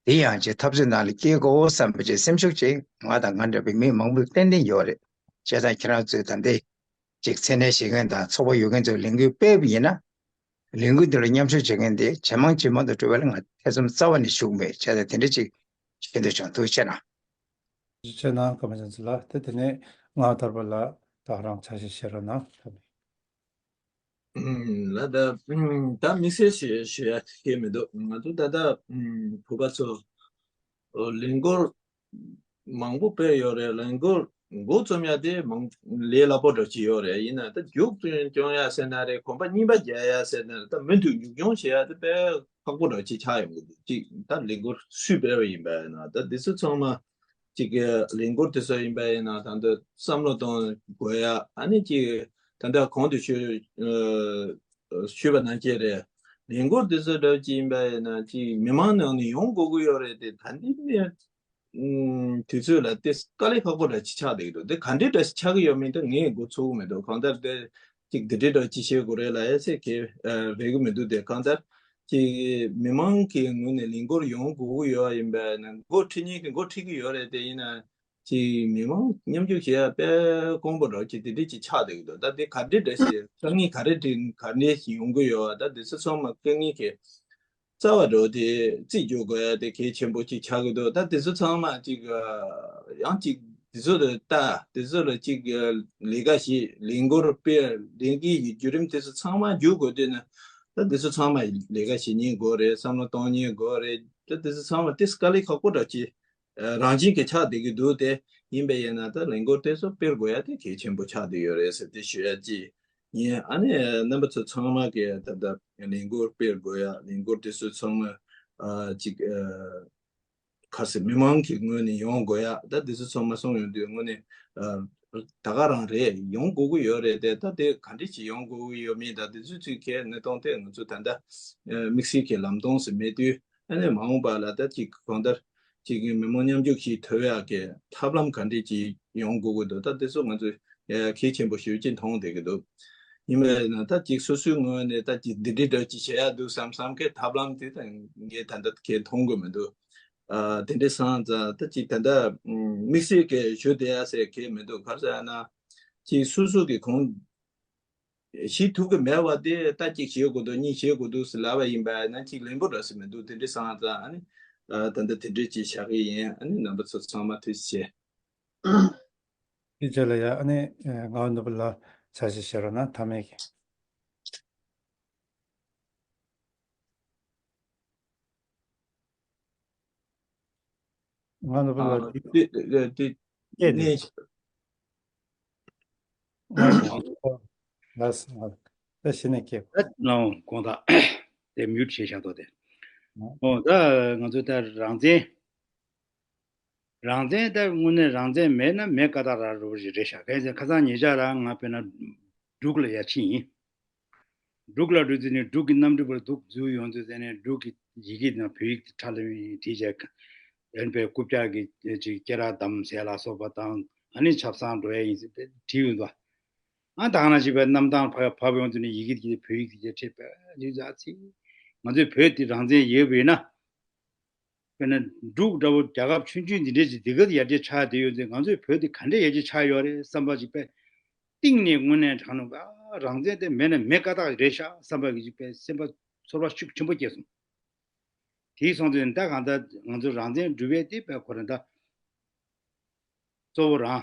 དེ་ཡང་ཅིག་འཐབ་རྩོད་ནང་ལ་སྐྱེལ་དགོས་བསམ་པ་ཅིག་སེམས་ཤུགས་ཅིག་ང་དང་ང་འདྲ་བའི་མི་མང་པོས་ཏན་ཏན་ཡོད་རེད། བྱས་ཙང་ཁྱེད་རང་ཚོས་ད་ལྟའི་ཅིག་མཚན་གནས་བཞེས་མཁན་དང་ཚོགས་པ་ཡོད་མཁན་ཚོས་ལས་འགུལ་སྤེལ་བ་ཡིན་ན། ལས་འགུལ་འདི་ལ་མཉམ་ཞུགས་བྱེད་མཁན་དེ་ཇེ་མང་ཇེ་མང་དུ་འགྲོ་བ་ལ་ང་ཐེ་ཚོམ་རྩ་བ་ནས་ཞུགས་མེད། བྱས་ཙང་དེ་འདྲ་ཅིག་བྱེད་འདོད་བྱུང་། ཐུགས་རྗེ་ཆེ་གནང་། ཐུགས་རྗེ་ཆེ་གནང་། ཀརྨ་རྒྱ་མཚོ་ལགས། དེ་དེ་ནས་ངག་ཐོག་པ་ལགས་ད་རང་ཕྱག་བཞེས་བྱེད་རོགས་གནང་། ལ་ད་ད་དམིགས་བསལ་ཞེས་ཞུ་ཡ་གང་ཡང་མི་འདུག་ང་ཚོ་ད་ལྟ་བོད་པ་ཚོ་ལས་འགུལ་ མང་པོ་སྤེལ་ཡོད་རེད། ལས་འགུལ་འགོ་རྩོམ་ཡ་དེ་མང་ལས་སླ་པོ་འདྲ་ཅིག་ཡོད་རེད། ཡིན་ན་ད་རྒྱུགས་སྐྱོང་ཡ་ཟེར་ན་རེད། གོམ་པ་གཉིས་པ་རྒྱག་ཡ་ཟེར་ན་རེད། ད་མུ་མཐུད་རྒྱུགས་སྐྱོང་བྱེད་ཡ་དེ་དཔེ་ཁག་པོ་འདྲ་ཅིག་ཆགས་ཡོང་གི་འདུག་ཅིག་ད་ལས་འགུལ་སུས་སྤེལ་བ་ཡིན་པ་ཡིན་ན། ད་དེ་ཚོ་ཚང་མ་ཅིག་གི་ལས་འགུལ་དེ་ཚོ་ཡིན་པ་ཡིན་ན། ད་འདི་བསམ་བློ་གཏོང་དགོས་ཡ། ཨ་ནི་ཅིག་ད་ལྟ་གོང་དུ་ཞུ་ཞུས་པ་ནང་བཞིན་རེད། ལས་འགུལ་དེ་ཚོ་འདྲ་ཅིག་ཡིན་པ་ཡིན་ན་ཅིག་མི་མང་ནང་ནས་ཡོང་དགོས་ཀྱི་ཡོད་རེད་དེ། ད་འདི་ནས་ཨུམ། དུས་ཚོད་ལ་དེ་དཀའ་ལས་ཁག་པོ་འདྲ་ཅིག་ཆགས་བསྡད་ཀྱི་འདུག་དེ་ག་འདྲའི་འདྲ་ཞིག་ཆགས་ཀྱི་ཡོད་མེད་དེ་ངས་མགོ་ཚོད་ཀྱི་མི་འདུག་གང་ལྟར་དེ་ཅིག་དེ་འདྲའི་འདྲ་ཅིག་བྱེད་དགོས་རེད་ལབ་ཡ་ཟེར་གི་རེད་ཀྱི་མི་འདུག་དེ་གང་ལྟར་ཅིག་མི་མང་གི་ངོས་ནས་ལས་འགུལ་ཡོང་དགོས་ཀྱི་ཡོད་ཡིན་པ་ན། འགོ་ཁྲིད་མཁན་གྱི་འགོ་ཁྲིད་ཀྱི་ཡོད་རེད། དེ་ཡིན་ན་ཅིག་མི་མང་མཉམ་ཞུགས་བྱེད་ཡ་དཔེ་དཀོན་པོ་འདྲ་ཅིག་དེ་འདྲ་ཅིག་ཆགས་བསྡད་ཀྱི་འདུག་ད་དེ་ག་འདྲའི་འདྲ་ཞིག་དཀའ་ངལ་ག་རེ་འདྲ་ག་འདྲ་ཞིག་ཡོང་གི་ཡོད། ད་དེ་ཚོ་ཚང་མ་དཀའ་ངལ་གྱི་རྩ་བ་འགྲོ་དེ་རྩིས་རྒྱག་དགོས་ཡ་དེ་གལ་ཆེན་པོ་ཅིག་ཆགས་ཀྱི་འདུག་ད་དེ་ཚོ་ཚང་མ་ཅིག་ཡང་ཅིག་དེ་ཚོ་ལ་ལྟ། དེ་ཚོ་ལ་ཅིག་ལས་ཀ་བྱེད། ལས་འགུལ་སྤེལ། ལས་འགུལ་གྱི་བརྒྱུད་རིམ་དེ་ཚོ་ཚང་མ་བརྒྱུད་དགོས་དུས་ན། ད་དེ་ཚོ་ཚང་མ་ལས་ཀ་བྱེད་མཁན་དགོས་རེད། བསམ་བློ་གཏོང་མཁན་དགོས་རེད། ད་དེ་ཚོ་ཚང་མ་དེ་དཀའ་ལས་ཁག་པོ་འདྲ་ཅིག་རང་བཞིན་གྱི་ཆགས་བསྡད་ཀྱི་འདུག་དེ་ཡིན་པ་ཡིན་ན་ད་ལས་འགུལ་དེ་ཚོ་སྤེལ་དགོས་ཡ་དེ་གལ་ཆེན་པོ་ཆགས་བསྡད་ཡོད་རེད་ཟེར་དེ་ཞུ་ཡ་ཅིག་ཡིན། ཨ་ནི་རྣམ་པ་ཚོ་ཚང་མ་གིས་ད་ལྟ་ལས་འགུལ་སྤེལ་དགོས་ཡ། ལས་འགུལ་དེ་ཚོ་ཚང་མ་ཨ་ཅིག་ཨ། ག་ཟེར། མི་མང་གི་ངོས་ནས་ཡོང་དགོས་ཡ། ད་དེ་ཚོ་ཚང་མ་གསུངས་ཡོང་དུས་དངོས་གནས་ཨ། ད་ག་རང་རེད། ཡོང་དགོས་ཀྱི་ཡོད་རེད་དེ། ད་དེ་ག་འདྲ་ཅིག་ཡོང་དགོས་ཀྱི་ཡོད་མེད་ད་དེ་ཚོའི་ཚུལ་གྱི་གནས་སྟངས་དེ་ང་ཚོ་ད་ལྟ་དམིགས་བསལ་གྱི་ལམ་སྟོན་ཟེར་མེད་དུས། ཨ་ནི་མ་འོངས་པ་ལ་ད་ཅིག་གང་ལྟར་ཅིག་མི་མང་མཉམ་ཞུགས་ཤིག་ཐུབ་ཡག་གི་ཐབས་ལམ་ག་འདྲ་ཅིག་ཡོང་དགོས་ཀྱི་འདུག་ད་དེ་ཚོ་ང་ཚོས་གལ་ཆེན་པོ་ཞེ་པོ་ཅིག་མཐོང་བསྡད་ཀྱི་འདུག་ཡིན་པ་ཡིན་ན་ད་ཅིག་སོ་སོའི་ངོས་ནས་ད་ཅིག་འདི་འདྲའི་འདྲ་ཅིག་བྱེད་ཡག་འདུག་བསམ་བསམ་གི་ཐབས་ལམ་དེ་ད་ངས་ད་ལྟ་གལ་མཐོང་གི་མི་འདུག་ཨ། དེ་འདྲ་སོང་ཙང་ད་ཅིག་ད་ལྟ་དམིགས་བསལ་གྱི་ཞུ་བསྡད་ཡ་ཟེར་གལ་མི་འདུག་ག་རེ་ཟེར་ན་ཅིག་སོ་སོ་གི་གང་བྱེད་ཐུབ་ཀྱི་མེད་པ་དེ་ད་ཅིག་བྱེད་དགོས་འདུག་གཉིས་བྱེད་དགོས་འདུག་ཟེར་ལབ་པ་ཡིན་པ་ན་ཅིག་ལན་པོ་འདྲ་ཟེར་མི་འདུག་དེ་འདྲ་སོང་ཙང་ཨ་ནི་ཨ། ད་ལྟ་དེ་འདྲ་ཅིག་བྱ་གི་ཡིན། ཨ་ནི་རྣམ་པ་ཚོ་ཚང་མ་ཐུགས་རྗེ་ཆེ། ཐུགས་རྗེ་ཆེ་ལགས། ཡ་ཨ་ནི་ངག་དབང་ནོར་བུ་ལགས་ཆ་ཤས་བཤད་རོགས་གནང་། ཐ་མའི་གི། ང་ནོར་བུ་ལགས། དེ་དེ་དེ་སྐད་དེ་ནས། ལགས་སོ། ད་གཞི་ནས་སྐད། ད་ལའང་དགོངས་དག་དེ་མིའུ་ཊི་བྱས་བཞག་དོ་དེ། ཨོ་ད་ང་ཚོ་ད་རང་བཙན། རང་བཙན་ད་དངོས་གནས་རང་བཙན་མེད་ན་མེད་ཀ་དག་ར་རུ་རེད་ཤག་གལ་སྲིད་ཁ་སང་ཉེ་ཆར་རང་ང་དཔེར་ན་འབྲུག་ལ་ཡར་ཕྱིན་ཡིན། འབྲུག་ལ་འགྲོ་དུས་ནས་འབྲུག་གི་གནམ་གྲུ་བར་འདུག་འཛུལ་ཡོང་དུས་ཟེར་ནས་འབྲུག་གི་ཡི་གེ་དང་བོད་ཡིག་དེ་ཁྲ་ལམ་བྲིས་བྱས། ཨན་པའི་རྐུབ་བཀྱག་གི་ཅིག་སྐེ་རགས་བསྡམས་ཟེར་ལ་སོགས་པ་དང་། ཨ་ནི་ཆབ་གསང་འགྲོ་ཡ་ཡིན་ཟེར་བྲིས་ཡོད་པ། ཨ་ད་ག་ནང་བཞིན་པའི་གནམ་ཐང་བབས་བབས་ཡོང་དུས་ནས་ཡི་གེ་དེ་བོད་ཡིག་དེ་ཁྲིད་པའི་ཡིག་ཡ་ཚིག་ང་ཚོའི་བོད་དེ་རང་བཙན་ཡོད་པ་ཡིན་ན། དཔེར་ན་འབྲུག་འདྲ་བོ་རྒྱལ་ཁབ་ཆུང་ཆུང་འདི་འདྲས་ཅིག་འདི་ག་ཡར་རྒྱས་ཆགས་བསྡད་ཡོད་ཚེ་ང་ཚོའི་བོད་འདི་ག་འདྲས་ཡར་རྒྱས་ཆགས་ཡོད་རེད་བསམ་པ་ཅིག་པས། གཏིང་ནས་དངོས་གནས་དྲང་གནས་ཀ་རང་བཙན་དེ་མེད་ན་མེད་ཀ་དག་རེད་ཤག་བསམ་པ་གི་ཅིག་པས་སེམས་པ་ཚོར་བ་ཤུགས་ཆེན་པོ་སྐྱེས་སོང་། དེའི་སོང་ཚེ་ད་གང་ལྟར་ང་ཚོ་རང་བཙན་སྒྲུབ་པའི་དེ་པས་ཁོ་རང་ད་གཙོ་བོ་རང་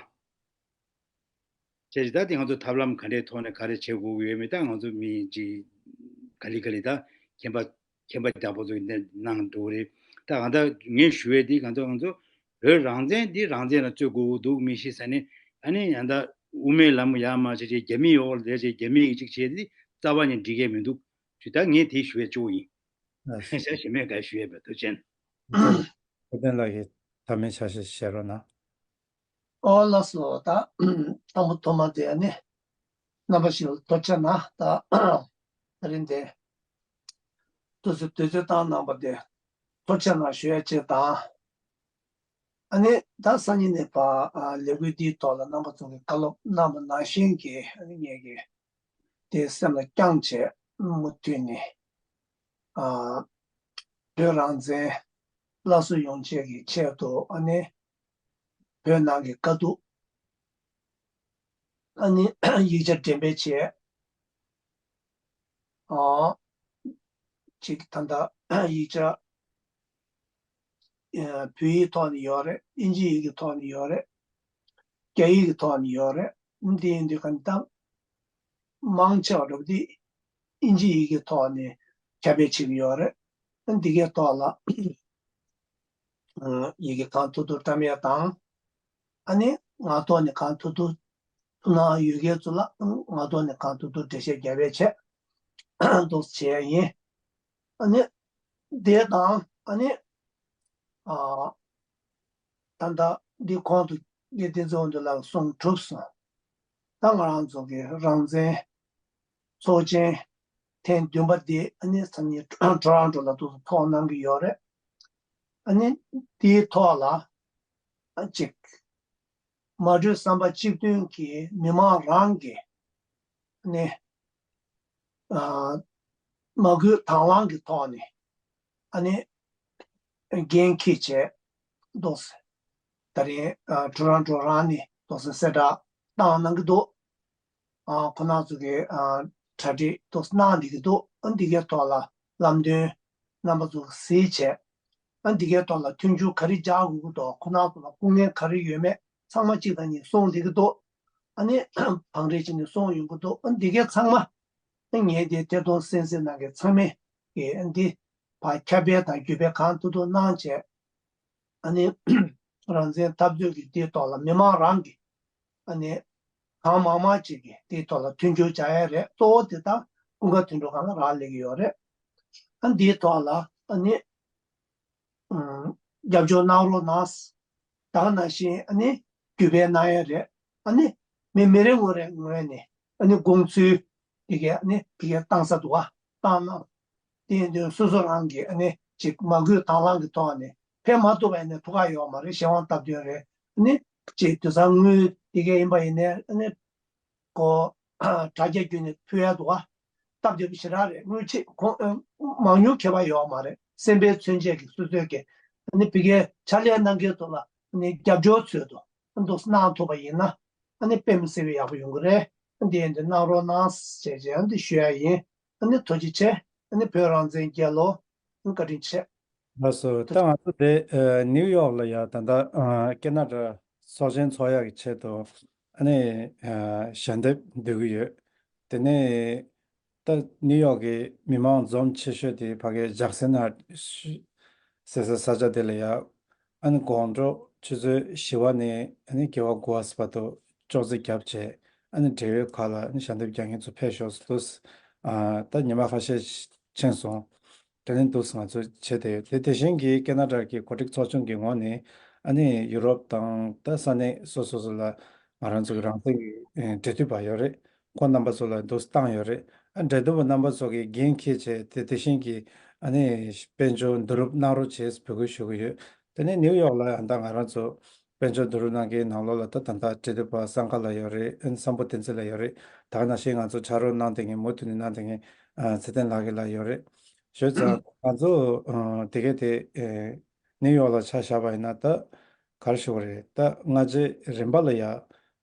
བྱས་ཅིག་ད་དེ་ང་ཚོ་ཐབས་ལམ་ག་འདྲའི་ཐོག་ནས་ག་རེ་བྱེད་དགོས་ཀྱི་ཡོད་མེད་ད་ང་ཚོ་མི་ཅིག་ག་ལེ་ག་ལེ་ད་མཁྱེན་པ་མཁྱེན་པ་རྒྱག་པོ་ཚོ་གིས་གནང་འགྲོ་གི་རེད། ད་གང་ལྟར་ངས་ཞུ་བའི་དེ་གང་ལྟར་ང་ཚོ་བོད་རང་བཙན་འདི་རང་བཙན་ལ་རྩོད་དགོས་ཀྱི་འདུག་མི་ཤེས་ས་ནས། ཨ་ནི་ཡང་ད་དབུ་མའི་ལམ་ཡར་མར་བྱས་བྱས་རྒྱ་མིའི་འོག་ལ་བསྡད་བྱས་རྒྱ་མི་ཡིས་ཅིག་བྱས་དེ་རྩ་བ་ནས་འགྲིག་གི་མི་འདུག་ཅིག་ད་ངས་དེ་ཞུ་བའི་གཙོ་བོ་ཡིན། ཨ། ཤ་ཞེ་མེད་ག་ཞུ་ཡས་པའི་ཐུགས་ཆེན། ཨ། ཐུབ་བསྟན་ལགས་ཀྱིས་ཐ་མའི་ཆ་ཤས་བཤད་རོགས་གནང་། ཨོ་ལགས་སོ། ད་དང་པོ་ཐོག་མ་དེ་ནི་རྣམ་པ་ཞིག་ལ་ཐུགས་རྗེ་གནང་། ད་དེ་རིང་དེ་དུས་ཚོད་དུས་ཚོད་བཏང་གནང་པ་དེ་ཐུགས་རྗེ་གནང་ཞུ་ཡ་ཅིག་དང་། ཨ་ནི་ད་སང་ཉིན་ནས་ཕར་ཨ་ལས་འགུལ་འདིའི་ཐོག་ལ་རྣམ་པ་ཚོ་གིས་བཀའ་སློབ་གནང་བ་ནང་བཞིན་གྱི་ཨ་ནི་ངེད་ཀྱིས་དེ་སེམས་ལ་བཅངས་བྱས་མུ་མཐུད་ནས་ཨ་བོད་རང་བཙན་སླར་གསོ་ཡོང་ཆེད་ཀྱི་ཆེད་དུ་ཨ་ནི་བོད་ནང་གི་དཀའ་སྡུག་ཨ་ནི་ཡིག་ཆ་འགྲེམས་སྤེལ་བྱས། ཨ་ཅིག་ད་ལྟ་ཡིག་ཆ་ཨ་བོད་ཡིག་ཐོག་ནས་ཡོད་རེད། ཨིན་ཇི་ཡིག་གི་ཐོག་ནས་ཡོད་རེད། རྒྱ་ཡིག་གི་ཐོག་ནས་ཡོད་རེད། འདི་ཡིན་དུས་ག་ད་མང་ཆེ་བ་འདྲ་པོ་འདི་ཨིན་ཇི་ཡིག་གི་ཐོག་ནས་ཁྱབ་སྤེལ་བྱེད་ཀྱི་ཡོད་རེད། འདི་གའི་ཐོག་ལ་ཡི་གེ་གང་ཐུབ་ཐུབ་བཀྲམ་ཡ་དང་ ཨ་ནི་ངག་ཐོག་ནས་གང་ཐུབ་ཐུབ་ཐུབ་སྣང་ཡོད་མཁན་ཚོ་ལ་ངག་ཐོག་ནས་གང་ཐུབ་ཐུབ་འགྲེལ་བཤད་རྒྱབ་པའི་ཆེད་འདུག་བྱས་ཡིན། ཨ་ནི་དེ་དང་ཨ་ནི་ཨ་ད་ལྟ་འདི་གོང་དུ་དགེ་ལྡན་ཚེ་དབང་འདུས་ལགས་གསུང་གྲུབ་སོང་། ད་ང་རང་ཚོ་གི་རང་བཙན་ཚོགས་ཆེན་ཐེངས་བདུན་པ་འདི་ཨ་ནི་ས་གནས་ཊོ་རོན་ཊོ་ལ་འདུག་ཚོགས་གནང་གི་ཡོད་རེད། ཨ་ནི་དེའི་ཐོག་ལ་ཨ་ཅིག་མ་གྲོས་བསམ་པ་གཅིག་མཐུན་གྱི་མི་མང་རང་གི་ཨ་ནི་ཨ་མ་བསྐུལ་དང་བླངས་ཀྱི་ཐོག་ནས་ཨ་ནི་འགན་འཁྱེར་བྱས་འདུག་ཟེར། ད་རིང་ཨ་ཊོ་རོན་ཊོ་རང་ནས་འདུག་ཟེར་གསལ་བསྒྲགས་བཏང་གནང་གི་འདུག་ཨ་ཁོ་རང་ཚོ་གི་ཨ་གྲ་སྒྲིག་འདུག་གནང་བསྡད་ཀྱི་འདུག་ཨ་འདི་གའི་ཐོག་ལ་ལམ་སྟོན་རྣམ་པ་ཚོ་གཟིགས་བྱས། ཨ་འདི་གའི་ཐོག་ལ་མཐུན་འགྱུར་ག་རེ་རྒྱག་དགོས་ཀྱི་འདུག་ཁོ་རང་ཚོ་ལ་སྐུ་ངལ་ག་རེ་ཡོད་མེད་ཚང་མ་གཅིག་དང་གཉིས་གསུངས་བསྡད་ཀྱི་འདུག་ཨ་ནི་བང་རིམ་བྱས་ནས་གསུངས་ཡོང་གི་འདུག་ཨ་འདི་གའི་ཚང་མ་ཨ་ངས་དེ་ཐད་གཏོང་གསན་གཟིགས་གནང་མཁན་ཚང་མས་ཀྱི་ཨ་འདི་ཕར་ཁྱབ་སྤེལ་དང་བརྒྱུད་སྤེལ་གང་ཐུབ་ཐུབ་གནང་བྱས། ཨ་ནི་རང་བཙན་འཐབ་རྩོད་ཀྱི་དེའི་ཐོག་ལ་མི་མང་རང་གིས་ཨ་ནི་གང་མང་མང་ཅིག་གིས་དེའི་ཐོག་ལ་མཐུན་འགྱུར་བྱ་ཡ་རེད། གཙོ་བོ་དེ་དག་ཀུན་དགའ་དོན་གྲུབ་སྒང་ལ་རག་ལས་ཀྱི་ཡོད་རེད། ཨ་འདིའི་ཐོག་ལ་ཨ་ནི་ཨམ་རྒྱབ་སྐྱོར་གནང་རོགས་གནང་། ད་ག་ནང་བཞིན་ཨ་ནི་བརྒྱུད་སྤེལ་གནང་ཡ་རེད། ཨ་ནི་མི་མི་རེ་ངོ་རེ་ངོས་ནས་ཨ་ནི་དགོངས་ཚུལ་དེ་གའི་ཨ་ནི་དེ་གའི་བཏང་ས་འདུག་བ་བཏང་གནང་། དེ་ཡིན་དུས་སོ་སོ་རང་གིས་ཨ་ནི་ཅིག་མ་བསྐུལ་དང་བླངས་ཀྱི་ཐོག་ནས་ཕེབས་མ་ཐུབ་པ་ཡིན་ན་ཐུགས་ཁག་ཡོད་མ་རེད། གཞན་དབང་སྟབས་བསྟུན་རེད། ཨ་ནི་ཅིག་དུས་ཚང་དངུལ་དེ་གའི་ཡིན་པ་ཡིན་ནའི་ཨ་ནི་ཀོ་དྲ་རྒྱ་བརྒྱུད་ནས་ཕུལ་ཡ་འདུག་བ། སྟབས་བདེ་པོ་ཞེ་དྲག་རེད། དངུལ་ཆེ་ཁོང་ཨ་མང་ཉུང་ཁྱད་པར་ཡོད་མ་རེད། སེམས་པའི་མཚོན་ཆས་ཀྱི་སོ་སོའི་གི་ཨ་ནི་ཕ་གིའི་ཕྱག་ལས་གནང་མཁན་ཚོ་ལ་ཨ་ནི་རྒྱབ་སྐྱོར་ཚུལ་དུ་ཨ་འདུག་གནང་ཐུབ་པ་ཡིན་ན་ཨ་ནི་དཔེ་མི་སྲིད་པའི་ཡག་པོ་ཡོང་གི་རེད། ཨ་འདི་ཡིན་དུས་གནང་རོགས་གནང་ཞེས་བྱས་ཨ་འདི་ཞུ་ཡ་ཡིན། ཨ་ནི་ཐུགས་རྗེ་ཆེ། ཨ་ནི་བོད་རང་བཙན་རྒྱལ་ལོ། ཨ་བཀའ་དྲིན་ཆེ། ལགས་སོ། ད་ང་ཚོ་དེ་ཨ་ནིའུ་ཡོག་ལ་ཡ་ད་ལྟ་ཨ་ཁེ་ན་ཌ་ཚོགས་ཆེན་ཚོགས་ཡག་གི་ཆེད་དུ་ཨ་ནི་ཨ་ཞལ་འདེབས་འདོན་གྱི་ཡོད། དེ་ནས་ད་ནིའུ་ཡོག་གི་མི་མང་འཛོམས་ཆེ་ཤོས་དེ་ཕ་གའི་ཇག་སན་ཨར་ཟེར་སའི་ས་ཆ་དེ་ལ་ཡ། ཨ་ནི་དགོང་དྲོ་ཆུ་ཚོད་བཞི་པ་ནས་ཨ་ནི་དགེ་བ་དགུ་པ་བར་དུ་ཅོག་ཙེ་བརྒྱབ་བྱས། ཨ་ནི་འབྲེལ་ཡོད་ཁག་ལ་ཨ་ནི་ཞལ་འདེབས་རྒྱག་མཁན་ཚོ་ཕེབས་ཤོག་ཟེར་འདུག་ཨ་ད་ཉི་མ་ཁ་ཤས་ཕྱིན་སོང་། དེ་ནས་འདུག་ང་ཚོ་བྱས་ཏེ། དེ་དེ་བཞིན་གྱི་ཁེ་ན་ཌ་གི་གོ་སྒྲིག་ཚོགས་ཆུང་གི་ངོས་ནས་ཨ་ནི་ཡུ་རོབ་དང་ད་ས་གནས་སོ་སོ་སོ་ལ་ང་རང་ཚོ་གི་རང་བཙན་གྱི་ཨེ་འབྲེལ་མཐུད་པ་ཡོད་རེད། ཁོང་རྣམ་པ་ཚོ་ལ་འདུག་བཏང་ཡོད་རེད། ཨ་འབྲེལ་མཐུད་པ་རྣམ་པ་ཚོ་གིས་འགན་འཁྱེར་བྱས་དེ་དེ་བཞིན་གྱི་ཨ་ནི་དཔལ་འབྱོར་བསྡུ་རུབ་གནང་རོགས་བྱེད་འབོད་སྐུལ་ཞུ་གི་ཡོད། དེ་ནས་ནིའུ་ཡོག་ལ་ཡང་ད་ང་རང་ཚོ་དཔལ་འབྱོར་བསྡུ་རུབ་གནང་མཁན་ནང་ལོགས་ལ་ད་ད་ལྟ་འབྲེལ་མཐུད་པ་བསམ་དཀར་ལགས་ཡོད་རེད། ཨ་ནི་བསམ་ཕོ་བསྟན་འཛིན་ལགས་ཡོད་རེད། ད་ག་ནང་བཞིན་ང་ཚོ་ཕྱག་རོགས་གནང་བསྡད་མཁན་མུ་མཐུད་ནས་གནང་བསྡད་མཁན་ཨ་ཚེ་བརྟན་ལགས་ཀྱི་ལ་ཡོད་རེད། བྱས་ཙང་ང་ཚོ་ཨ་དེ་གས་དེ་ཨ་ནིའུ་ཡོག་ལ་ཆ་བཞག་པ་ཡིན་ན་ད་ག་རེ་ཞུ་དགོས་རེད། ད་སྔ་རྗེས་རིམ་པ་ལ་ཡ་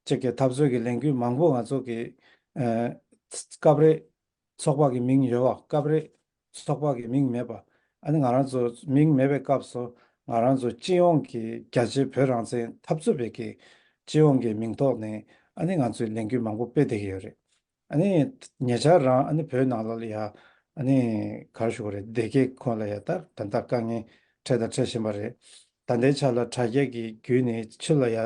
གཅིག་གི་འཐབ་རྩོད་ཀྱི་ལས་འགུལ་མང་པོ་ང་ཚོ་གི་ཨ་སྐབས་རེ་ཚོགས་པ་གི་མིང་ཡོད་པ། སྐབས་རེ་ཚོགས་པ་གི་མིང་མེད་པ། ཨ་ནི་ང་རང་ཚོ་མིང་མེད་པའི་སྐབས་སུ་ང་རང་ཚོ་སྤྱི་ཡོངས་ཀྱི་རྒྱ་ཆེའི་བོད་རང་བཙན་འཐབ་རྩོད་པའི་གི་སྤྱི་ཡོངས་ཀྱི་མིང་ཐོག་ནས་ཨ་ནི་ང་ཚོས་ལས་འགུལ་མང་པོ་སྤེལ་བསྡད་ཀྱི་ཡོད་རེད། ཨ་ནི་ཉེ་ཆར་རང་ཨ་ནི་བོད་ནང་ལོགས་ལ་ཡ་ཨ་ནི་ག་རེ་ཞུ་དགོས་རེད། སྡེ་དགེ་ཁོངས་ལ་ཡ་ད་ད་ལྟ་དཀའ་ངལ་འཕྲད་དང་འཕྲད་བཞིན་པ་རེད། ད་ལྟའི་ཆ་ལ་དྲ་རྒྱ་གི་བརྒྱུད་ནས་ཕྱི་ལ་ཡ་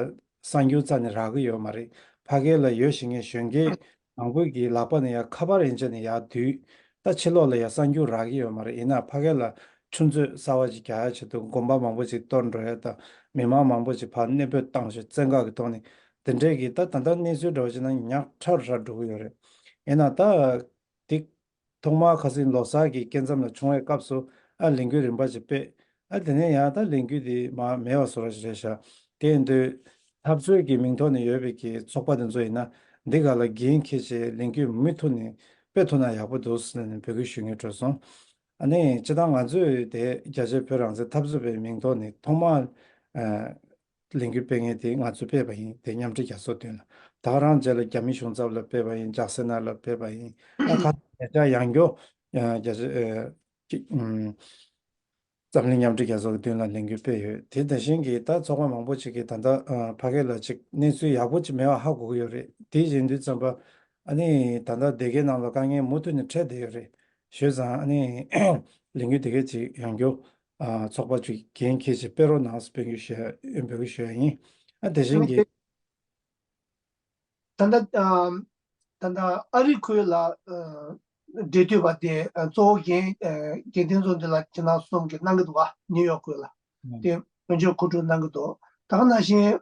གསར་འགྱུར་རྩ་ནས་རག་གི་ཡོད་མ་རེད། ཕ་གི་ལ་ཡོད་བཞིན་མཁན་གཞོན་སྐྱེས་མང་པོ་གི་ལག་པ་ནས་ཡ་ཁ་པར་ཡན་ཆད་ནས་ཡར་བསྡུས། ད་ཕྱི་ལོགས་ལ་ཡ་གསར་འགྱུར་རག་གི་ཡོད་མ་རེད། ཡིན་ན་ཕ་གི་ལ་ཆུ་མཛོད་གསར་བ་ཅིག་རྒྱག་ཡ་ཆེད་དུ་དགོན་པ་མང་པོ་ཅིག་གཏོར་འགྲོ་ཡ་དང་། མི་མང་མང་པོ་ཅིག་ཕར་གནས་སྤོས་བཏང་ཞོར་བཙན་བཀག་གི་ཐོག་ནས་དེ་འདྲས་ཀྱི་ད་ད་ལྟ་གནས་ཚུལ་འདྲ་བོ་ཅིག་ན་ཉག་ཕྲ་རུ་ཕྲ་འགྲོ་གི་ཡོད་རེད། ཡིན་ན་ད་དེ་ཐོག་མར་ཁ་སང་ལོ་གསར་གྱི་སྐབས་མཚམས་ལ་བྱུང་བའི་སྐབས་སུ་ཨ་ལས་འགུལ་རིམ་པ་ཅིག་སྤེལ། ཨ་དེ་ནས་ཡང་ད་ལས་འགུལ་དེ་མར་མེད་པ་བཟོ་འདྲ་ཞིག་རེད་ཤག་དེ་ཡིན་དུས་འཐབ་རྩོད་ཀྱི་མིང་ཐོག་ནས་ཡོད་པའི་གི་ཚོགས་པ་དེ་ཚོ་ཡིན་ན་འདི་ག་ལ་འགན་འཁྱེར་བྱས་ལས་འགུལ་མུ་མཐུད་ནས་སྤེལ་ཐུབ་ན་ཡག་པོ་འདུག་ཟེར་ནས་འབོད་སྐུལ་ཞུ་སྙིང་བྲོ་སོང་། ཨ་ནི་སྤྱིར་བཏང་ང་ཚོས་དེ་རྒྱ་ཆེའི་བོད་རང་བཙན་འཐབ་རྩོད་པའི་མིང་ཐོག་ནས་ཐོག་མར་ཨ་ལས་འགུལ་སྤེལ་མཁན་དེ་ང་ཚོས་སྤེལ་བ་ཡིན། དེ་མཉམ་འབྲེལ་རྒྱལ་ཚོགས་མདུན་ལ། ད་ག་རང་རྗེས་ལ་རྒྱ་མི་གཞུང་ཚབ་ལ་སྤེལ་བ་ཡིན། ཇག་སན་ཨར་ལ་སྤེལ་བ་ཡིན། ཨ་ཁ་ཉེ་ཆར་ཡང་བསྐྱར་ཨ་རྒྱ་ཆེ་ཨ་ཅིག་ཨམ་འཛམ་གླིང་མཉམ་འབྲེལ་རྒྱལ་ཚོགས་ཀྱི་མདུན་ལ་ལས་འགུལ་སྤེལ་ཡོད། དེ་དེ་བཞིན་གྱི་ད་ཚོགས་པ་མང་པོ་ཅིག་གིས་ད་ལྟ་ཨ་ཕ་གི་ལ་ཅིག་གནས་ཚུལ་ཡག་པོ་ཅིག་མེད་པ་ཧ་གོ་གི་ཡོད་རེད། དེ་ཡིན་དུས་ཙམ་པ་ཨ་ནི་ད་ལྟ་སྡེ་དགེ་ནང་ལ་དཀའ་ངལ་མུ་མཐུད་ནས་འཕྲད་བསྡད་ཡོད་རེད། བྱས་ཙང་ཨ་ནི་ལས་འགུལ་དེ་གས་ཅིག་ཡང་བསྐྱར་ཨ་ཚོགས་པ་ཅིག་འགན་འཁྱེར་ཅིག་སྤེལ་རོགས་གནང་ཟེར་འབོད་སྐུལ་ཞུ་ཡ་འབོད་སྐུལ་ཞུ་ཡ་ཡིན། ཨ་དེ་བཞིན་གྱི། ད་ལྟ་ཨམ། ད་ལྟ་ཨ་རི་ཁུལ་ལ་ཨ། འབྲེལ་མཐུད་པ་དེ་ཨ། གཙོ་བོ་འགན་ཨ། འགན་འཛིན་ཚོ་འདི་ལ་ཁྱེད་རང་གསུམ་གྱིས་གནང་གི་འདུག་ག་ནིའུ་ཡོག་ཁུལ་ལ། དེ་དཔལ་འབྱོར་མཁོ་སྒྲུབ་གནང་གི་འདུག་ད་ག་ནང་བཞིན་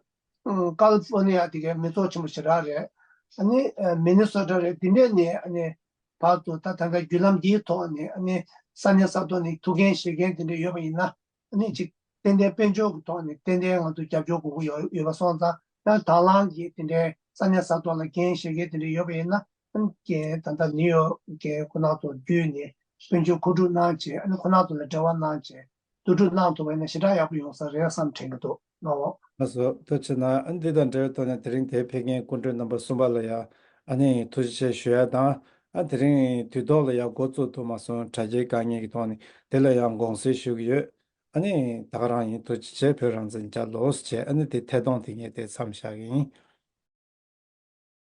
ཨམ། ཀ་ལི་ཧྥོར་ནི་ཡ་དེ་གའི་མི་ཚོགས་ཆེན་པོ་ཞེ་དྲག་རེད། ཨ་ནི་ཨ། མི་ནི་སོ་ཊ་རེད། དེ་འདྲས་ནས་ཨ་ནི་བར་དུ་ད་ད་ལྟ་བརྒྱུད་ལམ་འདིའི་ཐོག་ནས་ཨ་ནི་ས་གནས་ས་ཐོག་ནས་ཐུགས་འགན་བཞེས་མཁན་དེ་འདྲས་ཡོད་པ་ཡིན་ན། ཨ་ནི་ཅིག་ཏན་ཏན་དཔལ་འབྱོར་གྱི་ཐོག་ནས་ཏན་ཏན་ང་ཚོ་རྒྱབ་སྐྱོར་དགོས་ཀྱི་ཡོད་ཡོད་པ་སོང་ཙང་། ཡང་དང་བླངས་ཀྱིས་དེ་འདྲའི་ས་གནས་ས་ཐོག་ལ་འགན་བཞེས་མཁན་དེ་འདྲ་ཡོད་པ་ཡིན་ན། ཨ་ནི་ད་ལྟ་ནིའུ་ཡོག་གི་ཁོ་ན་ཚོ་བརྒྱུད་ནས་དཔལ་འབྱོར་མཁོ་སྒྲུབ་གནང་བྱས། ཨ་ནི་ཁོ་ན་ཚོ་ལ་འབྲེལ་བ་གནང་བྱས་བསྡུ་སྒྲིག་གནང་ཐུབ་པ་ཡིན་ན་ཞེ་དྲག་ཡག་པོ་ཡོང་ས་རེད་བསམ་དྲན་གྱི་འདུག་ལགས་འོ། ལགས་སོ། ཐུགས་རྗེ་གནང་། ཨ་ནི་འདི་དང་འབྲེལ་བའི་ཐོག་ནས་དེ་རིང་དེ་ཕེབས་མཁན་སྐུ་མགྲོན་རྣམ་པ་གསུམ་པ་ལ་ཡང་ཨ་ནི་ཐུགས་རྗེ་ཆེ་ཞུ་ཡ་དང་། ཨ་དེ་རིང་དུས་ཐོག་ལ་ཡང་འགོ་བཙུགས་ཐུབ་མ་སོང་། དྲ་རྒྱའི་དཀའ་ངལ་གྱི་ཐོག་ནས། དེ་ལ་ཡང་དགོངས་སེལ་ཞུ་གི་ཡོད། ཨ་ནི་ད་ག་རང་ཡིན། ཐུགས་རྗེ་ཆེ། བོད་རང་བཙན་རྒྱལ་ལོ་ཞེས། ཨ་ནི་དེ་ཐད་གཏོང་དེ་ངས་དེ་མཚམས་བཞག་གི་ཡིན།